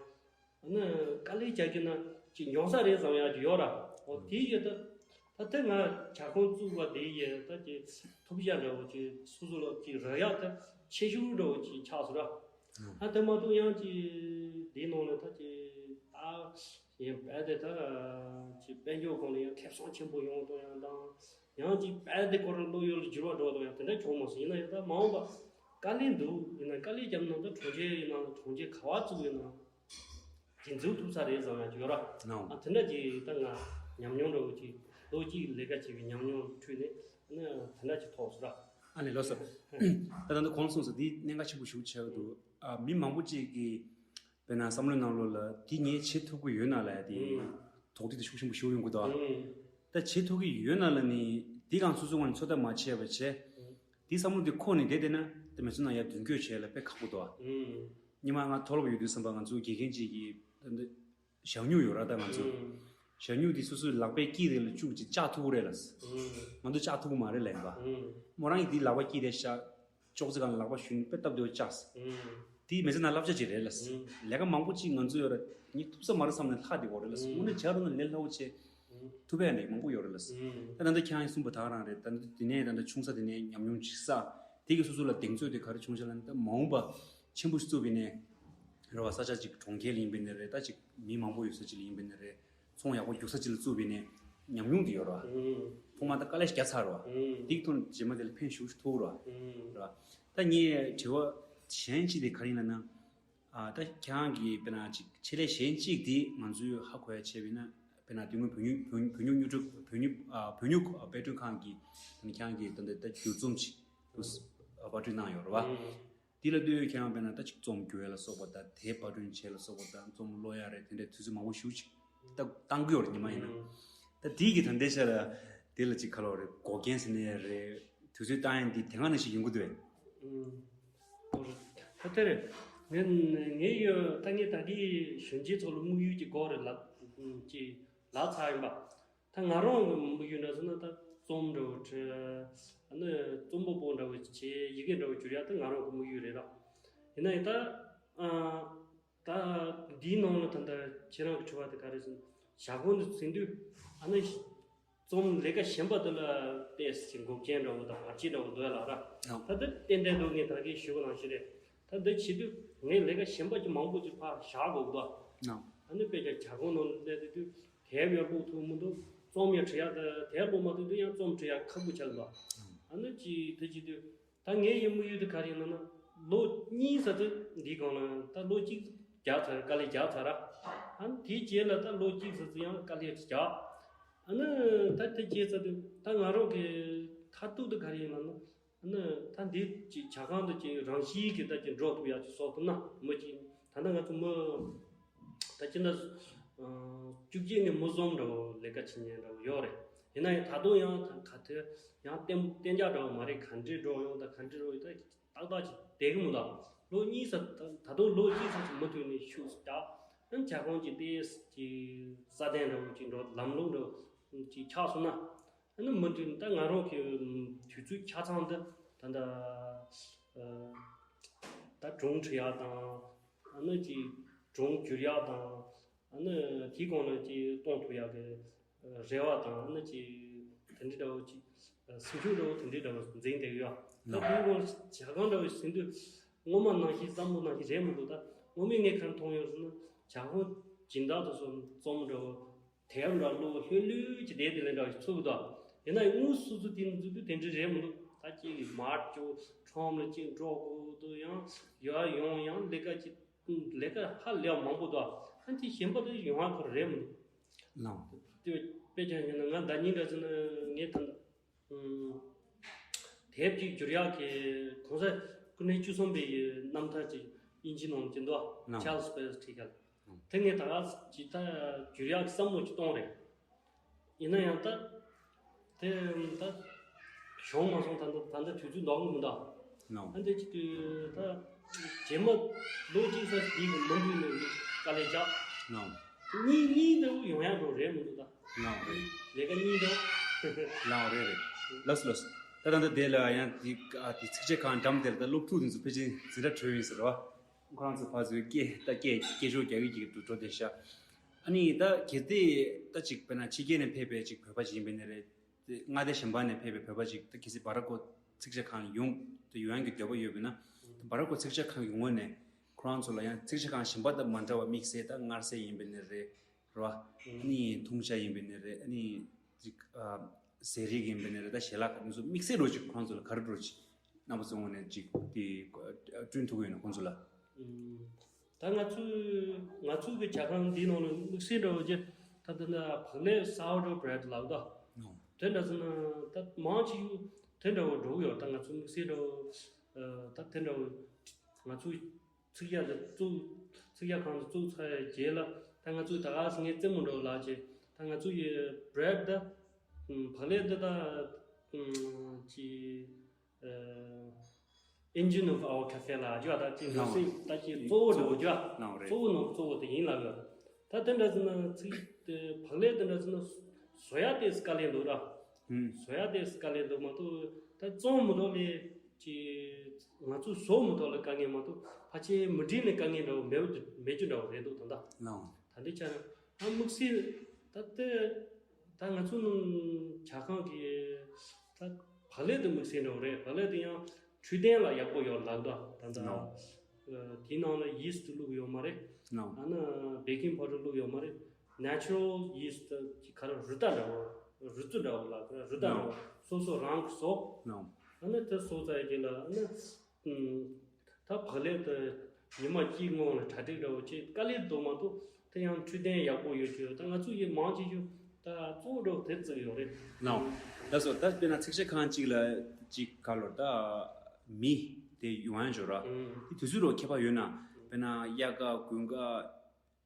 ཨ་ནི་དཀའ་ལས་རྒྱག་རྒྱུ་ན་ཅིག་མགྱོགས་ས་རེད་བསམ་ཡག་ཅིག་ཡོད་ར། འོ་དེ་ཡོད་ད། ད་ལྟ་ང་ཇ་ཁང་བཙུགས་པ་དེ་ཡོད་ད་ཅིག་ཐོབ་བྱ་འདྲ་བོ་ཅིག་སོ་སོ་ལ་ཅིག་རག་ཡག་ད་ཆེ་ཤོས་འདྲ་བོ་ཅིག་ཆགས་སོང་ར། ཨ་དེ་མ་གཏོགས་ཡང་ཅིག་དེའི་ནང་ལ་ད་ཅིག་ད་ཡིན་པས་དེ་ད་ཅིག་དཔལ་འབྱོར་སྒང་ལ་ཡང་ཁེ་བཟང་ཆེན་པོ་ཡོང་གཏོང་ཡག་དང་། ཡང་ཅིག་དཔལ་དེ་ཁོ་རང་བློ་ཡུལ་ལ་འགྱུར་བ་འགྲོ་གཏོང་ཡག་དེ་འདྲ་བྱུང་མ་སོང་། ཡིན་ན་ཡང་ད་མ་འོངས་པ་དཀའ་ལས་འདུག་ཡིན་ན་དཀའ་ལས་བརྒྱབ་ན་ད་གྲོང་ཁྱེར་ཡིན་ན་གྲོང་ཁྱེར་ག་བ་བཙུགས་ཡིན་ན། ཅིག་འཛུགས་ཐུབ་ས་རེད་བསམ་ཡག་ཅིག་ཡོད་ར། ཨ་དེ་འདྲ་ཅིག་ད་ང་ཉམས་མྱོང་འདྲ་བོ་ཅིག་ལོ་གཅིག་ལས་ཀ་བྱས་པའི་ཉམས་མྱོང་ཁྲོད་ནས་ཨ་ནི་དེ་འདྲ་ཅིག་ཐོགས་སོང་ར། ཨ་ནི་ལགས་སོ། ད་ད་ལྟ་གོང་གསུངས་སོང་འདི་གནད་འགག་ཆེན་པོ་ཞེ་པོ་ཆགས་འདུག་ཨ་མི་མང་པོ་ཅིག་གིས་དཔེར་ན་བསམ་བློའི་ནང་ལོགས་ལ་འདི་ངས་བྱེད་ཐུབ་ཀྱི་ཡོད་ན་ལབ་ཡག་དེ་ཨུམ། དོགས་འདྲི་དེ་ཤུགས་ཆེན་པོ་ཞེ་པོ་ཡོང་གི་འདུག་ཨུམ། ད་བྱེད་ཐུབ་ཀྱི་ཡོད་ན་ལབ་ནས་འདི་གང་སོ་སོའི་ངོས་ནས་ཚོད་ལྟ་མ་བྱས་པ་བྱས། ཨུམ། དེའི་བསམ་བློ་དེ་འཁོར་ནས་བསྡད་བསྡད་ན་དེ་མི་ཚེ་ནང་ཡར་མདུན་སྐྱོད་བྱེད་ཡག་ལ་དཔེ་ཁག་པོ་འདུག་ཨ། ཨུམ། སྔོན་མ་ང་མཐོ་སློབ་ཡོད་དུས་ཙམ་པ་ང་ཚོའི་དགེ་རྒན་གཅིག་གིས་ད་ལྟ་ཞྭ་སྨྱུག་ཡོད་ར་ད་ང་ཚོ། ཨུམ། ཞྭ་སྨྱུག་དེ་སོ་སོའི་ལག་པའི་དཀྱིལ་དེ་ལ་བཅུག་ཅིག་བཅག་ཐུབ་ཀྱི་རེད་ལབ། ཨུམ། ང་ཚོ་བཅག་ཐུབ་ཀྱི་མ་རེད་ལབ་ཡིན་པ། ཨུམ། མོ་རང་གིས་དེའི་ལག་པ་དཀྱིལ་དེ་བཞག་ཅོག་ཙེ་སྒང་ལ་ལག་པ་གཞུས་ནས་དཔེ་སྟབས་བདེ་བོ་བཅག་སོང་། ཨུམ། དེ་མི་ཚེ་ནང་བསླབ་བྱ་ཅིག་རེད་ལབ། ཨུམ། ལས་ཀ་མང་པོ་ཅིག་ང་ཚོ་ཡོད་ར་ངས་ཐུབ་ས་མ་རེད་བསམ་ནས་ལྷག་བསྡད་ཡོད་རེད་ལབ། ཨུམ། དངོས་གནས་བྱ་རུང་ན་ལས་སླ་བོ་བྱས། ཨུམ། ཐུབ་པ་ཡང་ལས་མང་པོ་ཡོད་རེད་ལ། ཨུམ། ད་ད་ལྟ་ཁྱེད་རང་གསུངས་པ་ད་ག་རང་རེད། ད་ལྟ་དེ་ནས་ད་ལྟ་ཆུང་ས་དེ་ནས་ཉམས་མྱོང་ཅིག་བསགས། དེ་གིས་སོ་སོ་ལ་གདེང་ཚོད་དེ་ག་རེ་བྱུང་ཤག་ལབ་ན་ད་མ་འོངས་པ་ཆེན་པོ་ཞིག་བཙུགས་པ་ཡིན་ནའི་རེད་བ། ས་ཆ་ཅིག་གྲོང་ཁྱེར་ཡིན་པ་ཡིན་ནའི་རེད། ད་ཅིག་མི་མང་པོ་ཡོད་ས་ཅིག་ལ་ཡིན་པ་ཡིན་ནའི་རེད། ཚོང་ཡག་པོ་རྒྱུག་ས་ཅིག་ལ་བཙུགས་པ་ཡིན་ནའི་ཉམས་མྱོང་དེ་ཡོད་རེད་བ། ཨུམ། ཐོག་མར་ད་དཀའ་ལས་ཞིག་བརྒྱབ་ཚར་རེད་བ། ཨུམ། དེ་གི་ཐོག་ནས་རྗེས་མ་དེ་ལ་ཕན་ཞེ་པོ་ཞིག་ཐོགས་རེད་བ། ཨུམ། རེད་བ། ད་ངས་དྲི་བ་གཞན་གཅིག་དེ་ག་རེ་ཡིན་ལབ་ན། ཨ་ད་ཁྱེད་རང་གིས་དཔེར་ན་ཅིག་ཆེད་ལས་གཞན་གཅིག་དེ་ང་ཚོས་ཧ་གོ་ཡག་བྱས་པ་ཡིན་ན། དཔེར་ན་དེ་སྔོན་བོད་ཉིད་བོད་བོད་ཉིད་དངུལ་ཁྲོད་བོད་ཉིད་ཨ་བོད་ཉིད་དཔེ་སྐྲུན་ཁང་གིས་ད་ནི་ཁྱེད་རང་གིས་ད་ལྟ་ད་བསྒྱུར་རྩོམ་ཅིག་དཔར་སྐྲུན་གནང་ཡོད་རེད་བ། ཨང་། དེ་ལ་ལྟོས་ཁྱེད་རང་དཔེར་ན་ད་ཅིག་རྩོམ་བསྒྱུར་ཡག་ལ་སོགས་པ་དང་དེབ་པར་སྐྲུན་བྱེད་ལ་སོགས་པ་དང་རྩོམ་ཀློག་ཡག་རེད། དེ་འདྲའི་དུས་ཚོད་མང་པོ་ཞེ་པོ་ཅིག་ད་བཏང་གི་ཡོད་རེད་ཉི་མ་ཡིན་ན། ཨང་། ད་དེ་གི་ད་ལྟའི་ཆ་ལ་དེ་ལ་ཅིག་ག་ལབ་རེད། འགོག་རྐྱེན་ཟེར་ནའི་རེད། དུས་ཚོད་བཏང་ཡག་འདི་དེ་སྔ་ནང་བཞིན་ཡོང་གི་འདུག་གས། ཨང་། ད་དེ་རེད། ངས་ངས་ཡོད་ད་ངས་ད་གི་གཞོན་སྐྱེས་ཚོ་ལ་དམིགས་ཡུལ་ཅིག་འགོག་རེད་ལབ་ཅིག་ལབ་ཚར་ཡིན་པ། ད་ང་རང་གི་དམིགས་ཡུལ་འདྲ་ཟེར་ན་ད་རྩོམ་འདྲ་བོ་བྲིས། ཨ་ནི་རྩོམ་པ་པོ་འདྲ་བོ་བྱས་ཡི་གེ་འདྲ་བོ་བསྒྱུར་ཡག་ད་ང་རང་གི་དམིགས་ཡུལ་རེད་ར། ཡིན་ན་ཡང་ད་ཨ་ད་འདིའི་ནང་ལ་ད་ལྟ་ཁྱེད་རང་གི་དྲི་བ་དེ་ག་རེ་ཟེར་ན་ཞྭ་སྒོང་དུ་ཟིན་དུས་ཨ་ནི་རྩོམ་ལས་ཀ་གཞན་པ་དེ་ལ་ཏོག་ཙམ་འགོག་རྐྱེན་འདྲ་བོ་དང་བར་ཆད་འདྲ་བོ་འདུག་ཡ་ལ་ར། ཨང་། ད་ལྟ་ཏན་ཏན་འདུག་ངས་ད་གིན་ཞུས་པ་ནང་བཞིན་རེད། ད་འདི་བྱེད་དུས་ངས་ལས་ཀ་གཞན་པ་ཅིག་མང་པོ་ཅིག་ཕར་བཞག་དགོས་འདུག་ཨང་། ཨ་ནི་དཔེ་ཆ་ཇ་ཁང་ནང་སླེབས་དུས་དེབ་ཡར་ཀློག་ཐུབ་མི་འདུག་རྩོམ་ཡང་འབྲི་ཡག་ད་དེབ་ཀློག་མ་ཐུབ་དུས་ཡང་རྩོམ་འབྲི་ཡག་ཁག་པོ་ཆགས་འདུག་ཨང་། ཨ་ནི་ཅིག་དེ་བྱེད་དུས་ད་ངའི་ཡི་དམིགས་ཡུལ་དེ་ག་རེ་ཡིན་ན་ན་ལོ་གཉིས་ཙམ་དེ་འདིའི་སྒང་ལ་ད་ལོ་གཅིག་བརྒྱབ་ཚར། དཀའ་ལས་བརྒྱབ་ཚར་ར། ཨ་ནི་དེའི་རྗེས་ལ་ད་ལོ་གཅིག་ཙམ་ཙམ་ཡང་དཀའ་ལས་བརྒྱབ། ཨ་ནི་ད་དེ་རྗེས་ཙམ་དུ་ད་ང་རང་གི་མཐར་ཐུག་དེ་ག་རེ་ཡིན་ན་ན། ཨ་ནི་ད་འདི་ཅིག་ཇ་ཁང་དུ་ཅིག་རང་བཞིན་གྱིས་ད་ཅིག་འགྲོ་ཐུབ་ཡག་ཅིག་བཟོ་ཐུབ་ན་མི་ཅིག་ད་ལྟ་ང་ཚོ་མི་ད་ཅི་འདྲ་བཅུ་གཅིག་ནས་མི་གསུམ་འདྲ་བོ་ལས་ཀ་བྱེད་མཁན་འདྲ་བོ་ཡོད་རེད། ཡིན་ན་ཡང་ད་དུང་ཡང་ད་ག་ཐད་ཡང་གཏན་གཏན་འཇགས་འདྲ་བོ་མ་རེད། ག་འདྲས་འགྲོ་ཡོང་ད་ག་འདྲས་འགྲོ་ཡོད་ད་ཏག་ཏག་ཅིག་བསྡད་གི་མི་འདུག་ལོ་གཉིས་ཙམ་ད་ད་དུང་ལོ་གཅིག་ཙམ་ཅིག་མུ་མཐུད་ནས་ཤུགས་རྒྱག་ཨ་ཇ་ཁང་གི་ཏེ་ཅིག་སྲ་བརྟན་འདྲ་བོ་ཅིག་འགྲོ་ལམ་ལུགས་འདྲ་བོ་ཅིག་ཆགས་སོང་ན། ཨ་ནི་མུ་མཐུད་ད་ང་རང་གི་དུས་ཚོད་ཆ་ཚང་འདི་ད་ལྟ་ཨ་ད་སྒྲུང་འབྲི་ཡག་དང་ཨ་ནི་ཅིག་སྒྲུང་བསྒྱུར་ཡག་དང་ཨ་ནི་དེའི་སྒང་ལ་ཅིག་གཏོང་ཐུབ་ཡག་གི་རེ་བ་དང་ཨ་ནི་ཅིག་དེ་འདྲའི་འདྲ་བོ་ཅིག་སེམས་ཤུགས་འདྲ་བོ་དེ་འདྲའི་འདྲ་བོ་འཛིན་བསྡད་ཡོད། ད་ལགས། དེའི་སྒང་ཇ་ཁང་འདྲ་བོ་ཟིན་དུས་སྔོན་མ་ནང་བཞིན་བསམ་བློ་ནང་བཞིན་རེད་མི་འདུག་ད་སྔོན་མའི་ངས་ག་རེ་མཐོང་ཡོད་ཟེར་ན་ཇ་ཁང་སྦྱིན་བདག་ཚོ་སོ་རྩོམ་འདྲ་བོ། དེབ་འདྲ་བླུགས་ལྷོད་ལྷོད་ཀྱི་བསྡད་དེ་ལས་འདྲ་བ་ཞིག་ཚུགས་འདུག་ཡིན་ན་དངོས་སུ་སུ་དེ་འཛུལ་དུས་དེ་འདྲ་རེད་མི་འདུག་ད་ཅིག་མར་ཅིག་ཁྲོམ་ལ་ཅིག་འགྲོ་དགོས་འདུག་ཡང་ཡར་ཡོང་ཡང་ལས་ཀ་ཅིག་ལས་ཀ་ཧ་ལས་མང་པོ་འདུག་ཨ་ནི་དེ་གཞན་པ་དེ་ཡོང་ཡག་ཁོ་ར་རེད་མི་འདུག་ལགས། དེ་དཔེ་ཆ་ཡིན་ན་ང་ཟླ་ཉིན་འདྲ་ཟེར་ན་ངས་ད་ལྟ་དེབ་ཅིག་བསྒྱུར་ཡག་གི་གོང་ས་སྐུ་ཕྲེང་བཅུ་གསུམ་པའི་རྣམ་ཐར་ཅིག་དབྱིན་ཇི་ནང་ཅིག་འདུག་ལགས། ཆཱལ་སི་པེ་རི་བྲིས་ཀྱང་། དེ་ངས་ད་ག་ཅིག་ད་བསྒྱུར་ཡག་བསམ་བློ་ཅིག་གཏོང་རེད། ཡིན་ན་ཡང་ད་དེ་ད་བྱུང་མ་སོང་། ད་ད་ད་དུས་ཚོད་འདང་གི་མི་འདུག་ལགས། ཨ་འདི་ཅིག་དུས་ད་རྗེས་མ་ལོ་གཅིག་ཙམ་དེའི་གི་མུ་མཐུད་ནས་དཀའ་ལས་རྒྱག་ལགས། གཉིས་གཉིས་འདྲ་བོ་ཡོང་ཡག་འགྲོ་རེད་མི་འདུག་ད། ལགས་རེད། ལས་ཀ་གཉིས་འགྲོ། ལགས་རེད་རེད། ལགས་སོ་ལགས་སོ། ད་ད་ད་དེ་ལ་ཡང་དེ་ཨ་དེ་ཚིགས་བཅད་ཁང་འགྲམ་དེ་ལ་ད་སློབ་ཕྲུག་དེ་ཚོ་ཕལ་ཆེར་འཛིན་གྲྭ་གྲོལ་ཡིན་ཟེར་བ། ཁོ་རང་ཚོ་ཕར་ཚུར་སྐད་ད་སྐད་སྐད་ཤོར་རྒྱག་གི་ཅིག་འགྲོ་འགྲོ་བསྡད་ཤག་ཨ་ནི་ད་གལ་ཏེ་ད་ཅིག་དཔེར་ན་ཕྱི་རྒྱལ་ནས་ཕེབས་པའི་ཅིག་བོད་པ་ཅིག་ཡིན་པ་ཡིན་ན་རེད། དེ་མངའ་སྡེ་གཞན་པ་ནས་ཕེབས་པའི་བོད་པ་ཅིག་ད་གལ་སྲིད་སྦ་ར་ཀོ་ཚིགས་བཅད་ཁང་ཡོང་དུ་ཡོང་ཡག་གི་འདོད་པ་ཡོད་པ་ཡིན་ན། ད་སྦ་ར་ཀོ་ཚིགས་བཅད་ཁང་གི་ངོས་ནས་ཁོ་རང་ཚོ་ལ་ཡང་ཚིགས་བཅད་ཁང་གཞན་པ་དང་མ་འདྲ་བ་དམིགས་བསལ་ད་མངར་ཟས་ཡིན་པ་ཡིན་ན་རེད། རེད་བ། ཨ་ནི་འཐུང་བྱ་ཡིན་པ་ཡིན་ན་རེད། ཨ་ནི་ཅིག་ཨ་ཟས་རིགས་ཡིན་པ་ཡིན་ན་རེད། ད་ཞལ་ལག་ག་ནི་ཚོ་དམིགས་བསལ་འདྲ་བོ་ཅིག་ཁོ་རང་ཚོ་ལ་ག་རེ་འདྲ་བོ་ཅིག་རྣམ་པ་ཚོའི་ངོས་ནས་ཅིག་དེ་བསྐྲུན་ཐུབ་ཀྱི་ཡོད་ན་ཁོང་ཚོ་ལ། ཨུམ། ད་ང་ཚོས་ང་ཚོའི་གི་ཇ་ཁང་འདིའི་ནང་ལ་དམིགས་བསལ་འདྲ་བོ་ཅིག་ད་ལྟ་ན་བག་ལེབ་སའོ་ཌོ་བྷི་རེཌ་ལབ་ད། ཨོ། དེ་འདྲ་ཟེར་ན་ད་མང་ཆེ་ཤོས་དེ་འདྲ་བོ་འགྲོ་གི་ཡོད། ད་ང་ཚོ་དམིགས་བསལ་འདྲ་བོ་ཨ་ད་དེ་འདྲ་བོ་ང་ཚོའི་ཚིག་ཇ་དེ་བཙུགས་ཚིག་ཇ་ཁང་དེ་བཙུགས་ཚར་བའི་རྗེས་ལ་ད་ང་ཚོའི་ད་ག་སེ་ངའི་རྩེད་མོ་འདྲ་བོ་ལབ་བྱས་ད་ང་ཚོ་ཡི་བྷི་རེཌ་ད་ཨམ་བག་ལེབ་དེ་ད་ཨམ་ཅི་ཨ་engine of our cafe ལ་ཇོ་ད་ཅི་ནང་སྲིད་ད་ཅི་གཙོ་བོ་འདྲ་བོ་ཇོ་ནང་རེད། གཙོ་བོ་ནང་གཙོ་བོ་དེ་ཡིན་ལབ་ཡོད། ད་དེ་འདྲ་ཟེར་ན་ཚིག་དེ་བག་ལེབ་དེ་འདྲ་ཟེར་ན་བཟོ་ཡག་དེ་དཀའ་ལས་འདུག་ར། ཨུམ། བཟོ་ཡག་དེ་དཀའ་ལས་འདུག་མ་གཏོགས་ད་བཙོང་མི་འདུག་ལས་ཅི་ང་ཚོ་བཟོ་མི་འདུག་ལ་དཀའ་ངལ་མ་གཏོགས་ཕལ་ཆེར་མི་འགྲིག་ནས་དཀའ་ངལ་འདྲ་བོ་མེད་མེད་རྒྱུ་འདྲ་བོ་རེད་འདུག་ད་ལྟ། ལགས། ད་འདི་ཆ་ན་ད་དམིགས་བསལ་ད་ལྟ་ད་ང་ཚོ་ནང་ཇ་ཁང་གི་ད་བག་ལེབ་དེ་དམིགས་བསལ་འདྲ་བོ་རེད། བག་ལེབ་དེ་ཡང་འཕྲོད་བསྟེན་ལ་ཡག་པོ་ཡོད་ལབ་ད་ད་ལྟ། ལགས། ཨ་དེའི་ནང་ལ་ཡིས་ཊི་བླུགས་ཡོད་མ་རེད། ལགས། ཨ་ནི་བེ་ཀིང་པའུ་ཌར་བླུགས་ཡོད་མ་རེད། ནེ་ཅུ་རལ་ཡིས་ཊི་ཅིག་ག་རེ་རུས་རྟ་འདྲ་བོ་རུས་ཏི་འདྲ་བོ་ལ་རུས་རྟ་འདྲ་བོ་ལགས། སོ་སོ་རང་གིས་བཟོ། ལགས། ཨ་ནི་དེ་བཟོ་ཚར་རྗེས་ལ་ཨ་ནི་ཨུམ་ད་བག་ལེབ་དེ་ཉི་མ་གཅིག་སྔོན་ལ་གྲ་སྒྲིག་འདྲ་བོ་བྱེད་དཀའ་ལས་འདུག་མ་གཏོགས་དེ་ཡང་འཕྲོད་བསྟེན་ཡག་པོ་ཡོད་ཀྱི་ཡོད། ད་ང་ཚོ་ཡི་མང་ཆེ་ཤོས་ད་གཙོ་བོ་འདྲ་བོ་དེ་བརྩི་གི་ཡོད་རེད། ལགས། ད་སོ་ད་དཔེར་ན་ཚིགས་བཅད་ཁང་གཅིག་ལ་གཅིག་ག་ལོར་ད་མི་དེ་ཡོང་ཡ་འཇོག་ར། ཨུམ། དེ་དུས་ཚོད་རོ་ཁྱད་པར་ཡོད་ན་དཔེར་ན་དབྱར་ཁ་དགུན་ཁ།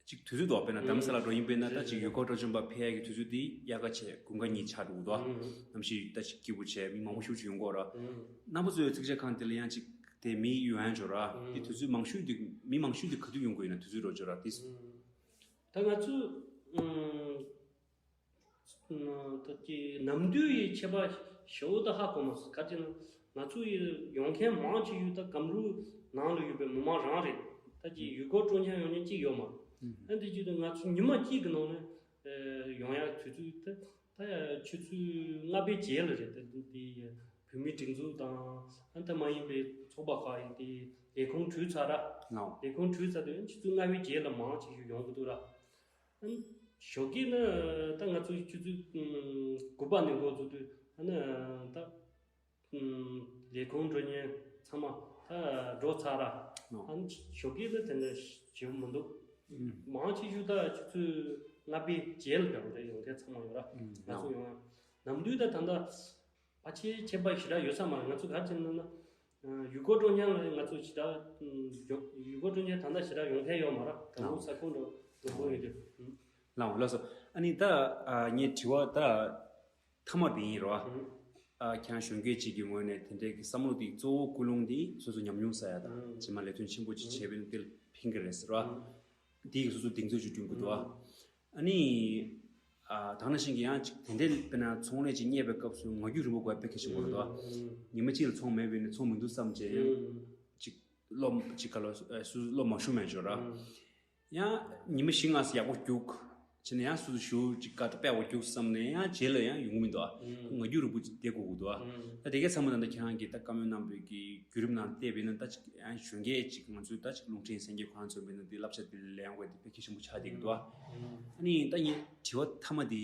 ཅིག་དུས་ཚོད་འདུག་དཔེར་ན་རྡ་རམ་ས་ལ་འགྲོ་ཡིན་པས་ན་ད་ཅིག་ཡུལ་སྐོར་སྤྲོ་འཆམ་པ་ཕེབས་ཡག་གི་དུས་ཚོད་དེ་དབྱར་ཁ་བྱས་དགུན་ཁ་གཉིས་ཆགས་འགྲོ་གི་འདུག་གནམ་གཤིས་ད་ཅིག་སྐྱིད་པོ་བྱས་མི་མང་པོ་ཞེ་པོ་ཅིག་ཡོང་གི་ཡོད་ར། རྣམ་པ་ཚོའི་ཚིགས་བཅད་ཁང་དེ་ལ་ཡང་ཅིག་དེ་མི་ཡོང་ཡ་འཇོག་ར། དེ་དུས་ཚོད་མང་ཤོས་དེ་མི་མང་ཤོས་དེ་ག་དུས་ཡོང་གི་ཡོད་ན་དུས་ཚོད་རོ་འཇོག་ར་དེ། ད་ང་ཚོ་ད་ཀྱི་ནམ་དུས་ཡི་ཁྱད་པར་ཞེ་པོ་ད་ཧ་གོ་མ་སོང་། ག་ཅི་ན་ང་ཚོ་ཡི་ཡོང་མཁན་མང་ཆེ་ཤོས་ད་སྒམ་རུ་ནང་ལ་ཡོད་པའི་མི་མང་རང་རེད། ད་ཀྱི་ཡུལ་སྐོར་སྤྲོ་འཆམ་ཡོང་མཁན་གཅིག་ཡོད་མ་རེད། ཨ་འདི་ཅི་ད་ང་ཚོ་ཉི་མ་གཅིག་གི་ནང་ནས་ཡོང་ཡག་དུས་ཚོད་ད་ད་ཆུ་ཚོད་ལྔ་པའི་རྗེས་ལ་རེད། ད་འདི་བོད་མིའི་སྒྲིག་འཛུགས་དང་ཨ་ད་མ་ཡིན་པའི་ཚོགས་པ་ཁག་ཡིན་ཏེ་ལས་ཁུངས་གྲོལ་ཚར་ར། ལས་ཁུངས་གྲོལ་ཚར་དུས་ཆུ་ཚོད་ལྔ་པའི་རྗེས་ལ་མང་ཆེ་ཤོས་ཡོང་གི་འདུག་ར། ཨ་ནི་ཞོགས་ཀས་ནི་ད་ང་ཚོ་ཆུ་ཚོད་དགུ་པ་ནས་འགོ་བཙུགས་དུས་ཨ་ནི་ད་ལས་ཁུངས་འགྲོ་མཁན་ཚང་མ་ད་འགྲོ་ཚར་ར། ཨ་ནི་ཞོགས་ཀས་ནི་དེ་འདྲ་ཞེ་པོ་མི་འདུག་མང་ཆེ་ཤོས་ད་ཆུ་ཚོད་ལྔ་པའི་རྗེས་ལ་འདྲ་བོ་རེད། ཡོང་མཁན་ཚང་མ་ཡོད་ར། ང་ཚོ་ཡོང་ཡ་ནམ་དུས་ད་ད་ལྟ། ཕལ་ཆེར་ཁྱད་པར་ཞེ་དྲག་ཡོད་ས་མ་རེད། ང་ཚོ་ག་རེ་བྱས་ན་ན། ཡུལ་སྐོར་སྤྲོ་འཆམ་ལ་ང་ཚོ་ཞེ་དྲག་ཡུལ་སྐོར་སྤྲོ་འཆམ་ད་ལྟ་ཞེ་དྲག་ཡོང་མཁན་ཡོད་མ་རེད། ད་ལྟ་ས་ཁོངས་འགྲོ་འགྲོ་དགོས་ཡོད་དུས། ལགས་ལགས་སོ། ཨ་ནི་ད་ངའི་དྲི་བ་ད་ད་ མཐའ་མ་དེ་ཡིན་རོ། ཨ་ཁྱེད་རང་གཞོན་སྐྱེས་གཅིག་གི་ངོས་ནས་དེ་འདྲའི་གི་བསམ་བློ་དེ་གཙོ་བོ་ཀུན་སློང་དེ་སོ་སོ་ཉམས་མྱོང་ས་ཡ་དང་རྗེས་མ་ལས་དོན་ཆེན་པོ་ཅིག་བྱས་པས་ན་དེ་ལ་ཕན་གི་རེད་ཟེར་རོ། དེ་ཡི་སོ་སོ་གདེང་ཚོད་ཅིག་བསྐྲུན་དགོས་འདུག་ཨ། ཨ་ནི། ཨ་ད་ག་ནང་བཞིན་གྱི་ཡང་ཅིག་དེ་འདྲའི་དཔེར་ན་ཚོང་ལས་ཅིག་གཉེར་བའི་སྐབས་སུ་ངང་རྒྱུད་རིང་པོ་དགོས་པ་དཔེ་གལ་ཆེན་པོ་རེད་འདུག་ཨ། ཉི་མ་གཅིག་ལ་ཚོང་མེད་པས་ན་ཚོང་མི་འདུག་བསམ་བྱས་ཡང་། ཅིག་བློ་ཅིག་ག་ལ་སུ་བློ་མ་ཞུམ་མེད་འཇོག་ར། ཡང་ཉི་མ་བཞི་ལྔ་ཙམ་ཡག་པོ་རྒྱུགས། བྱས་ནས་ཡང་སོ་སོ་ཞུ་ཅིག་དཀའ་ལས་དཔེ་ཡག་པོ་རྒྱུགས་བསམ་ནས་ཡང་རྗེས་ལ་ཡང་ཡོང་གི་མི་འདུག་ཨ། ཁོ་ང་རྒྱུད་རིང་པོ་ཅིག་བསྡད་དགོས་ཀྱི་འདུག་ཨ། ད་དེ་གའི་ཚང་མ་ད་ལྟ་ཁྱེད་རང་གིས་ད་བཀའ་མོལ་གནང་པའི་གི་བརྒྱུད་རིམ་ནང་བལྟས་པས་ན་ད་ཅིག་ཡང་གཞོན་སྐྱེས་ཅིག་ང་ཚོའི་ད་ཅིག་རླུང་འཕྲིན་གསན་མཁན་ཁོ་རང་ཚོ་བས་ན་དེ་བསླབ་བྱ་དེ་ལེན་དགོས་དེ་དཔེ་གལ་ཆེན་པོ་ཆགས་བསྡད་ཀྱི་འདུག་ཨ། ཨ་ནི་ད་ངའི་དྲི་བ་མཐའ་མ་དེ་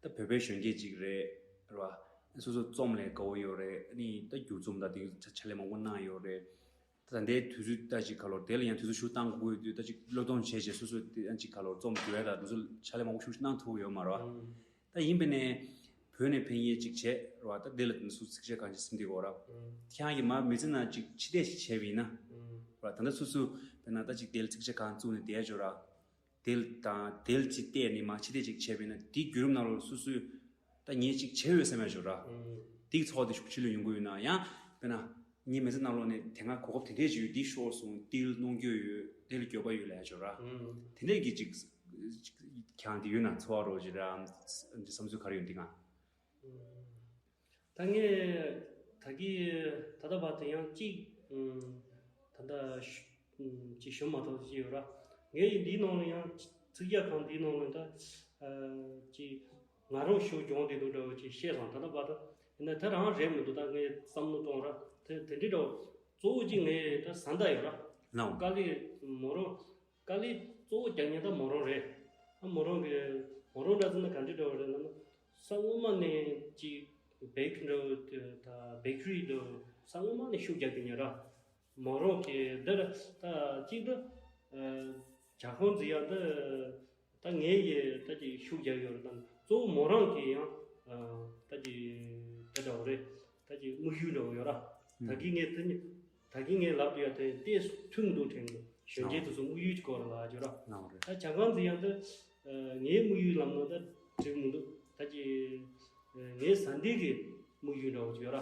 ད་བོད་པའི་གཞོན་སྐྱེས་ཅིག་རེད་ར། སོ་སོ་རྩོམ་ལ་དགའ་བོ་ཡོད་རེད། ཨ་ནི་ད་སྒྱུ་རྩོམ་ད་དེ་ཕྱག་ལས་མང་པོ་གནང་ཡོད་རེད། ད་ལྟའི་དུས་ཚོད་ལྟ་ཅིག་ག་ལོར་དེ་ལ་ཡང་དུས་ཚོད་ཤུགས་བཏང་དགོས་དུས་ད་ཅིག་བློས་གཏོང་བྱས་བྱས་སོ་སོ་དེ་ཡང་ཅིག་ག་ལོར་རྩོམ་བསྒྱུར་ཡ་ད་དུས་ཚོད་ཕྱག་ལས་མང་པོ་ཤུགས་ཤུགས་གནང་ཐུབ་ཡོད་མ་རེད་བ། ད་ཡིན་པས་ནས་བོད་ནས་ཕེབས་མཁན་ཅིག་བྱས་རེད་བ། ད་དེ་ལ་སུ་ཚིག་ཆ་གང་ཅིག་སེམས་སྡུག་གོ་ར། ཁྱེད་རང་གིས་མ་མི་ཚེ་ནང་ཅིག་ཕྱི་བལྟས་ཤིག་བྱས་པ་ཡིན་ན་རེད་བ། ད་ལྟ་སོ་སོ་དཔེར་ན་ད་ཅིག་དེ་ལ་ཚིག་ཆ་གང་བཙུགས་ནས་བསྡད་ཡ་ཅིག་ཡོད་ར། དེ་ལ་དང་དེ་ལ་ཅིག་བལྟས་ནས་མ་ཕྱི་བལྟས་ཅིག་བྱས་པ་ཡིན་ན་དེའི་བརྒྱུད་རིམ་ནང་ལོགས་སོ་སོས་ད་ངས་ཅིག་བྱས་ཡོད་བསམ་ཡ་ཅིག་ཡོད་ར། དེའི་ཚོགས་དེ་ཤུགས་ཆེ་ལོས་ཡོང་གི་ཡོད་ན་ཡང་དཔེར་ན། ངའི་མི་ཚེ་ནང་ལོགས་ནས་དེ་སྔ་གོ་སྐབས་དེ་འདྲས་ཅིག་ཡོད། འདི་ཤོར་སོང་། འདི་ལ་གནོང་འགྱོད་ཡོད། དེ་ལ་འགྱོད་པ་ཡོད་ལབ་ཡ་ཅིག་ཡོད་ར། དེ་འདྲས་ཀྱི་ཅིག་ཀྱང་དེ་ཡོད་ན་ཚོར་བ་རོ་ཅིག་ར། འདི་བསམ་ཚུལ་ག་རེ་ཡོད་འདི་གང་། ད་ངས་ད་གི་ད་ལྟ་བར་དུ་ཡང་གཅིག་ད་ལྟ་ཅིག་ཞུ་མ་ཐུབ་ཅིག་ཡོད་ར། ངས་འདིའི་ནང་ལ་ཡང་ཚིག་རྒྱག་ཁང་འདིའི་ནང་ལ་ད་ཅིག་ང་རང་ཤུགས་སྦྱོང་བསྡད་འདུག་འདྲ་བོ་ཅིག་བཤད་སོང་། ད་ལྟ་བར་དུ་ཡིན་ན་དེ་རང་རེད་མི་འདུག་ད་ངས་བསམ་བློ་གཏོང་ར། དེ་དེ་འདྲའི་འདྲ་བོ་གཙོ་བོ་གཅིག་ངས་ད་བཟའ་ཟླ་ཡོད་ར། ལའོ། དཀའ་ལས་མོ་རང་དཀའ་ལས་གཙོ་བོ་རྒྱག་མཁན་ད་མོ་རང་རེད། ཨ་མོ་རང་གི་མོ་རང་འདྲ་ཟེར་ན་ག་འདྲ་འདྲ་བོ་རེད་ལབ་ན། ས་སྔོན་མ་ནས་ཅིག་བེག་འདྲ་བོ་ད་བེག་རི་འདྲ་བོ་ས་སྔོན་མ་ནས་ཤུགས་རྒྱག་གི་ཡོད་ར། མོ་རང་གི་འདིར་ད་གཅིག་ཏུ་ཇ་ཁང་འཛིན་ཡག་འདི་ད་ངས་ཡི་ད་ཅིག་ཤུགས་རྒྱག་ཡོད་རེད་དམ། གཙོ་བོ་མོ་རང་གི་ཡང་ད་ཅིག་དེ་འདྲ་བོ་རེད། ད་ཅིག་དམིགས་ཡུལ་འདྲ་བོ་ཡོད་ར། ད་གིན་ངས་དེ་ནི་ད་གིན་ངས་ལབ་དུས་ཡ་དེ་ཏོག་ཙམ་མཐུན་འདུག་དྲན་གི། གཞོན་སྐྱེས་དེ་ཚོ་དམིགས་ཡུལ་གྱི་སྐོར་ལ་ལབ་ཡ་ཅིག་ཡོད་ར། ད་ཇ་ཁང་འཛིན་ཡག་འདི་ངའི་དམིགས་ཡུལ་ལབ་ན་ད་འགྲིག་མི་འདུག་ད་ཅིག་ངའི་བཟའ་ཟླའི་གི་དམིགས་ཡུལ་འདྲ་བོ་ཅིག་ཡོད་ར།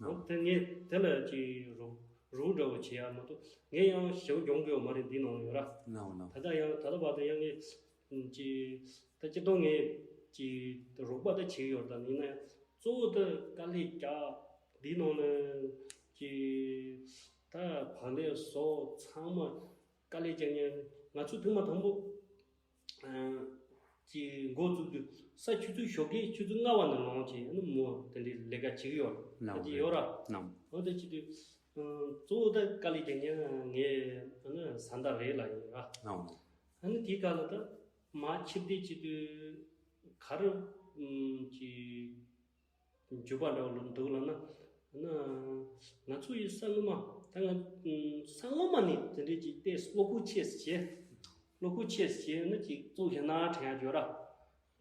ཨོ། དེ་ངས་དེ་ལ་ཅིག་རོགས་རོགས་འདྲ་བོ་བྱེད་ཡ་མ་གཏོགས་ངས་ཡང་ཞེ་པོ་སྦྱོང་གི་ཡོད་མ་རེད། འདི་ནང་ཡོད་ར། ལའོ་ལའོ། ད་ལྟ་ཡང་ད་ལྟ་བར་དུ་ཡང་ངས་ཅིག་ད་སྤྱིར་བཏང་ངས་ཅིག་རོགས་པ་ད་བྱེད་ཀྱི་ཡོད་ར། ད་ཡིན་ན་ཡང་གཙོ་བོ་ད་དཀའ་ལས་རྒྱག་འདི་ནང་ལ་ཅིག་ད་བག་ལེབ་བཟོ་ཚང་མ་དཀའ་ལས་རྒྱག་མཁན་ང་ཚོ་ཐེངས་མ་དང་པོ། ཅིག་འགོ་བཙུགས་དུས་ས་ཆུ་ཚོད་ཞོགས་ཀས་ཆུ་ཚོད་ལྔ་པ་ནས་ལངས་བྱས་ཨ་ནི་མོ་དེ་འདྲའི་ལས་ཀ་བྱེད་ཀྱི་ཡོད་རེད། ལའོ་ད་ཅིག་ཡོད་ར། ལའོ། འོ་དེ་བྱེད་དུས་གཙོ་བོ་ད་དཀའ་ལས་རྒྱག་མཁན་ངའི་ཨ་ནི་བཟའ་ཟླ་རེད་ལབ་ཡིན་ར། ལའོ། ཨ་ནི་དེའི་སྐབས་ལ་ད་མར་ཕྱིར་བལྟས་བྱེད་དུས་ག་རེ་ཅིག་འགྱུར་བ་འདྲ་བོ་འདུག་ལབ་ན། ན་ང་ཚོ་ཡི་ས་སྔོན་མ་ད་ང་ས་སྔོན་མ་ནས་དེ་འདྲའི་ཅིག་ཏོག་ཙམ་བློ་ཁོག་ཆེ་ཙམ་བྱས། བློ་ཁོག་ཆེ་ཙམ་བྱས་ན་ཅིག་གཙོ་ཞིག་ན་དྲན་ཡ་ཡོད་ར།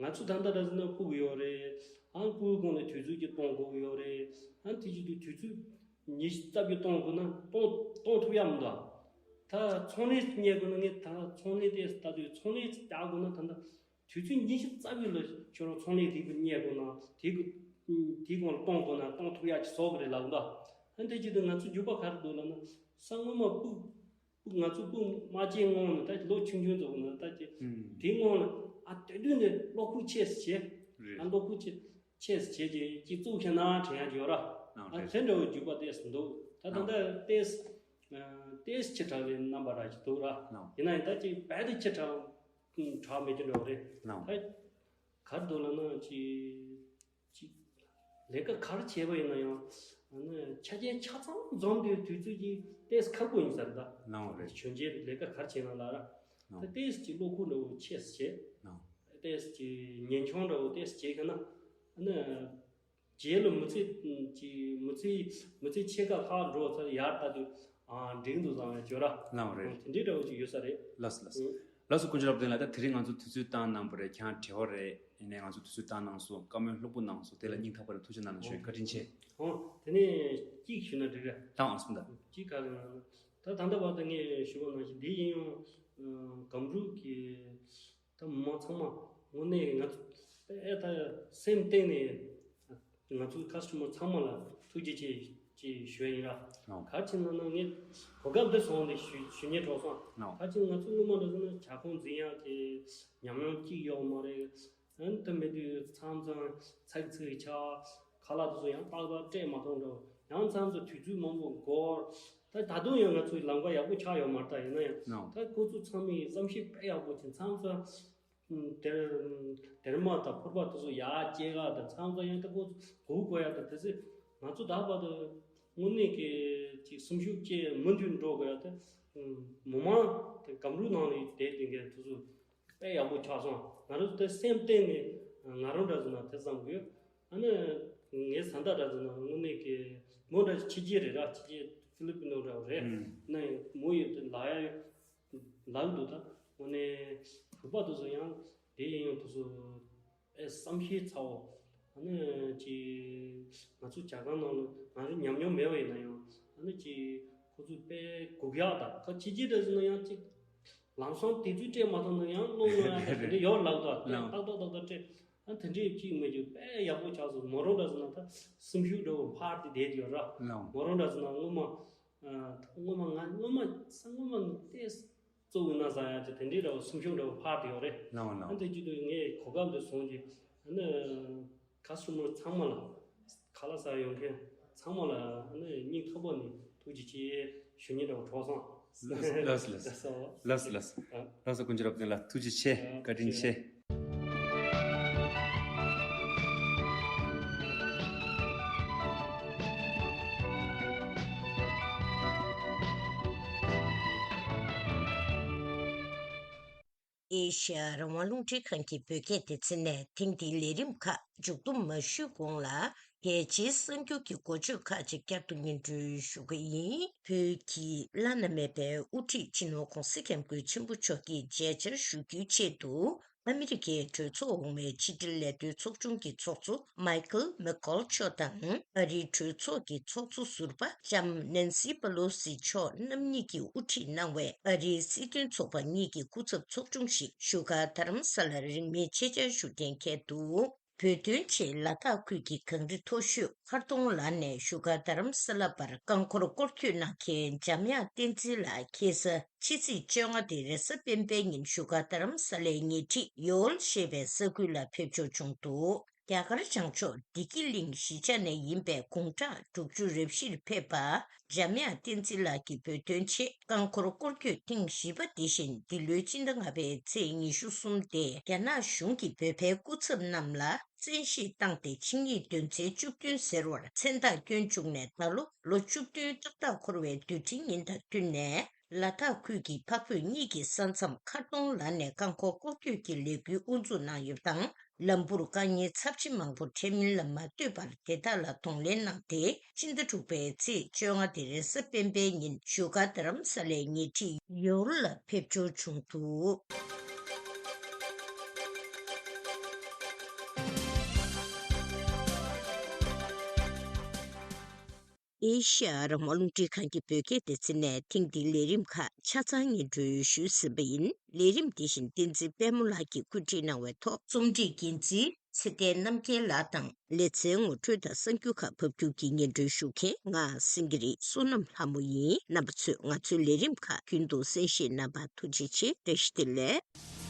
ང་ཚོ་ད་ལྟ་འདྲ་ཟེར་ན་ཕྲུ་གུ་ཡོད་རེད། ཨང་ཕྲུ་གུ་གོང་ལ་དུས་ཚོད་ཅིག་གཏོང་དགོས་ཀྱི་ཡོད་རེད། ཨང་དེ་བྱེད་དུས་དུས་ཚོད་ཉི་ཤུ་རྩ་བརྒྱད་གཏོང་དགོས་ན་གཏོང་གཏོང་ཐུབ་ཡ་མི་འདུག་ད་ཚོང་ལས་གཉེར་དགོས་ན་ངས་ད་ཚོང་ལས་དེ་ལྟ་དུས་ཚོང་ལས་རྒྱག་དགོས་ན་ད་ལྟ། དུས་ཚོད་ཉི་ཤུ་རྩ་བཞི་ལ་ཁྱོད་རང་ཚོང་ལས་དེ་གི་གཉེར་དགོས་ན་དེ་གི་དེའི་སྒང་ལ་གཏོང་དགོས་ན་གཏོང་ཐུབ་ཡག་ཅིག་བཟོ་དགོས་རེད་ལབ་འདུག་ཨ་འདི་བྱེད་དུས་ང་ཚོ་འགྱུར་བ་ག་རེ་འདུག་ལབ་ན། ས་སྔོན་མ་སྤུ་སྤུ་ང་ཚོ་སྤུ་མ་སྐྱེས་སྔོན་ལ་ད་ལོ་ཆུང་ཆུང་ཚོ་ན་ད་ཅིག་ཨུམ། དེའི་སྔོན་ལ་ཨ་དེ་དུས་ནས་བློ་ཁོག་ཆེ་ཙམ་བྱས། རེད། ཨ་བློ་ཁོག་ཆེ་ཆེ་ཙམ་བྱས་ཀྱི་ཅིག་བཙུགས་ཤེ་ན་དྲན་ཡག་ཅིག་ཡོད་ར། ཨ་རེད། དེ་འདྲ་བའི་འགྱུར་བ་ཏོག་ཙམ་འདུག་ད་ད་ལྟ་ཏོག་ཙམ་ཏོག་ཙམ་ཆེ་དྲགས་པའི་རྣམ་པ་འདྲ་ཅིག་འདུག་ར། ཡིན་ན་ཡང་ད་ཅིག་རྦད་དེ་ཆེ་དྲགས། དྲག་མེད་ཀྱི་འགྲོ་རེད། ལའོ། ད་ག་རེ་འདུག་ལབ་ན་ཅིག་ཅིག་ལས་ཀ་ག་རེ་བྱས་པ་ཡིན་ན་ཡང་ཨ་ནི་ཆ་རྐྱེན་ཆ་ཚང་འཛོམས་དུས་དུས་ཚོད་ཀྱི་ཏོག་ཙམ་ཁག་པོ་ཡིན་ས་རེད་ད། ལའོ་རེད། གཞོན་སྐྱེས་ལས་ཀ་ག་རེ་བྱས་ན་ལ་ར། ལའོ། ད་ཏོག་ཙམ་ཅིག་བློ་ཁོག་འདྲ་བོ་ཆེ་ཙམ་བྱས། ལའོ། ཏོག་ཙམ་ཅིག་ཉེན་མཆོང་འདྲ་བོ་ཏོག་ཙམ་བྱས་ཁ་ན་ཨ་ནི། རྗེས་ལ་མི་ཚེ་ཅིག་མི་ཚེ་མི་ཚེ་ཕྱེད་ཀ་ལྷག་འགྲོ་ཚར་ཡར་ལྟ་དུས་ཨ་འགྲིག་འདུག་བསམ་ཡ་ཅིག་ཡོད་ར། ལའོ་རེད། དེ་འདྲའི་འདྲ་བོ་ཅིག་ཡོད་ས་རེད། ལགས་སོ་ལགས་སོ། ཨུ། ལགས་སོ་དཀོན་མཆོག་ལགས་བདེ་ལགས། ད་དེ་རིང་ང་ཚོ་དུས་ཚོད་བཏང་གནང་བ་རེད། ཁྱེད་རང་བྲེལ་བ་རེད། ཡིན་ནའི་ང་ཚོ་དུས་ཚོད་བཏང་གནང་སོང་། བཀའ་མོལ་ལྷུག་པོ་གནང་སོང་། དེ་ལ་སྙིང་ཐག་པ་ནས་ཐུགས་རྗེ་གནང་ལ་ཞུ་ཡ་བཀའ་དྲིན་ཆེ། ཨོ་དེ་ནས་གཅིག་ཞུ་ན་འགྲིག་རེད། ད་ཨང་སོང་ད། གཅིག་ག་རེ་ལབ་ན་ད་ད་ལྟ་བར་དུ་ངས་ཞུ་བ་ནང་བཞིན་འདི་ཡིན་ཡང་སྒམ་རུ་གི་ད་མི་མང་ཚང་མ་དངོས་གནས་ང་ཚོ་དཔེ་ད་སེམས་གཏིང་ནས་ ང་ཚོའི་ཁ་སི་ཊ་མར་ཚང་མ་ལ་ཐུགས་རྗེ་ཆེ་ཅེས་ཞུ་ཡ་ཡིན་ར། ཨོ། ག་རེ་བྱས་ན་ན་ངས་གོ་སྐབས་འདི་བཟུང་སྟེ་ཞུ་ཞུ་སྙིང་བྲོ་སོང་། ཨོ། ག་རེ་བྱས་ན་ང་ཚོ་སྔོན་མ་འདྲ་ཟེར་ན་ཁྱབ་ཁོངས་འཛིན་ཡག་གི་ཉམས་མྱོང་གཅིག་ཡོད་མ་རེད། ཨ་ནི་དེ་མེད་དུས་མཚམས་མཚམས་ཚིག་ཚིག་ཆགས། ཁ་ལག་དེ་ཚོ་ཡང་ཏག་ཏག་སྤྲད་མ་ཐུབ་འགྲོ། ཡང་མཚམས་མཚམས་དུས་ཚོད་མང་པོ་འགོར། ད་ད་དུང་ཡང་ང་ཚོའི་ལམ་ཁ་ཡག་པོ་ཆགས་ཡོད་མ་རེད། ད་ཡིན་ན་ཡང་ཨོ། ད་ཁོ་ཚོ་ཚང་མས་བསམ་ཤེས་དཔེ་ཡག་པོ་བྱས། མཚམས་མཚམས་དེར་དེར་མ་དང་ཕོར་པ་དེ་ཚོ་ཡར་སྐྱེལ་ག་དང་། མཚམས་མཚམས་ཡང་ད་ཁོ་ཚོ་སྒུག་དགོས་ཡ་དང་། དེ་ཚོ་ང་ཚོ་ད་བར་དུ་དངོས་གནས་ཀྱི་ཅིག་སེམས་ཤུགས་བཅས་མུ་མཐུད་འགྲོ་དགོས་ཡ་དེ། མི་མང་དེ་སྒམ་རུ་ནང་ལ་བསྡད་དེ་འགས་དེ་ཚོ་དཔེ་ཡག་པོ་ཆགས་སོང་། ང་རང་ཚོ་དེ་སེམས་གཏིང་ནས་ང་རང་འདྲ་ཟེར་ན་དེ་བསམ་དགོས། ཨ་ནི་ངའི་བཟའ་ཟླ་འདྲ་ཟེར་ན་དངོས་གནས་ཀྱི་མོ་འདྲ་ཕྱི་རྒྱལ་རེད་ར། ཕྱི་རྒྱལ་ཧྥི་ལི་པི་ནོ་འདྲ་བ་རེད། ཨུམ། ནི་མོ་ཡིས་དེ་ལབ་ཡ་ལབ་འདུག་ད་དངོས་གནས་བོད་པ་དེ་ཚོ་ཡང་དེ་ཡིན་ཡང་དེ་ཚོ་དཔེ་བསམ་ཤེས་ཚ་བོ། ཨ་ནི་ཅིག་ང་ཚོ་ཇ་ཁང་ནང་ལ་ང་ཚོ་ཉམས་མྱོང་མེད་པ་ཡིན་ན་ཡང་། ཨ་ནི་ཅིག་ཁོ་ཚོས་དཔེ་སྒུག་ཡག་དང་། ཁ་ཕྱི་རྒྱལ་འདྲ་ཟེར་ན་ཡང་ཅིག་ལམ་སང་དུས་ཚོད་སྤྲད་མ་ཐུབ་ན་ཡང་བློ་ངོ་ཡ་དེ་འདྲ་ཡོད་ལབ་འདུག་ལགས། ཏག་ཏག་ཏག་ཏག་སྤྲད། ཨ་དེ་འདྲས་ཅིག་མེད་རྒྱུ་དཔེ་ཡག་པོ་ཆགས་སོང་། མོ་རང་འདྲ་ཟེར་ན་ད་སེམས་ཤུགས་འདྲ་བོ་འཕར་ཏེ་བསྡད་ཡོད་ར། ལགས། མོ་རང་འདྲ་ཟེར་ན་སྔོན་མ་ཨ་སྔོན་མ་ང་སྔོན་མ་ས་སྔོན་མ་ནས་ཏེ་གཙོ་བོ་ན་ཟ་ཡ་ཅིག་དེ་འདྲས་འདྲ་བོ་སེམས་ཤུགས་འདྲ་བོ་འཕར་ཏེ་ཡོད་རེད། ལགས་ལགས། ཨ་འདི་བརྒྱུད་དུ་ངས་གོ་སྐབས་འདི་བཟུང་རྗེས་ཨ་ནི་ཁ་སི་ཊ་མར་ཚང་མ་ལ། ཁ་ལག་ཟ་ཡོང་མཁན་ཚང་མ་ལ་ཨ་ནི་སྙིང་ཐག་པ་ནས་ཐུགས་རྗེ་ཆེ་ཞུ་སྙིང་འདྲ་བོ་བྲོ་སོང་། ལགས་ལགས་ལགས། ལགས་སོ། ལགས་ལགས། ཨ། ལགས་སོ། དཀོན་མཆོག་རབ་བརྟན་ལགས། ཐུགས་རྗེ་ཆེ། ཨ། བཀའ་དྲིན་ཆེ། ཨེ་ཤ་ཡ་རང་དབང་རླུང་འཕྲིན་ཁང་གི་བོད་སྐད་སྡེ་ཚན་ནས་ཐེངས་འདིའི་ལས་རིམ་ཁག་མཇུག་བསྡོམས་མ་ཞུས་གོང་ལ། རྒྱལ་སྤྱིའི་གསར་འགྱུར་གྱི་འགོ་བརྗོད་ཁག་ཅིག་བསྐྱར་དུ་སྙན་སྒྲོན་ཞུ་གི་ཡིན། བོད་ཀྱི་བླ་ན་མེད་པའི་དབུ་ཁྲིད་སྤྱི་ནོར་༧གོང་ས་༧སྐྱབས་མགོན་ཆེན་པོ་མཆོག་གི་མཇལ་བཅར་ཞུ་རྒྱུའི་ཆེད་དུ། ཨ་མི་རི་ཀའི་གྲོས་ཚོགས་འོག་མའི་ཕྱི་འབྲེལ་ལས་དོན་ཚོགས་ཆུང་གི་ཚོགས་གཙོ་མའི་ཁལ་མེག་ཀོལ་མཆོག་དང་། ཨ་རིའི་གྲོས་ཚོགས་ཀྱི་ཚོགས་གཙོ་ཟུར་པ་ལྕམ་ནན་སི་པ་ལོ་སི་མཆོག་རྣམ་གཉིས་ཀྱིས་དབུ་ཁྲིད་གནང་བའི་ཨ་རིའི་སྲིད་དོན་ཚོགས་པ་གཉིས་ཀྱི་སྐུ་ཚབ་ཚོགས་ཆུང་ཞིག་བཞུགས་སྒར་རྡ་རམ་ས་ལར་རིང་མིན་ཆེད་བཅར་ཞུ་གཏན་འཁེལ་འདུག་བོད་དོན་ཆེད་ལ་དྭགས་ཁུལ་གྱི་གངས་རི་མཐོ་ཤོས་མཁར་གདོང་ལ་ནས་བཞུགས་སྒར་རྡ་རམ་ས་ལ་བར་རྐང་འཁོར་སྐོར་སྐྱོད་གནང་མཁན་འཇམ་དབྱངས་བསྟན་འཛིན་ལགས་ཁ་སང་ཕྱི་ཚེས་བཅོ་ལྔ་སྟེ་རེས་གཟའ་སྤེན་པའི་ཉིན་བཞུགས་སྒར་རྡ་རམ་ས་ལའི་ཉེ་འཁྲིས་ཡོལ་ཞེས་པའི་ས་ཁུལ་ལ་ཕེབས་འབྱོར་བྱུང་འདུག་རྒྱ་གར་བྱང་ཕྱོགས་བདེ་སྐྱིད་གླིང་གཞིས་ཆགས་ནས་ཡིན་པའི་དགུང་གྲངས་དྲུག་ཅུ་རེ་བཞིར་ཕེབས་པ་འཇམ་དབྱངས་བསྟན་འཛིན་ལགས་ཀྱིས་བོད་དོན་ཆེད་རྐང་འཁོར་སྐོར་སྐྱོད་ཐེངས་བཞི་པ་དེ་བཞིན་འདི་ལོའི་སྤྱི་ཟླ་ལྔ་པའི་ཚེས་ཉི་ཤུ་གསུམ་སྟེ་རྒྱ་ནག་གཞུང་གིས་བོད་པའི་སྐུ་ཚབ་རྣམས་ལ་བཙན་ཤེད་བཏང་སྟེ་ཆིངས་ཡིག་འདོན་ཚན་བཅུ་བདུན་ཟེར་བར་མཚན་རྟགས་བསྐྱོན་བཅུག་ནས་ད་ལོ་ལོ་བཅུ་བདུན་ཏག་ཏག་འཁོར་བའི་དུས་དྲན་ཉིན་དང་བསྟུན་ནས། ལ་དྭགས་ཁུལ་གྱི་འཕགས་བོད་གཉིས་ཀྱི་ས་མཚམས་མཁར་གདོང་ལ་ནས་རྐང་འཁོར་སྐོར་སྐྱོད་ཀྱི་ལས་འགུལ་དབུ་འཛུགས་གནང་ཡོད་པ་དང་། ལམ་བུར་དཀའ་ངལ་ཚབས་ཆེ་མང་པོ་འཕྲད་མིན་ལ་མ་ལྟོས་པར་དེ་དག་ལ་གདོང་ལེན་གནང་སྟེ། སྤྱི་ཟླ་དྲུག་པའི་ཚེས་བཅོ་ལྔ་སྟེ་རེས་གཟའ་སྤེན་པའི་ཉིན་བཞུགས་སྒར་རྡ་རམ་ས་ལའི་ཉེ་འཁྲིས་ཡོལ་ལ་ཕེབས་འབྱོར་བྱུང་འདུག་ཨེ་ཤ་ཡ་རང་དབང་རླུང་འཕྲིན་ཁང་གི་བོད་སྐད་སྡེ་ཚན་ནས་ཐེངས་འདིའི་ལས་རིམ་ཁག་ཆ་ཚང་སྙན་སྒྲོན་ཞུས་ཟིན་པ་ཡིན། ལས་རིམ་འདི་བཞིན་བསྟན་འཛིན་དཔལ་མོ་ལགས་ཀྱིས་བཀོད་སྒྲིག་གནང་བའི་ཐོག་རྩོམ་སྒྲིག་འགན་འཛིན་ཚེ་བརྟན་རྣམ་རྒྱལ་ལགས་དང་ལེ་ཚན་ངོ་སྤྲོད་དང་གསར་འགྱུར་ཁག་ཕབ་སྒྱུར་གྱིས་སྙན་སྒྲོན་ཞུ་མཁན་ང་སེང་གེ་རི་བསོད་ནམས་ལྷ་མོ་ཡིན། རྣམ་པ་ཚོས་ང་ཚོའི་ལས་རིམ་ཁག་རྒྱུན་དུ་གསན་བཞེས་གནང་བར་ཐུགས་རྗེ་ཆེ། བཀྲ་ཤིས་བདེ་ལེགས།